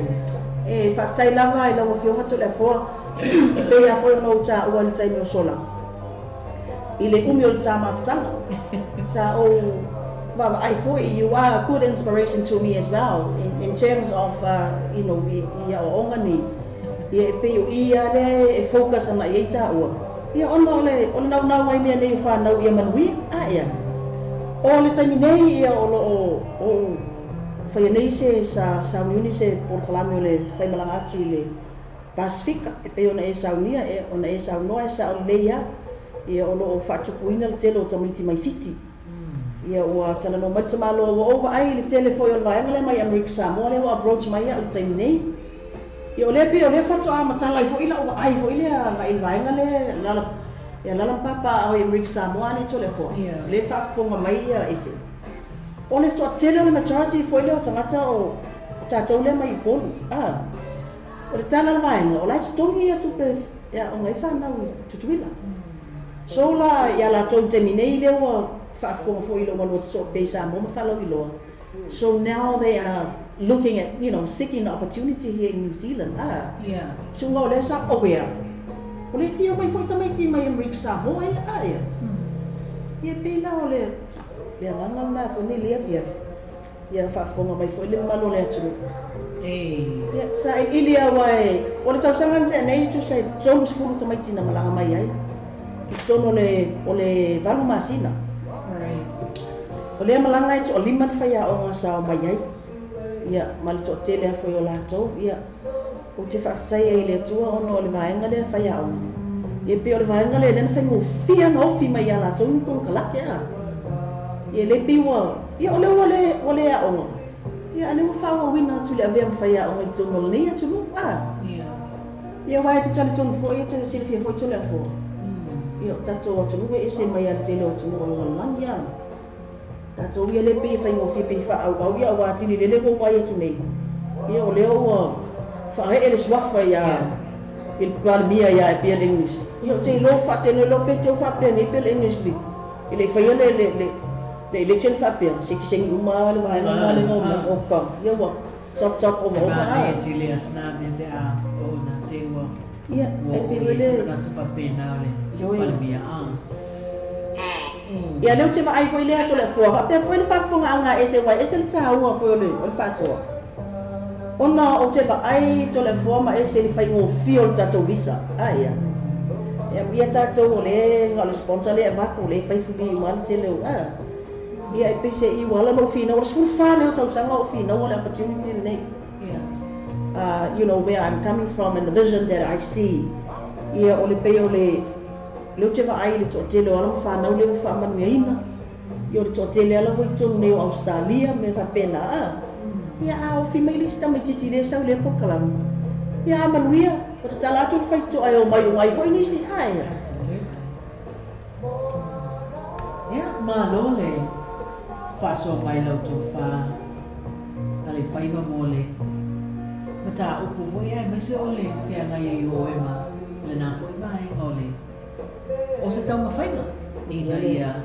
Speaker 6: e faafetai lava i lau Afioga Toleafoa, e pei lava foi ona ou taua i le taimi o sola, i le umi o le ta mafutaga, sa ou vaavaai foi, you are a good inspiration to me as well in, in terms of, you know, i, i aoaoga nei. Ia e pei o i lava lea e focus ana i ai taua. Ia ona o le, o le naunau ai mea nei o fanau ia manuia, a ea. O le taimi nei ia o lo o ou faia nei se sa sauniuni se polokalame o le faimalaga atu i le Pasefika, e pei ona e saunia, e, ona e saunoa e sao lelei lava, ia o lo o faatupuina le tele o tamaiti mai Fiti. Ia ua talanoa mai le tamaloa, ua ou vaai i le tele foi o le vaega lea mai Amerika Samoa lea ua approach mai au i le taimi nei. Ia o lea pei o lea faatoa matala ai foi lau vaai foi lea agai i le vaega lea lala, ia lala ma papa i Amerika Samoa alii Toleafoa. O lea e faafofoga mai ia ese. O le toatele o le majority foi lea o tagata o tatou lea mai Upolu. A. O le tala a le vaega, o la e totogi ia tupe e aoga ai fanau i Tutuila. So la ia latou i le taimi nei lea ua faafofoga foi i lou alu atu soo pea i Samoa ma faalauiloa. So now they are looking at, you know, seeking the opportunity here in New Zealand. Ah, tuuga o lea sa aware. O le fia mai foi tamaiti mai Amerika Samoa ia, ah ia. Ia pei la o le le agaga lena foi nei le afiafi. Ia faafofoga mai foi le mamalu o le atunuu. Ia, sailiili lava aua e, o le tausaga na tea nei tusa e 30 tamaiti na malaga mai ai i totonu o le, o le 8 masina. O lea malaga e toalima le faiaoga sa omai ai, ia, ma le toatele lava foi o latou. Ia, ou te faafetai ai i le Atua ona o le vaega lea faiaoga. Ia, e pei o le vaega lea lea na faigofie ona ofi mai ia latou ni konokalake, a. Ia, le pei ua, ia o lea ua le, ua le aoga, ia a lea ua faaauauina atu i le avea ma faiaoga i totonu o lenei atunuu, a. Ia, aua e te talitonu foi, e te silafia foi Toleafoa, ia o tatou atunuu e ese mai lava i le tele o atunuu o le lalolagi, a. Tatou ia lea pei e faigofie pei faaauau ia aua atili lele ua ou vaai atu nei, ia o lea ua Faaee le suafa ia i le Palemia ia Bill English. Ia ou te iloa faatino iloa pe te o faapea nei Bill English li e le i faia le le le le election faapea se i kiseni uma lava le vaega lena lea na omai oka ia ua chop chop
Speaker 3: Se
Speaker 6: omaoma
Speaker 3: manaia
Speaker 6: a.
Speaker 3: tele a sina mea pe a oo ina te ua
Speaker 6: Ia
Speaker 3: ua
Speaker 6: e
Speaker 3: oo
Speaker 6: pei
Speaker 3: i
Speaker 6: foi
Speaker 3: ai
Speaker 6: le
Speaker 3: se manatu faapena o le
Speaker 6: ioe.
Speaker 3: Palemia a.
Speaker 6: Ia lea ou te vaai foi lea Toleafoa faapea foi le faafofogaaga ese aua e ese le taua foi o le o le faasoa. Ona ou te vaai Toleafoa ma ese i le faigofie o le tatou visa. A ia. Ia amuia tatou o lea na o le sponsor lea e avatu o lea e fai fuli uma le tele o a. Ia e pei se i ua ala ona ou finau o le 14 lea o tausaga o ou finaua le opportunity lenei. You know where I'm coming from and the vision that I see. Ia o le pei o le lea ou te vaai i le toatele o alo ma fanau lea ua faamanuiaina. Ia o le toatele lava ua i totonu nei o Ausetalia ma mea faapena a. Ia a ofi mai le isi tamaitiiti lea e sau i lea polokalame, ia a manuia, ua tatala atu le faitotoa e omai uma ai foi nisi a ia.
Speaker 3: Absolutely. Ia, malo le faasoa mai lau tofa a le faiva mo le mataupu foi aemaise o le feagai ai o oe ma lena foi vaega o le o se taumafaiga ina ia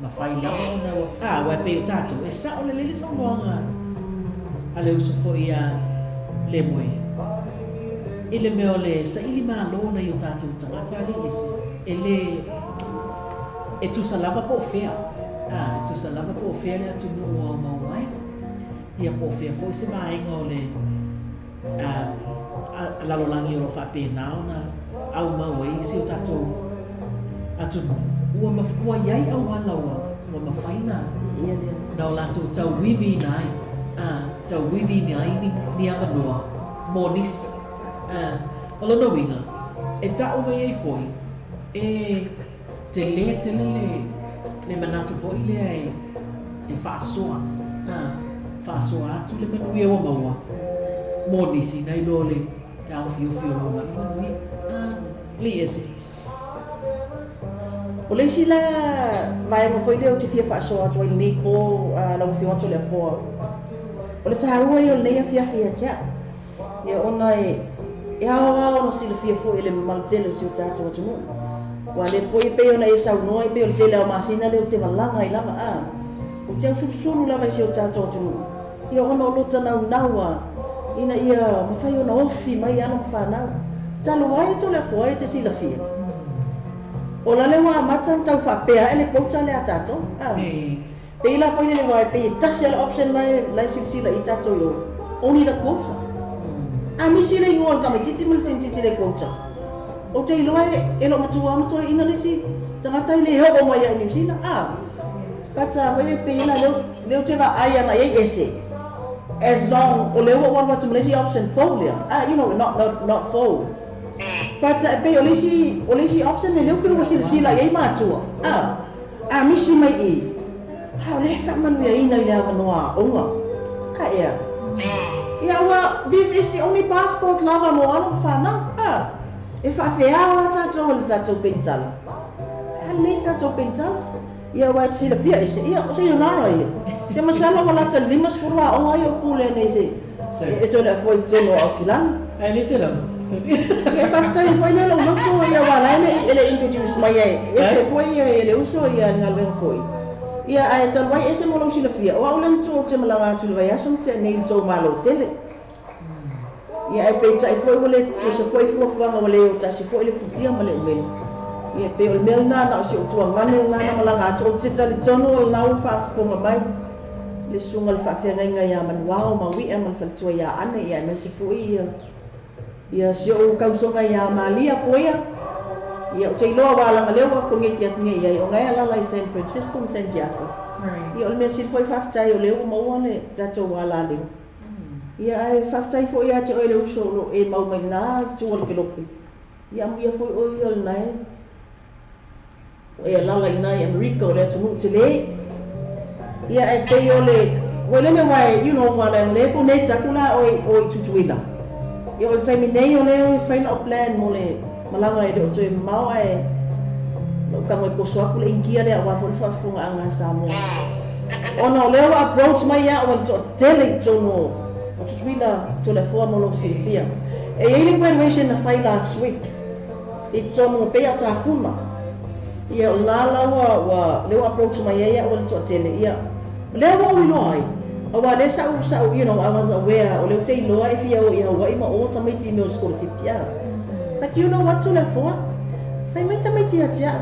Speaker 3: mafai lava ona ua, a, aua e pei o tatou, e sao lelei le saunoaga a le uso foi ia Lemoe, i le mea o le saili malo o nai o tatou tagata alii ese, e le, e tusa lava po o fea, a, e tusa lava po o fea le atunuu o aumau ai, ia po o fea foi se vaega o le, a, a lalolagi o lo o faapena ona aumau ai si o tatou atunuu, ua, ua i ai auala ua, ua mafai na, na o latou tauiviina ai, a, tauiviina ai ni, ni avanoa mo nisi. A, o lona uiga, e ta'u mai ai foi, e tele tele le, le manatu foi lea e, e faasoa, a, faasoa atu le manuia ua maua mo nisi nai lo le taofiofi o lou lava manuia. A, alii ese.
Speaker 6: O le isi la vaega foi lea ou te fia faasoa atu ai i lenei po lau Afioga Toleafoa, o le taua ia o lenei afiafi ia te au. Ia ona e e ao lava ona silafia foi e le mamalu tele o si o tatou atunuu. Aua o lea foi e pei ona e saunoa e pei o le tele lava o masina lea ou te malaga ai lava a. Ou te ausulusulu lava i si o tatou atunuu, ia ona o lota naunau a ina ia mafai ona ofi mai alo ma fanau. Talu ai Toleafoa e te silafia, o la le ua amata ona tau faapea ae le quota lea a tatou a. Pei la foi lele aua e pei e tasi a le option la e la e silasila i ai tatou i o, only the quota. A misi le igoa o le tamaitiiti ma le tamaitiiti i le quota, ou te iloa e e loo matua ona toeaina le isi tagata e le oo mai ia i New Zealand a. But a foi lele pei la lea lea ou te vaai ana i ai ese as long o lea ua ou alu atu ma le isi option fou lea a, you know, not not not fou. But e pei o le isi o le isi option lea ou pei ua silasila i ai matua a. A misi mai i, a o lea e faamanuiaina i le avanoa aoga. Ka ea? Ia ua, this is the only passport lava mo alo ma fanau. A, e faafeao a tatou e le tatou penitala. A lelei le tatou penitala. Ia aua e te silafia ese, ia o sayonara ia. Te masalo ua lata i le 50 aoga ia o pule nei se, e toe le afoa i totonu o Aukilani.
Speaker 3: Ae le se lava.
Speaker 6: Ia faafetai ai foi lea lou loto ia aua la e le i introduce mai e ese foi ia e le uso ia le galuega foi. Ia ae talu ai ese mo lou silafia, o au lea na tuu ou te malaga atu i le vaiaso na tea nei i le tou malo tele. Ia ae peitai foi ua le tutusa foi fuafuaga ua le o tasi foi le futia ma le umele. Ia pei o le mea lena na o si ou tuagane lena na malaga atu ou te talitonu o lena ua faafofoga mai le susuga i le faafeagaiga ia Manuao Maui'a ma le faletua ia Ane ia aemaise foi ia ia si ou kausoga ia Malia Poia. Ia ou te iloa aua leaga lea ua koneti atu nei i ai ona e alala i San Francisco ma Santiago. Ia o le mea sili foi faafetai o lea ua maua le tatou alaleo. Ia ae faafetai foi ia te oe le uso o lo o e mau mai ina i tua o le kelope. Ia amuia foi oe ia o lena e ua e alala i ina i Amerika o le atunuu tele. Ia ae pei o le ua lele aua e you know ua leaga lea e connect atu la oe i o i Tutuila. Ia o le taimi nei o lea e fai lau plan mo le malaga e le o toe mamao ae lou tago e toso atu le Initia lea aua foi le faafofogaaga a Samoa. Ona o lea ua approach mai au e le toatele i totonu o O Tutuila Toleafoa mo lou silafia. E i ai le graduation na fai last week i totonu o pei a o Tafuna. Ia o lena la ua ua lea ua approach mai ai au e le toatele ia lea ua ou iloa ai aua lea sa ou sa ou you know I was aware o lea ou te iloa e fia o i Hawaii ma o tamaiti i mea o sikolasipi a. But you know what Toleafoa? Fai mai tamaiti ia te au,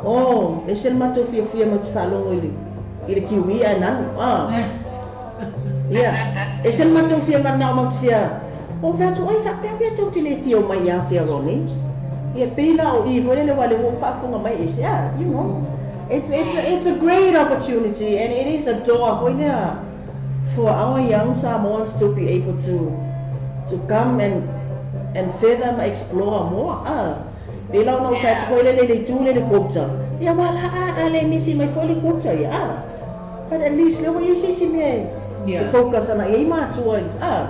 Speaker 6: oh ese le matou fiafia matou te faalogo i le i le kiwi ae nanu a. Ia, ese le matou fia manao matou te fia ou fai atu, oi faapea mea tou te le fia omai i Aotearoa nei. Ia, pei la o i foi lele aua o lea ua ou faafofoga mai ese a, you know. It's, it's, it's a great opportunity and it is a door foi lea for our young Samoans to be able to, to come and, and further ma explore more a. Pei la ona ou fai atu foi lele i le itu lea i le quota, ia aua la a, a le misi mai foi le quota ia a. But at least lea ua i ai se isi mea e focus ana i ai matua i a.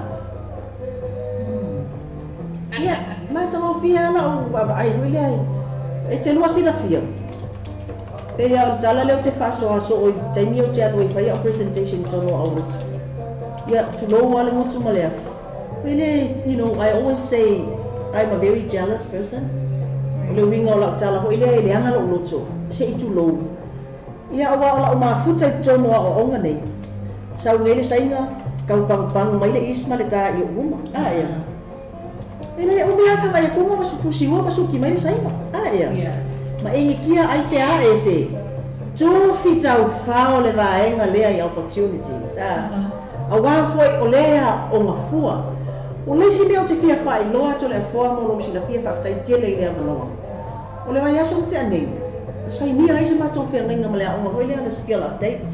Speaker 6: Ia, matagofie lava lau vaavaai foi lea e te lua silafia. Pei lava o le tala lea ou te faasoa soo i taimi ou te alu ai fai au presentation i totonu o aulotu. Ia, tulou lava le gutu ma le afi. Foi le, you know, I always say I'm a very jealous person. O le uiga o lau tala foi lea e leaga lou loto, se i tulou. Ia aua o la'u mafuta i totonu o aoaoga nei. Sau nei le saiga, tau pagupagu mai le is ma le ta i o'u luma. A ea. E le umi a ka vaiakuga ma fusiua ma suki mai le saiga. A ea. Ma inikia ai se a e se tufi taufao le vaega lea i opportunities. A. Aua foi o lea aoga fua. O le isi mea ou te fia faailoa atu le afoa mo lou silafia faafetai tele i le avanoa. O le vaiaso na tea nei, na sainia ai se matou feagaiga ma le aoga foi lea o le Skill Update.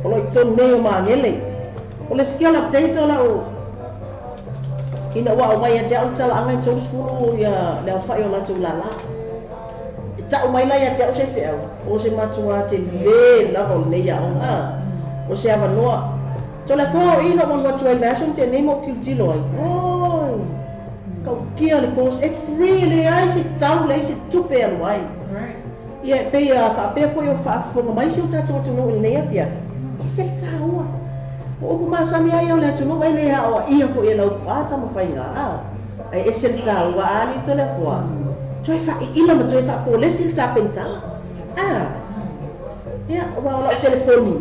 Speaker 6: O lo o i totonu nei o Magele. O le Skill Update o lau ina ua aumai ia te au le talaaga e 30 ia le aofai o latou lala. E tau mai la ia te au se feau, o se matua tele lava o lenei aoga, o se avanoa. Tolafoa o i na ou alu atu ai i le vaiaso na tea nei ma ou tilotilo ai. Oi! Tautia le course e free e leai se tau leai se tupe e alu ai. Ia e pei a faapea foi o faafofoga mai si o tatou atunuu i lenei afiafi, e ese le taua. O upu masani lava ia o le atunuu e le aoaia foi e Laupua Tamafaiga a, ae ese le taua a alii Toleafoa, toe faaiila ma toe faapolesi le tapenitala. A, ia, aua o lau telefoni,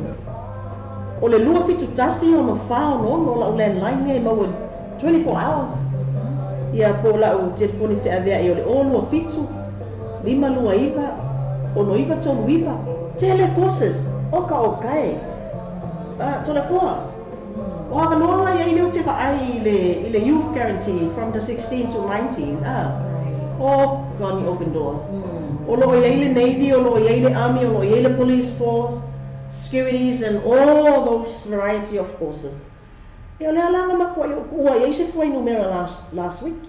Speaker 6: o le 271 6466 lau landline ia e maua i le 24 hours. Ia po o lau telefoni feaveai o le 0 27 529 6939. Tele courses, oka oka e. Toleafoa, o avanoa la i ai lea ou te vaai i le youth guarantee from the 16 to 19. Oh, God, ni open doors. O lo o i ai le Navy, o lo o i ai le Army, o lo o i ai le Police Force, securities and all those variety of courses. Ia o le ala na matuai ou tuua i ai se fuainumera last, last week.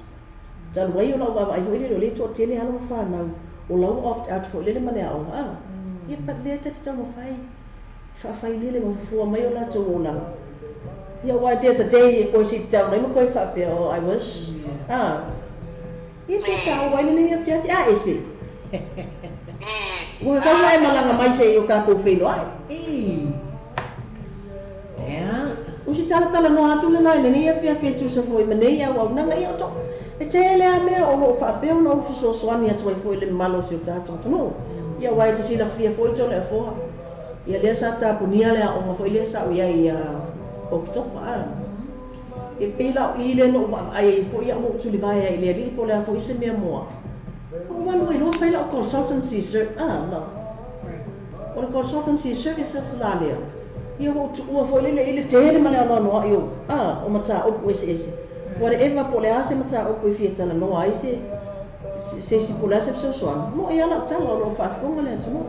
Speaker 6: Talu ai o lau vaavaai foi lele o lea e toatele alo ma fanau o la ua opt out foi lele ma le aoga a. Ia but lea ta te taumafai faafailele ma fufua mai o latou olaga. Ia aua there's a day e koe sit down ai ma koe faapea, oh I wish. A. Ia pe taua ai lenei afiafi a ese. Ua tatau ona e malaga mai se i o tatou feiloai. O se talatalanoa atu lena i lenei afiafi e tusa foi ma nei auaunaga ia o to e tele a mea o lo o faapea ona ou fesoasoani atu ai foi i le mamalu o si o tatou atunuu. Ia aua e te silafia foi Toleafoa, ia lea sa tapunia le aoga foi lea sa ou i ai ia Oketopa a. E pei la o i lea na ou vaavaai ai foi au ma ou tulivae ai i le alii po o le a foi se mea moa. Ou alu ai loa fai lau consultancy ser a no. O le consultancy services la lea, ia ua ou tuua foi lele i le tele ma le anoanoai o, a, o mataupu eseese. Whatever po o le a se mataupu e fia talanoa ai se, se isi po o le a se fesoasoani, moʻi lava lau tala o lo o faafofoga le atunuu.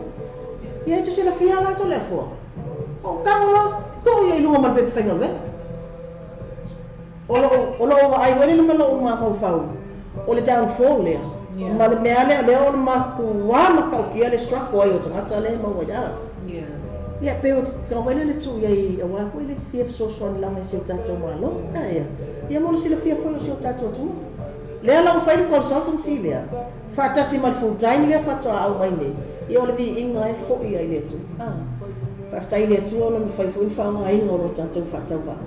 Speaker 6: Ia e te silafia lava la Toleafoa, o tago loa, tuu ia i luga ma le pepa faigaluega. O lou vaai foi lele ma lou mafaufau, o le downfall lea, ma le mea lea lea o le matuā matautia le struggle ai o tagata lea e maua ai a. Ia pei o te foi lele tuu i ai aua foi le fia fesoasoani lava i si o tatou Malo. A ia. Ia mo le silafia foi o si o tatou atunuu. Lea la ua fai le consultancy lea, faatasi ma le full time lea faatoa aumai nei, ia o le viiga e foi ai le Atua. A. Faafetai i le Atua ona mafai foi ona faaaogaina o lo tatou faatauvaa.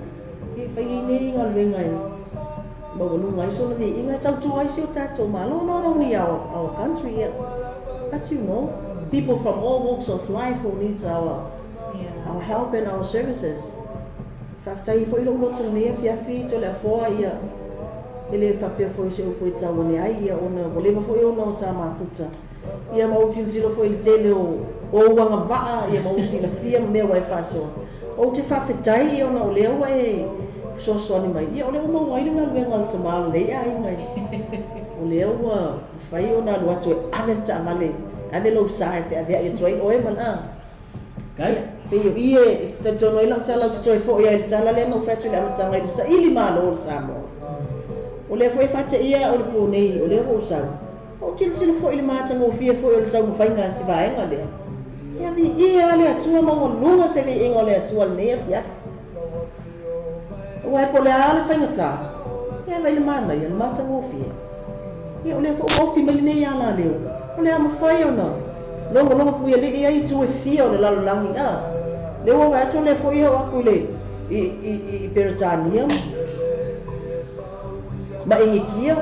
Speaker 6: E fai ai nei galuega e maualuga ai sona viiga e tautua ai si o tatou Malo, not only our country, yeah, but people from all walks of life who needs our help and our services. Faafetai foi lou loto i lenei afiafi tole afoa ia e le faapea foi se upu e tau ane ai ia ona ua leva foi ona o ta mafuta ia ma ou tilotilo foi i le tele o ou agavaa ia ma ou silafia ma mea ua e faasoa. Ou te faafetai ia ona o lea ua e fesoasoani mai ia o lea ua maua ai le galuega a le tamā o lenei aiga o lea ua mafai ona alu atu e ave le taavale, ave lou sa e feaveai atu ai oe ma le
Speaker 3: Kai.
Speaker 6: Pei o i e talitonu ai lau tala ou te toe foi ai i le tala lea na ou fai atu i le amataga i le saili malo o le Samoa. O lea foi e faateia au i le po nei, o lea ua ou sau. Ou tilotilo foi i le matagofie foi o le taumafaiga a si vaega lea. Ia viia lava le Atua maualuga se viiga o le Atua i lenei afiafi. Aua e po o le a le faigata, ia vaai le manaia, le matagofie. Ia o lea foi ua ofi mai lenei alaleo, o le a mafai ona logologo puialii ai itu e fia o le lalolagi. A lea ua vaai atu o lea foi e oo atu i le i Peretania ma Initia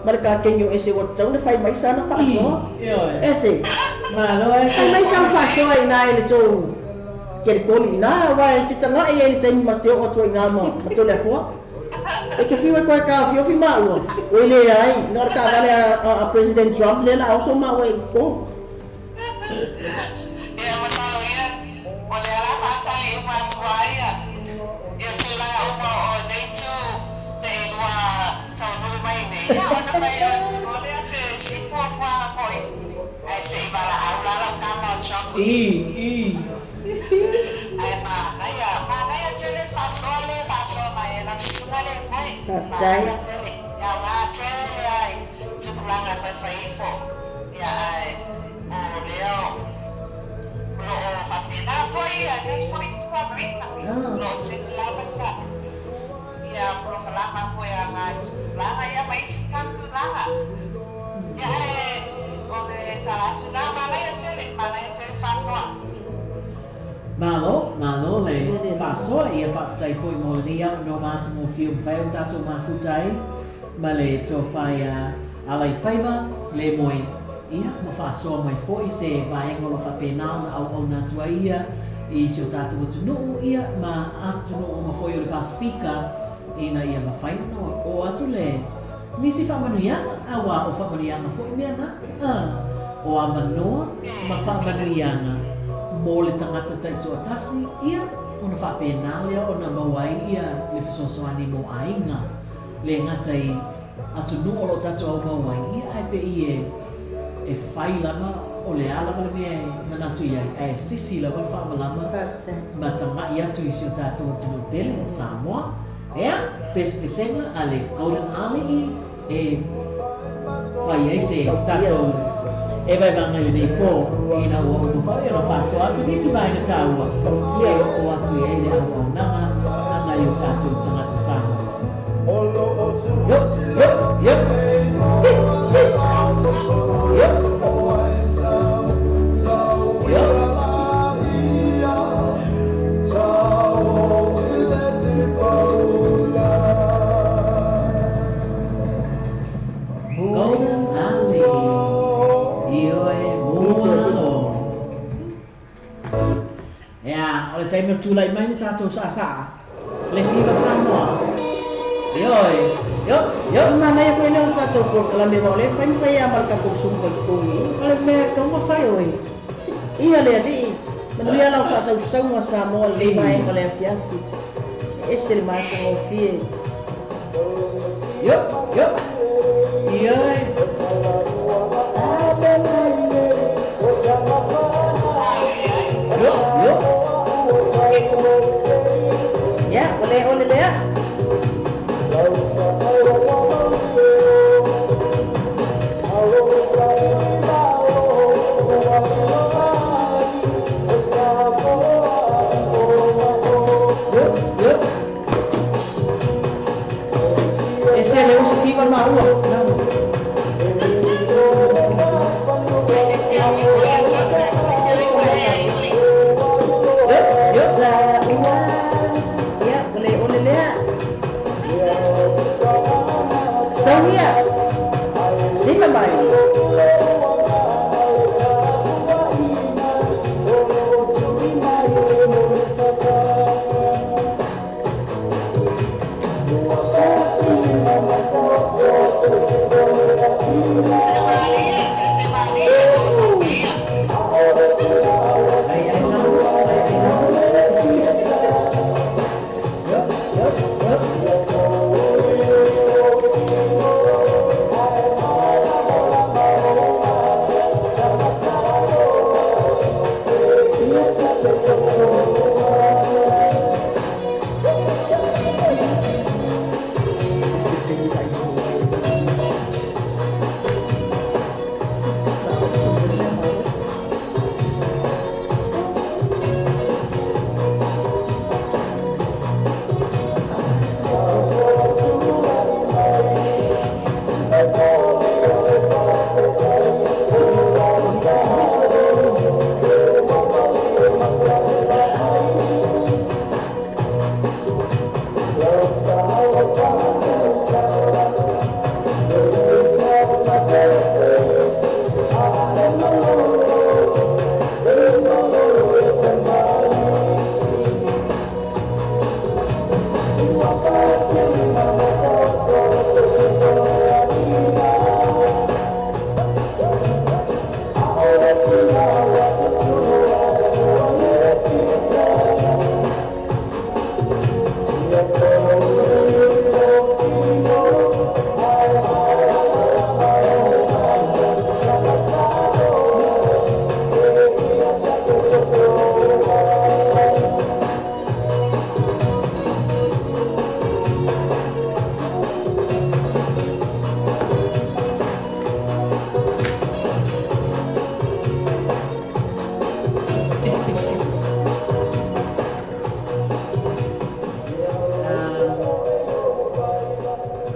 Speaker 6: ma le kakegi o ese ua tatau ona fai mai sana faasoa. Ese.
Speaker 3: Malo ese.
Speaker 6: Fai mai sau faasoa i ina i le tou kelikoli i ina, aua e te taga'i ai i le taimi ma te oo atu ai i ina ma Toleafoa. E te fiu e toe taofiofi maua, oi leai, na o le taavale a President Trump lea la a oso maua i totonu.
Speaker 4: Ia masalo ia, o lea la faatali uma atu ai ia ia tulaga uma o nei itu se i lua taunuu mai nei, ia ona fai atu loa lea se isi fuafuaga foi, ae se i valaau la lau tama o Trump. Ae manaia, manaia tele le faasoa lea e faasoa mai e lau susuga le moe.
Speaker 6: Faafetai.
Speaker 4: Manaia tele, e aoga tele lava i tupulaga e faifai ifo. Ia ae o lea o lo o faapena foi ia nei foi itu Amerika. O lo o tele lava ia ia polokalama foi aoga i tupulaga ia ma isi lava tulaga. Ia ae o le tala atu lena, manaia tele, manaia tele faasoa.
Speaker 3: Malo, malo le faasoa, ia faafetai foi mo lenei avanoa matagofie ua mafai ona tatou mafuta ai ma le tofa ia Alaifaiva le moe, ia ma faasoa mai foi se vaega o lo o faapena ona auauna atu ai ia i si o tatou atunuu ia ma atunuu uma foi o le Pasefika ina ia mafai ona oo atu le nisi faamanuiaga, aua o faamanuiaga foi mea na, o avanoa ma faamanuiaga mo le tagata taitoatasi, ia, ona faapena lea ona maua ai ia le fesoasoani mo aiga, le gata i atunuu o lo o tatou aumau ai, ia, ae pei e fai lava o le a lava le mea e manatu i ai, ae sisi lava le faamalama ma taga'i atu i si o tatou atunuu pele o Samoa. Ea, pesepesega a le Golden Ali'i e fai ai se tatou e vaevaga i lenei pō, ina ua uma foi ona faasoa atu nisi vaega taua e oo atu i ai le auaunaga a nai o tatou tagata Samoa. Yo, yo, yo. Hi, hi. Yo. Yo. Golden Ali'i. Ioe, mua o. Ea, o le taimi o le tulai mai ma tatou saasaa. Le siva Samoa. Ioe, yo, yo.
Speaker 6: O le manaia foi lea o le tatou polokalame aua o lea e fai ma fai lava ma le tatou sumu faitonu. O le mea e tatau ona fai oe. Ia le Alii, manuia lau faasausauga Samoa i lenei vaega o le afiafi. E ese le matagofie.
Speaker 3: Yo, yo. Ioe. Yo, yo.
Speaker 6: Ia, o le ole lea.
Speaker 3: Yo, yo. Ese le usa siva maua. Yo, yo.
Speaker 6: Taugia, lima mai. Ai ai nalo, ai ai nalo. Yup, yup, yup.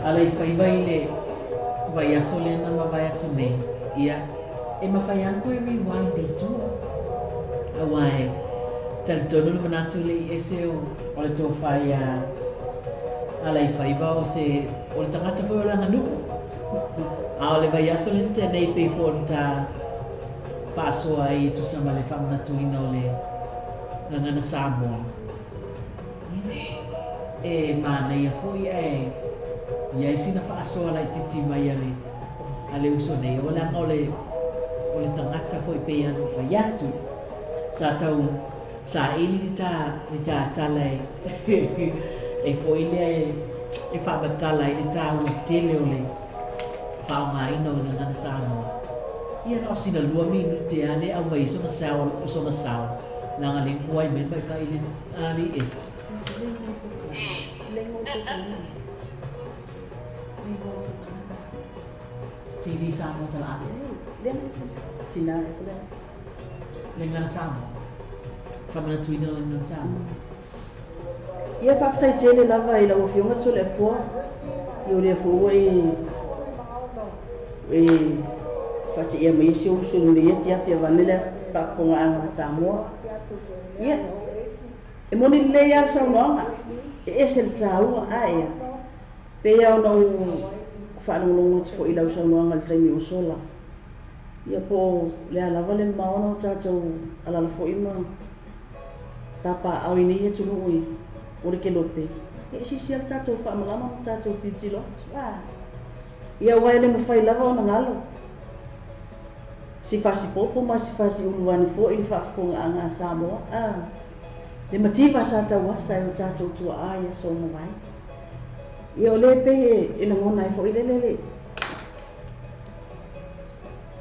Speaker 6: Ala i faiva i le vaiaso lea na mavae atu nei, ia, e mafai lava ona toe rewind i tua. Aua e talitonu le manatu le i ese o le tofa ia Alaifaiva o se o le tagata foi o le aganuu. A o le vaiaso lea na tea nei pei foi ona ta faasoa ai e tusa ma le faamanatuina o le gagana Samoa. E manaia foi ae i ai sina faasoa laitiiti mai a le a le uso nei, aua leaga o le o le tagata foi pei lava ona ou fai atu, sa tau saili le ta le ta tala e e foi lea e e faamatala ai le taua tele o le faaaogaina o le gagana Samoa. Ia na o sina lua minute lava lea e aumai ai sona sao sona sao leaga le guai mai le maita'i le alii ese. TV Samoa tala ave. Le gagana Samoa. Faamanatuina o le gagana Samoa. Ia faafetai tele lava i lau Afioga Toleafoa i o lea foi ua e e faaseia mai ai si ou uso i lenei afiafi avane le faafofogaaga a Samoa. Ia, e moni lelei lava le saunoaga, e ese le taua, a ea, pei lava ona ou faalogologo atu foi i lau saunoaga i le taimi ua sola, ia po o le a lava le mamao ona o tatou alaala foi ma tapaau i nei atunuu i o le kelope, ia e siisia le tatou faamalama ma tatou tilotilo atu. A! Ia aua e le mafai lava ona galo si fasipopo ma si fasiulu ane foi i le faafofogaaga a Samoa. A! Le mativa sa tauasa e o tatou tuaa i aso ua mavae. Ia o lea e pei e lagona ai foi lele le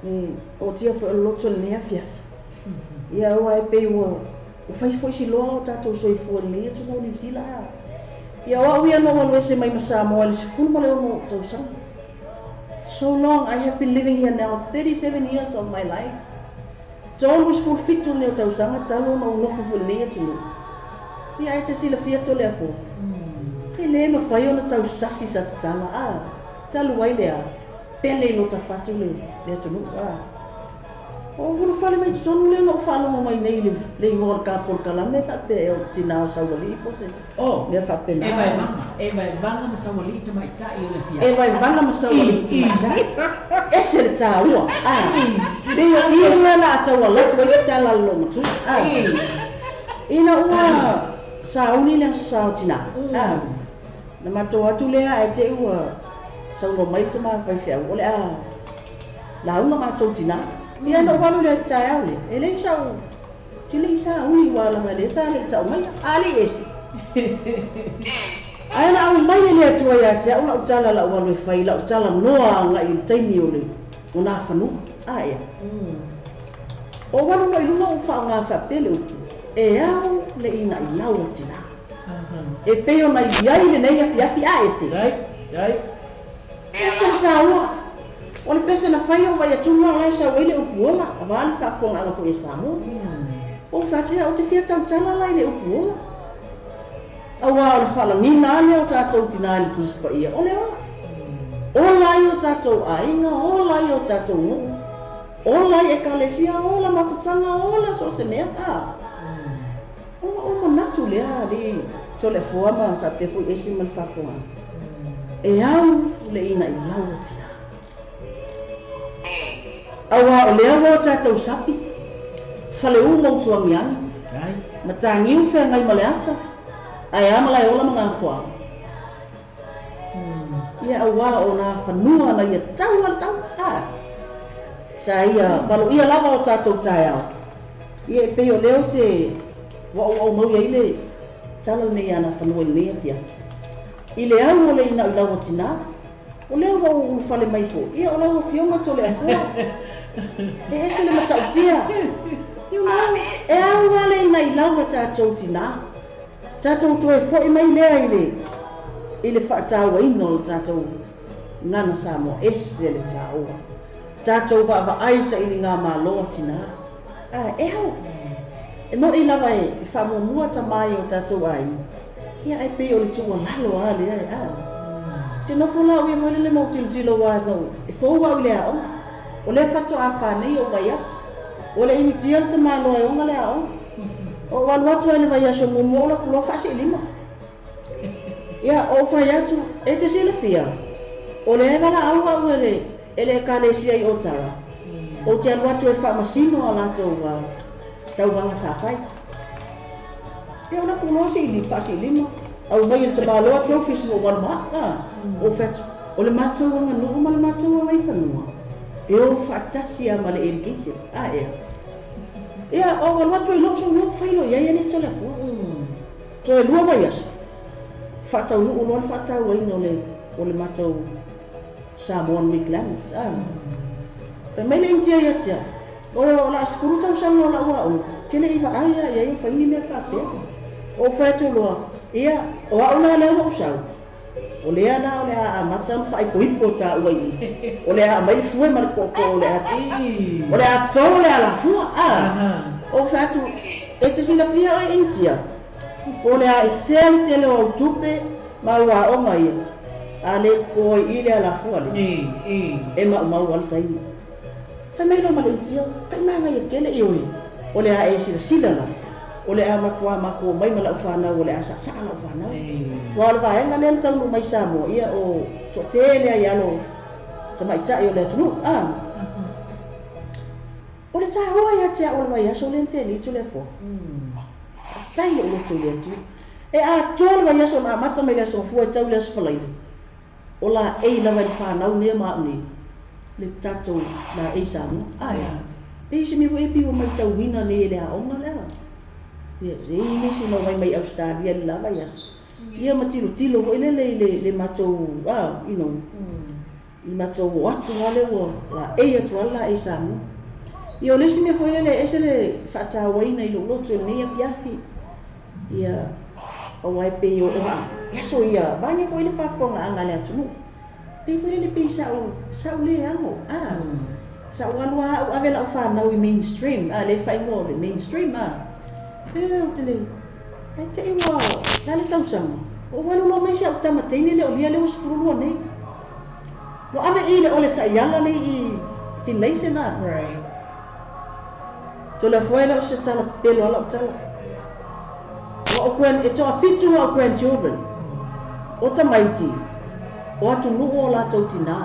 Speaker 6: le ootia foi o le loto i lenei afiafi. Ia aua e pei ua ua fai foi si loa o tatou soifua i lenei atunuu o Niu Sila. Ia o au ia na ou alu ese mai ma Samoa i le 16 tausaga. So long I have been living here now 37 years of my life. 37 nei o tausaga talu ona ou nofo foi i lenei atunuu. Ia ae te silafia Toleafoa, e le mafai ona tausasi sa tatala a, talu ai le a, pele i lota fatu le, le atunuu a. Ou ulufale mai totonu lea na ou faalogo mai nei i le igoa o le ta polokalame faapea ea o le tina o Saualii po o se mea faapena.
Speaker 3: E vaevaga, e vaevaga ma Saualii tamaitai o le afiafi.
Speaker 6: E vaevaga ma Saualii tamaitai. Ese le taua. A, pei o i lea o le a tau alu atu ai se tala a le loomatua. A, ina ua sauni le aso sa o tina. A, na matou atu lea ae te i ua saunoa mai le tama faifeau o le a lauga matou tina. Ia na ou alu lea i le taeao lea, e leai sau, te le i sauni aua leaga lea sa le i tau maia, a le i ese. Ae na aumai e le Atua ia te au lau tala lau alu e fai, lau tala noa agai i le taimi o le o nā fanua. A ea. Ou alu loa i luga ou faaaoga faapea le upu, e ao le inaʻilau a tinā. E pei ona i ai lenei afiafi a ese. Ese le taua. O le pese na fai o Vaiatunu a o la e sau ai le upu ola, aua le faafofogaaga foi a Samoa. Ou fai atu, ia, ou te fia tautala la i le upu ola. Aua o le faalagiga lava lea o tatou tina i le Tusi Paia, o le ola. Ola ai o tatou aiga, ola ai o tatou nuu, ola ai Ekalesia, ola mafutaga, ola so o se mea. A. Ona ou manatu lea, alii Toleafoa ma faapea foi ese ma le faafofoga, e au le inailau o tina. Aua o lea ua o tatou sapi, faleu ma utuagiagi, mataniu feagai ma le ata, ae a Malaeola ma Gafoa? Ia aua o nā fanua na ia tau a le tau, a. Sa ia valoia lava o tatou taeao. Ia e pei o lea ou te uaʻauaʻu mau i ai le tala lenei a nā fanua i lenei afiafi. I le au o le inau i lau o tinā, o lea ua ou ulufale mai foi, ia o lau afioga Toleafoa. E ese le matautia. You know, e au lava le inailau a tatou tinā. Tatou toe foi mai lea i le i le faatauaina o le tatou gagana Samoa, ese le taua. Tatou vaavaai sailiga malo a tina. A e au, e moʻi lava e faamuamua tama i o tatou aiga, ia ae pei o le tuualalo a lea e a. Te nofo la au ia foi lele ma ou tilotilo aua na ou, e fou au i le aoga. O lea faatoa fanei ou vaiaso. Ua le initia le tamaloa e ona le aoga. Ou alu atu ai i le vaiaso muamua ou laku loa faasiilima. Ia, ou fai atu, e te silafia, o lea e valaau au e le, e le Ekalesia i Otawa, ou te alu atu e faamasino a latou tauvaga sa fai. Ia, ou laku loa siili, faasiilima, aumai e le tamaloa trophies ma ou alu ma au. Ou fai atu, o le matou aganuu ma le matou agaifanua, e o faatasi lava ma le education. A ea? Ia, ou alu atu ai loa, ou sau fai loa i ai alii Toleafoa. Toe lua vaiaso, faataunuu loa le faatauaina o le, o le matou Samoan Week Language. A. Fai mai le Initia ia te au, o le a 10 tausaga o lau aoga, ou te le i vaai lava i ai o fai ni mea faapea. Ou fai atu loa, ia, o au la lea ua ou sau, O lea la o le a amata ona faaipoipo taua i i. O le a aumai le fue ma le poopoo o le a o le a toto le alafua. A Ou fai atu, e te silafia oe Initia, po o le a i fea le tele o au tupe ma au aoga ia, a le toto ai i i le alafua lea, e maumau lava le taimi. Fai mai loa ma le Initia, kai manaia tele, ioe, o le a e silasila la. O le a matua matou omai ma lau fanau o le a saasaa lau fanau. Aua o le vaega lea na taunuu mai i Samoa, ia o toatele ai alo tamaitai o le atunuu. A. O le taua ia te au o le vaiaso lea na tea nei Toleafoa. Faafetai i lou loto i le Atua. E atoa le vaiaso na amata mai le Aso Gafua e tau i le Aso Faraile. O laei lava i le fanau nei ma au nei le tatou laei Samoa. Ae a? Pei se mea foi lea pei ua maitauina nei e le aoga lea. Ia, e i ai nisi na omai mai Ausetalia i le la vaiaso. Ia ma tilotilo foi lele i le, le matou, ah, you know, i le matou o atu lava lea ua laei atu lava le laei Samoa. Ia o le isi mea foi lele e ese le faatauaina i lou loto i lenei afiafi, Ia, aua e pei o e aso ia, vaeane foi le faafofogaaga a le atunuu. Pei foi lele pei sa ou, sa ou le ago, a. Sa ou alu lava au ave lau fanau i mainstream, a, lea e faaigoa o le mainstream, a. E, ou te le, ae te i ua, o le a le tausaga, ua ou alu loa mai si au tama teine lea o Lia lea ua 12 nei. Ua ave i le ole taiala lea i Finlayson, a. Toleafoa e le o se tala pepelo a lau tala. O au grand, e toafitu au grandchildren. O tamaiti, o atunuu o latou tinā.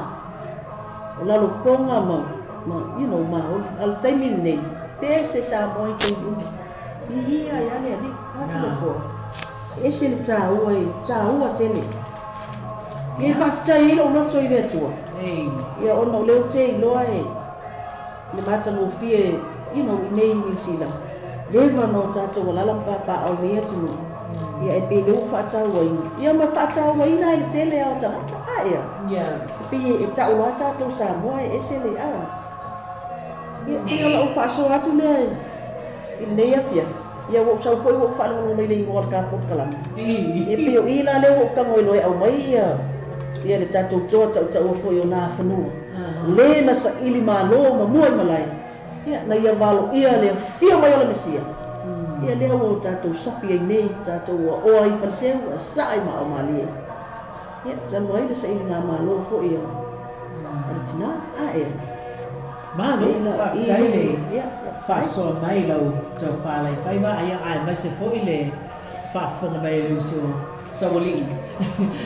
Speaker 6: O lalotoga ma, ma, you know, ma, o le taimi lenei, pese Samoa i taimi uma. Viia ai lava le Alii. A Toleafoa, e ese le taua e, taua tele. Ia e faafetai ai lou loto i le Atua. Ia ona o lea ou te iloa e le matagofie you know i nei i Niu Sila, leva ona o tatou alala ma papaaao i nei atunuu, ia e pei lea ua faatauaina, ia ma faatauaina ai le tele lava o tagata, a ea? E pei e tau loa tatou Samoa e ese le a. Ia pei o lau faasoa atu lea i lenei afiafi, ia ua ou sau foi ua ou faalogologo mai i le igoa o le ta polokalame, ia pei o i la lea ua ou tago ai loa e aumai ia ia le tatou toa tautaua foi o Nafanua, le na saili malo ma mua i malae, ia na ia valoia le afio mai o le Mesia, ia lea ua o tatou sapi ai nei, tatou oaoa ai i Faleseu ae saa i Maaomalie. Ia, talu ai le sailiga malo foi a le tina, a ea?
Speaker 3: Malo, faafetai le faasoa mai lau tofa Laifaiva, ia aemaise foi le faafofoga mai a le uso Saualii,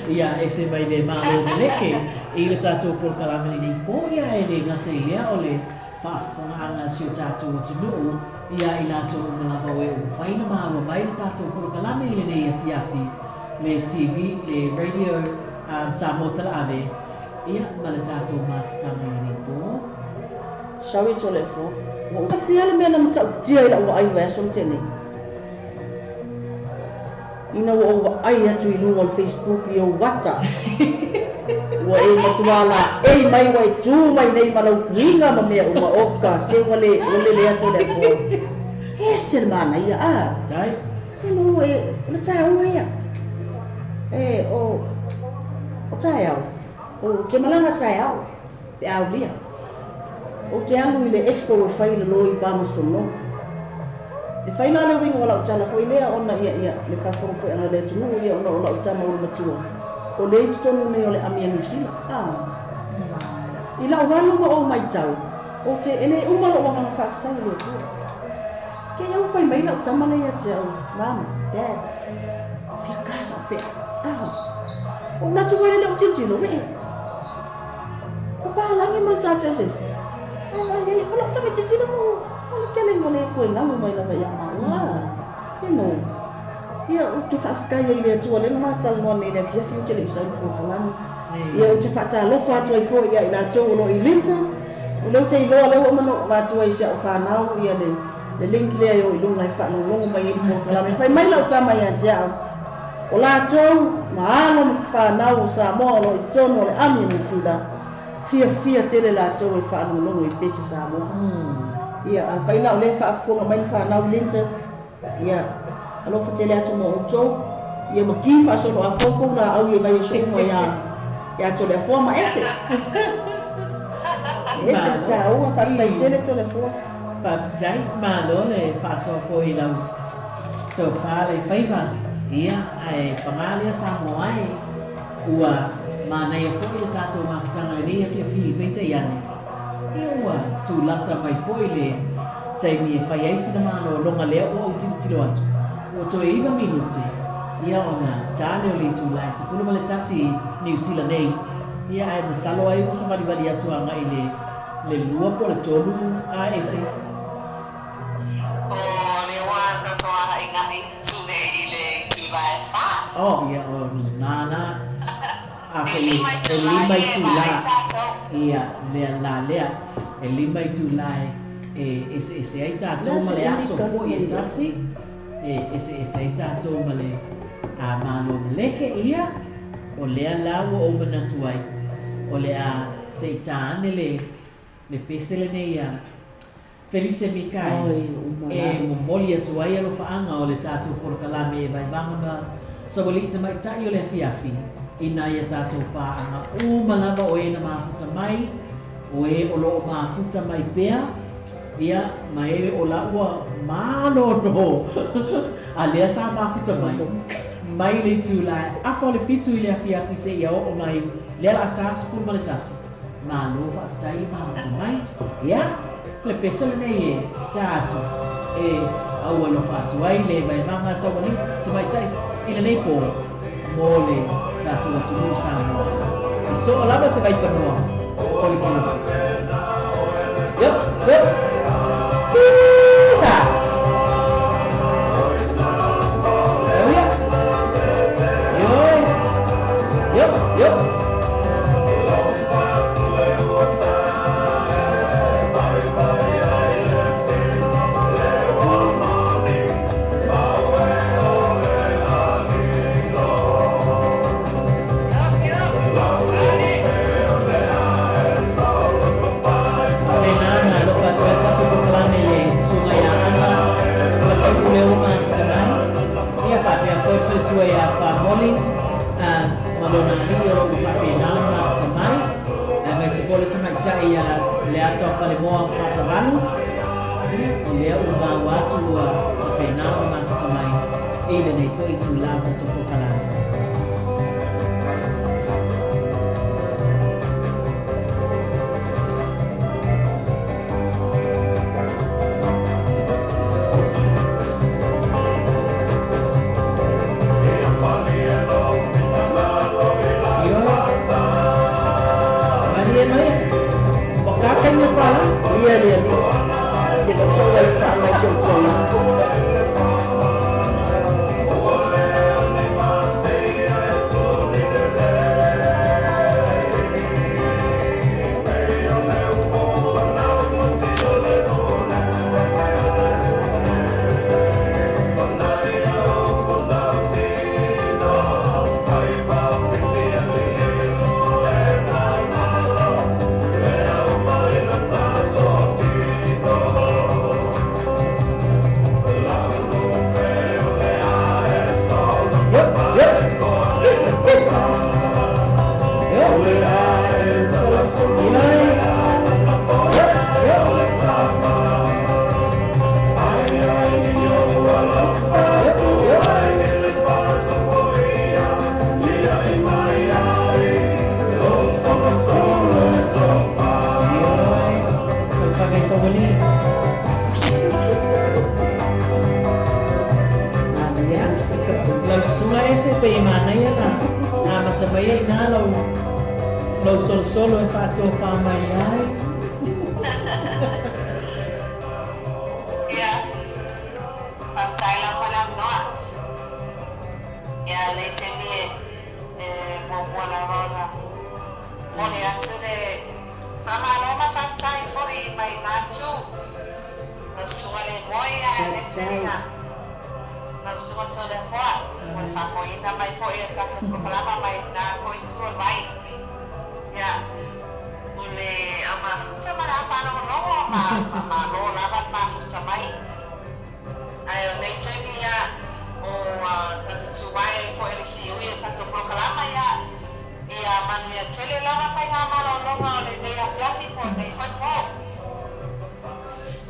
Speaker 3: ia ese mai le Malo Meleke i le tatou polokalame lenei po, ia e le gata i lea o le faafofogaaga a si o tatou atunuu ia i latou uma lava o e ua mafai ona maua mai le tatou polokalame i lenei afiafi, le TV, le radio Samoa Talaave, ia ma le tatou mafutaga i lenei po.
Speaker 6: Sorry Toleafoa, ua ou tafia le mea na matautia i lau vaai i le vaiaso na tea nei. Ina ua ou vaai atu i luga o le Facebook i ou ata, ua e matua laei mai ua e tu mai nei ma lau tuiga ma mea uma, oka, se ua le, ua lele atu le afoa. E ese le manaia, a?
Speaker 3: Dai.
Speaker 6: You know, e, o le taua ia. E, o, o taeao, ou te malaga taeao, pe a aulia. Ou te alu i le expo e fai i lalo i Palmerston North. E fai la le uiga o lau tala foi lea ona ia ia le faafogafoeaga a le atunuu ia ona o lau tama ulu matua o lea i totonu nei o le ami a Niu Sila. A. I lau alu ma ou maitau, ou te e le uma lou agaga faafetai i le Atua. Kei au fai mai lau tama lea ia te au, Mum, Dad, fia ka sa'u pe'a. A. Ou manatu foi lea i lou tilotilo, wee. O palagi ma le tātea se isi. Ai ai ai, o lau tamaitiiti lea o le kele ua le toe galu mai lava ia maua. You know. Ia, ou te faafetai ai i le Atua lea na ma talanoa nei i le afiafi ou te le i sau i le polokalame. Ia, ou te faatalofa atu ai foi ia i latou o lo o i Linton. O lea ou te iloa, lea ua uma ona ou avatu ai i si au fanau ia le, le link lea e o i luga e faalogologo mai ai i le polokalame. Fai mai lau tama ia te au, O latou ma alo ma fanau o Samoa o lo o i totonu o le ami a Niu Sila, fiafia tele latou e faalogologo i pese Samoa. Ia, afai la o lea e faafofoga mai le fanau i Linton, ia, alofa tele atu mo outou, ia maki faasolo atoa kou laau i vaiaso uma ia, ia Toleafoa ma ese. E ese le taua, faafetai tele Toleafoa.
Speaker 3: Faafetai, malo le faasoa foi i lau Tofa le faiva, ia, ae paga lea Samoa e, ua manaia foi le tatou mafutaga lenei afiafi, peitai ane, ia ua tulata mai foi le taimi e fai ai sina malologa lea ua ou tilotilo atu, ua toe iva minute, ia ona ta lea o le itula e 11 i Niu Sila nei, ia ae masalo ai ua savalivali atu agai i le lua po o le tolu a ese.
Speaker 4: O lea ua tatou agaʻigaʻi atu nei i le itula e fa.
Speaker 3: Oh, ia, o lena la. A foi e lima itula. Ia, lea la lea. E lima itula e eseese ai tatou ma le aso foi e tasi. E eseese ai tatou ma le Malo Meleke. Ia, o lea la ua ou manatu ai, o le a se i ta ane le pese lenei a Felise Mikae, e momoli atu ai alofaaga o le tatou polokalame e Vaivaga ma Saualii Tamaitai o le Afiafi i nai a tatou paaga uma lava o e na mafuta mai, o e o lo o mafuta mai pea, ia, ma e o la ua malolo a lea sa mafuta mai, mai le itula e afa o le fitu i le afiafi seia oo mai lea la a ta 11. Malo faafetai le mafuta mai. Ia. Le pese lenei e ta atu e aualofa atu ai le vaevaga a Saualii Tamaitai i lenei po mo le tatou atunuu o Samoa. E soo lava se vaipanua o le kilupe. Yup, yup. Hee-ha! Sau ia. Ioe. Yup, yup. Faapena ona alofa atu ai tatou polokalame i le Susuga ia Ana Matu'u Leo Mafuta mai, ia faapea foi le faletua ia Famoli ma lona alii o lo o ua faapena ona mafuta mai, aemaise foi le tamaitai ia Leata o Falemoa Fasavalu, ia o lea ua maua atu ua faapena ona mafuta mai i lenei foi itula o tatou polokalame. Ioe. Malie mai. Ua kakaina le palagi.
Speaker 6: Ia le alii. Se lou ai faamai si ou toga.
Speaker 3: Yup, yup. Yup. Ioe. Yup, yup. Yup, yup. Ioe. O le fagaisaualii.
Speaker 6: Manaia
Speaker 3: Ia,
Speaker 6: musika.
Speaker 3: lau susuga ese pe i manaia na amata mai ai i ina lau lou solosolo e faatofā mai ai.
Speaker 4: Ia, faafetai lava le avanoa. Ia, lenei taimi e e muamua lava ona momoli atu le faamalo ma faafetai foi mai lena itu. Lau susuga le moe aemaise
Speaker 6: Faafetai.
Speaker 4: ia lau susuga Toleafoa mo le faafoeina mai foi o le tatou polokalama mai lena foi itu o le vai. Ia, o le aumafuta ma le afalogologo ma faamalo lava le mafuta mai. Ae o nei taimi ia ua tatou tuvae ai foi le siui o tatou polokalama ia ia manuia tele lava faigamalologa o lenei afiafi po o lenei foi po.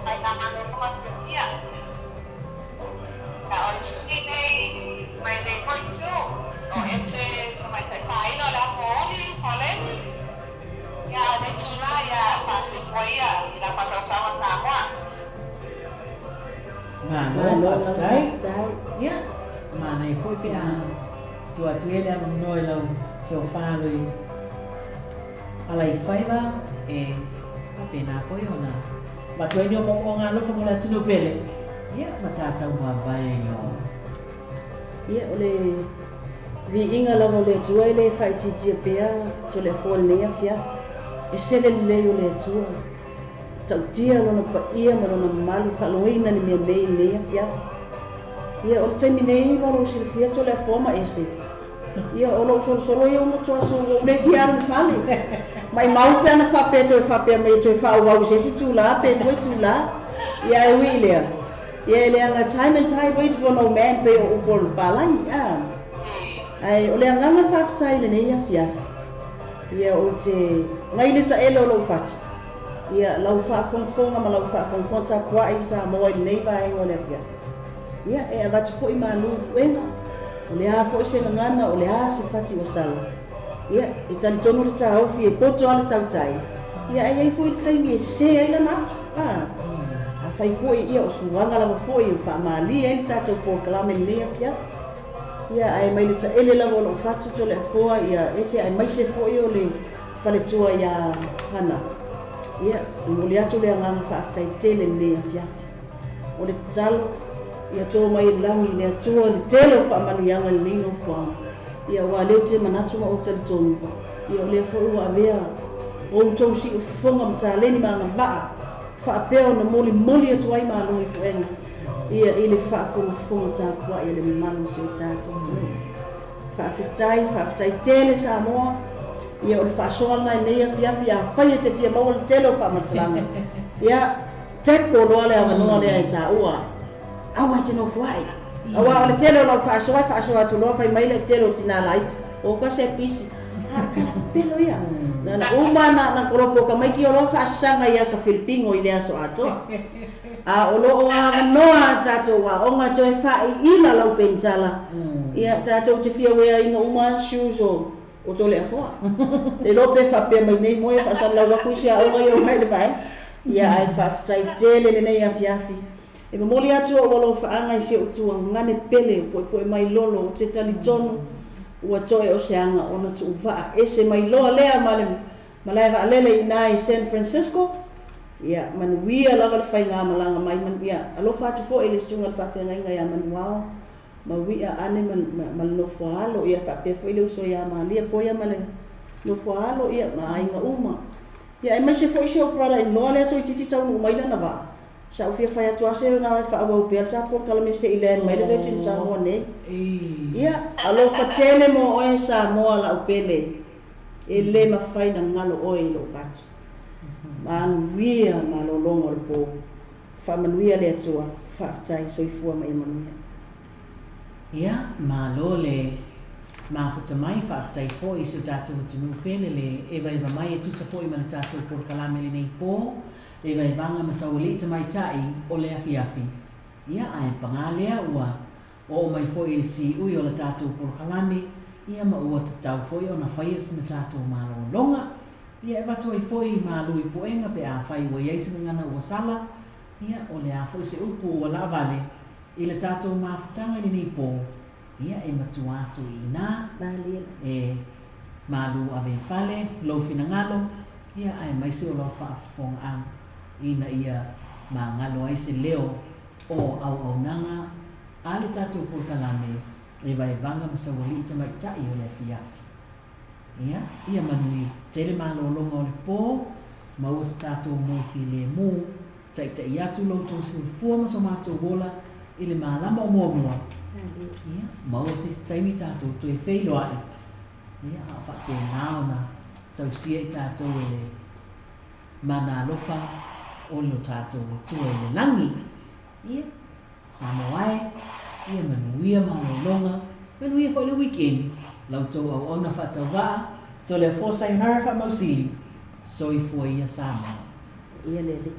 Speaker 4: Faigamalologa fiafia. Ia o le sui nei mai lenei foi itu o ete tamaitai paina o le apouli Pauleni. Ia o lenei itulā ia faasoifua ia i la faasausauga Samoa.
Speaker 3: Malo
Speaker 6: Malo lava
Speaker 3: faafetai.
Speaker 6: faafetai.
Speaker 3: Ia, manaia foi pe a tuu atu ia le avanoa i lau tofa lui Alaifaiva e faapena foi ona avatu ai ni o moomooga alofa mo le atunuu pele, ia ma tatou mavae ai loa.
Speaker 6: Ia o le viiga lava o le Atua e le faaitiitia pea Toleafoa i lenei afiafi. E sele lelei o le Atua. Ta'utia lona paia ma lona mamalu faalogoina le mea nei i lenei afiafi. Ia o le taimi nei ma lou silafia Toleafoa ma ese. Ia o lou solosolo ia ua matuaso ua ou le fia alu i le fale. Maimau pe ana faapea toe faapea mai e toe faaauau i se isi itulā pe lua itulā. Ia ae ui i lea, ia e leaga time and tide waits for no man pei o upu o le palagi a. Ae o le agaga faafetai i lenei afiafi, ia ou te mai le taele o lou fatu, ia lau faafogafoga ma lau faafogafoga tapuai i Samoa i lenei vaega o le afiafi. Ia e avatu foi malu i puega, o le a foi se gagana, o le a se fati ua sala. Ia, e talitonu le taofi e poto lava le tautai, Ia ae i ai foi le taimi e sese ai lana atu, a. Afai foi ia o suaga lava foi ua faamalie ai le tatou polokalame i lenei afiafi. Ia ae mai le taele lava o lou fatu Toleafoa ia ese aemaise foi o le faletua ia Hana. Ia, e momoli atu le agaga faafetai tele i lenei afiafi. O le tatalo, ia to mai e le lagi i le Atua le tele o faamanuiaga i lenei nofoaga. Ia aua o lea ou te manatu ma ou talitonu, ia o lea foi ua avea outou siufofoga ma taleni ma agavaa faapea ona molimoli atu ai malo i puega ia i le faafogafoga tapuai a le mamalu o si o tatou atunuu. Faafetai, faafetai tele Samoa. Ia o le faasoa lena i lenei afiafi, afai e te fia maua le tele o faamatalaga, ia teko loa le avanoa lea e taua, aua e te nofoai. Aua o le tele o lau faasoa e faasoa atu loa fai mai le tele o tinā laiti, o ka se pisi. A o le tala pepelo ia. Na na uma na na kolopo ka maiki o loa faasasaga ia ka Filipino i le aso atoa. A o lo o avanoa a tatou aoga toe faaiila lau penitala, ia tatou te fia wear ina uma shoes o o Toleafoa. Le iloa pe faapea mai nei moe faasalalau atu isi aoga ia omai i le vaega. Ia ae faafetai tele lenei afiafi. E momoli atu ou alofaaga i si ou tuagane pele o Puepue mai Lolo ou te talitonu ua toe o se aga ona tuuvaa ese mai loa lea ma le malae vaalele i ina i San Francisco. Ia manuia lava le faigamalaga mai ia alofa atu foi i le susuga i le faafeagaiga ia Manuao Mauia ane ma, ma, ma le nofoaalo, ia faapea foi le uso ia Malia Poia ma le nofoaalo, ia ma aiga uma. Ia aemaise foi si ou brother-in-law lea toeitiiti taunuu mai lana vaa. Sa ou fia fai atu lava se na e faaauau pea le ta polokalame se i land mai le Virgin Samoa nei. Ia, alofa tele mo oe Samoa lau pele. E le mafai na galo oe i lou fatu. Manuia malologa o le po. Faamanuia le Atua. Faafetai. Soifua ma ia manuia.
Speaker 3: Ia, malo le mafuta mai, faafetai foi i si o tatou atunuu pele le evaeva mai e tusa foi ma le tatou polokalame i lenei po, evaevaga ma saualii tamaitai o le afiafi. Ia, ae paga lea ua oo mai foi i le siui o le tatou polokalame, ia ma ua tatau foi ona faia sina tatou malologa. Ia e avatu ai foi malu i puega pe afai ua i ai se gagana ua sala, ia o le a foi se upu ua laavale i le tatou mafutaga i lenei po, ia e matua atu i ina, e malu ave i fale lou finagalo, ia aemaise o lau faafofogaaga ina ia magalo ai se leo o auaunaga a le tatou polokalame e vaevaga ma saualii tamaitai o le afiafi. Ia, ia manuia tele malologa o le po, maua se tatou moe filemu, taitai atu lo outou soifua ma so matou ola i le malama o muamua. Ia, maua se isi taimi tatou toe feiloai, ia, a o faapena ona tausia i tatou e le mana alofa o lo tatou Atua i le lagi. Ia, Samoa e, ia manuia malologa, manuia foi le weekend, la outou auauna faatauvaa, Toleafoa Sayonara Faamausili, soifua ia Samoa.
Speaker 6: Ia le alii.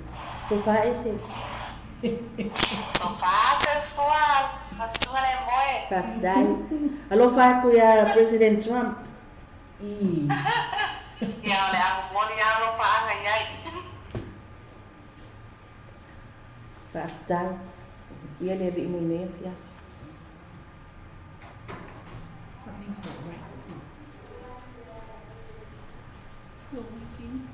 Speaker 6: Tofa ese.
Speaker 4: Tofa soifua lau susuga le moe.
Speaker 6: Faafetai. Alofa atu ia President Trump.
Speaker 4: Ia o le a momoli lava alofaaga i ai.
Speaker 6: Faafetai. Ia le alii mo lenei afiafi.
Speaker 3: Something's not right, isn't it? It's not working.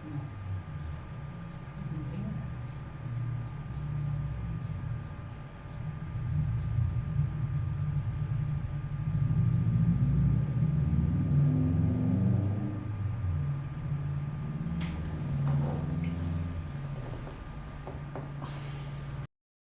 Speaker 3: No. Isn't there?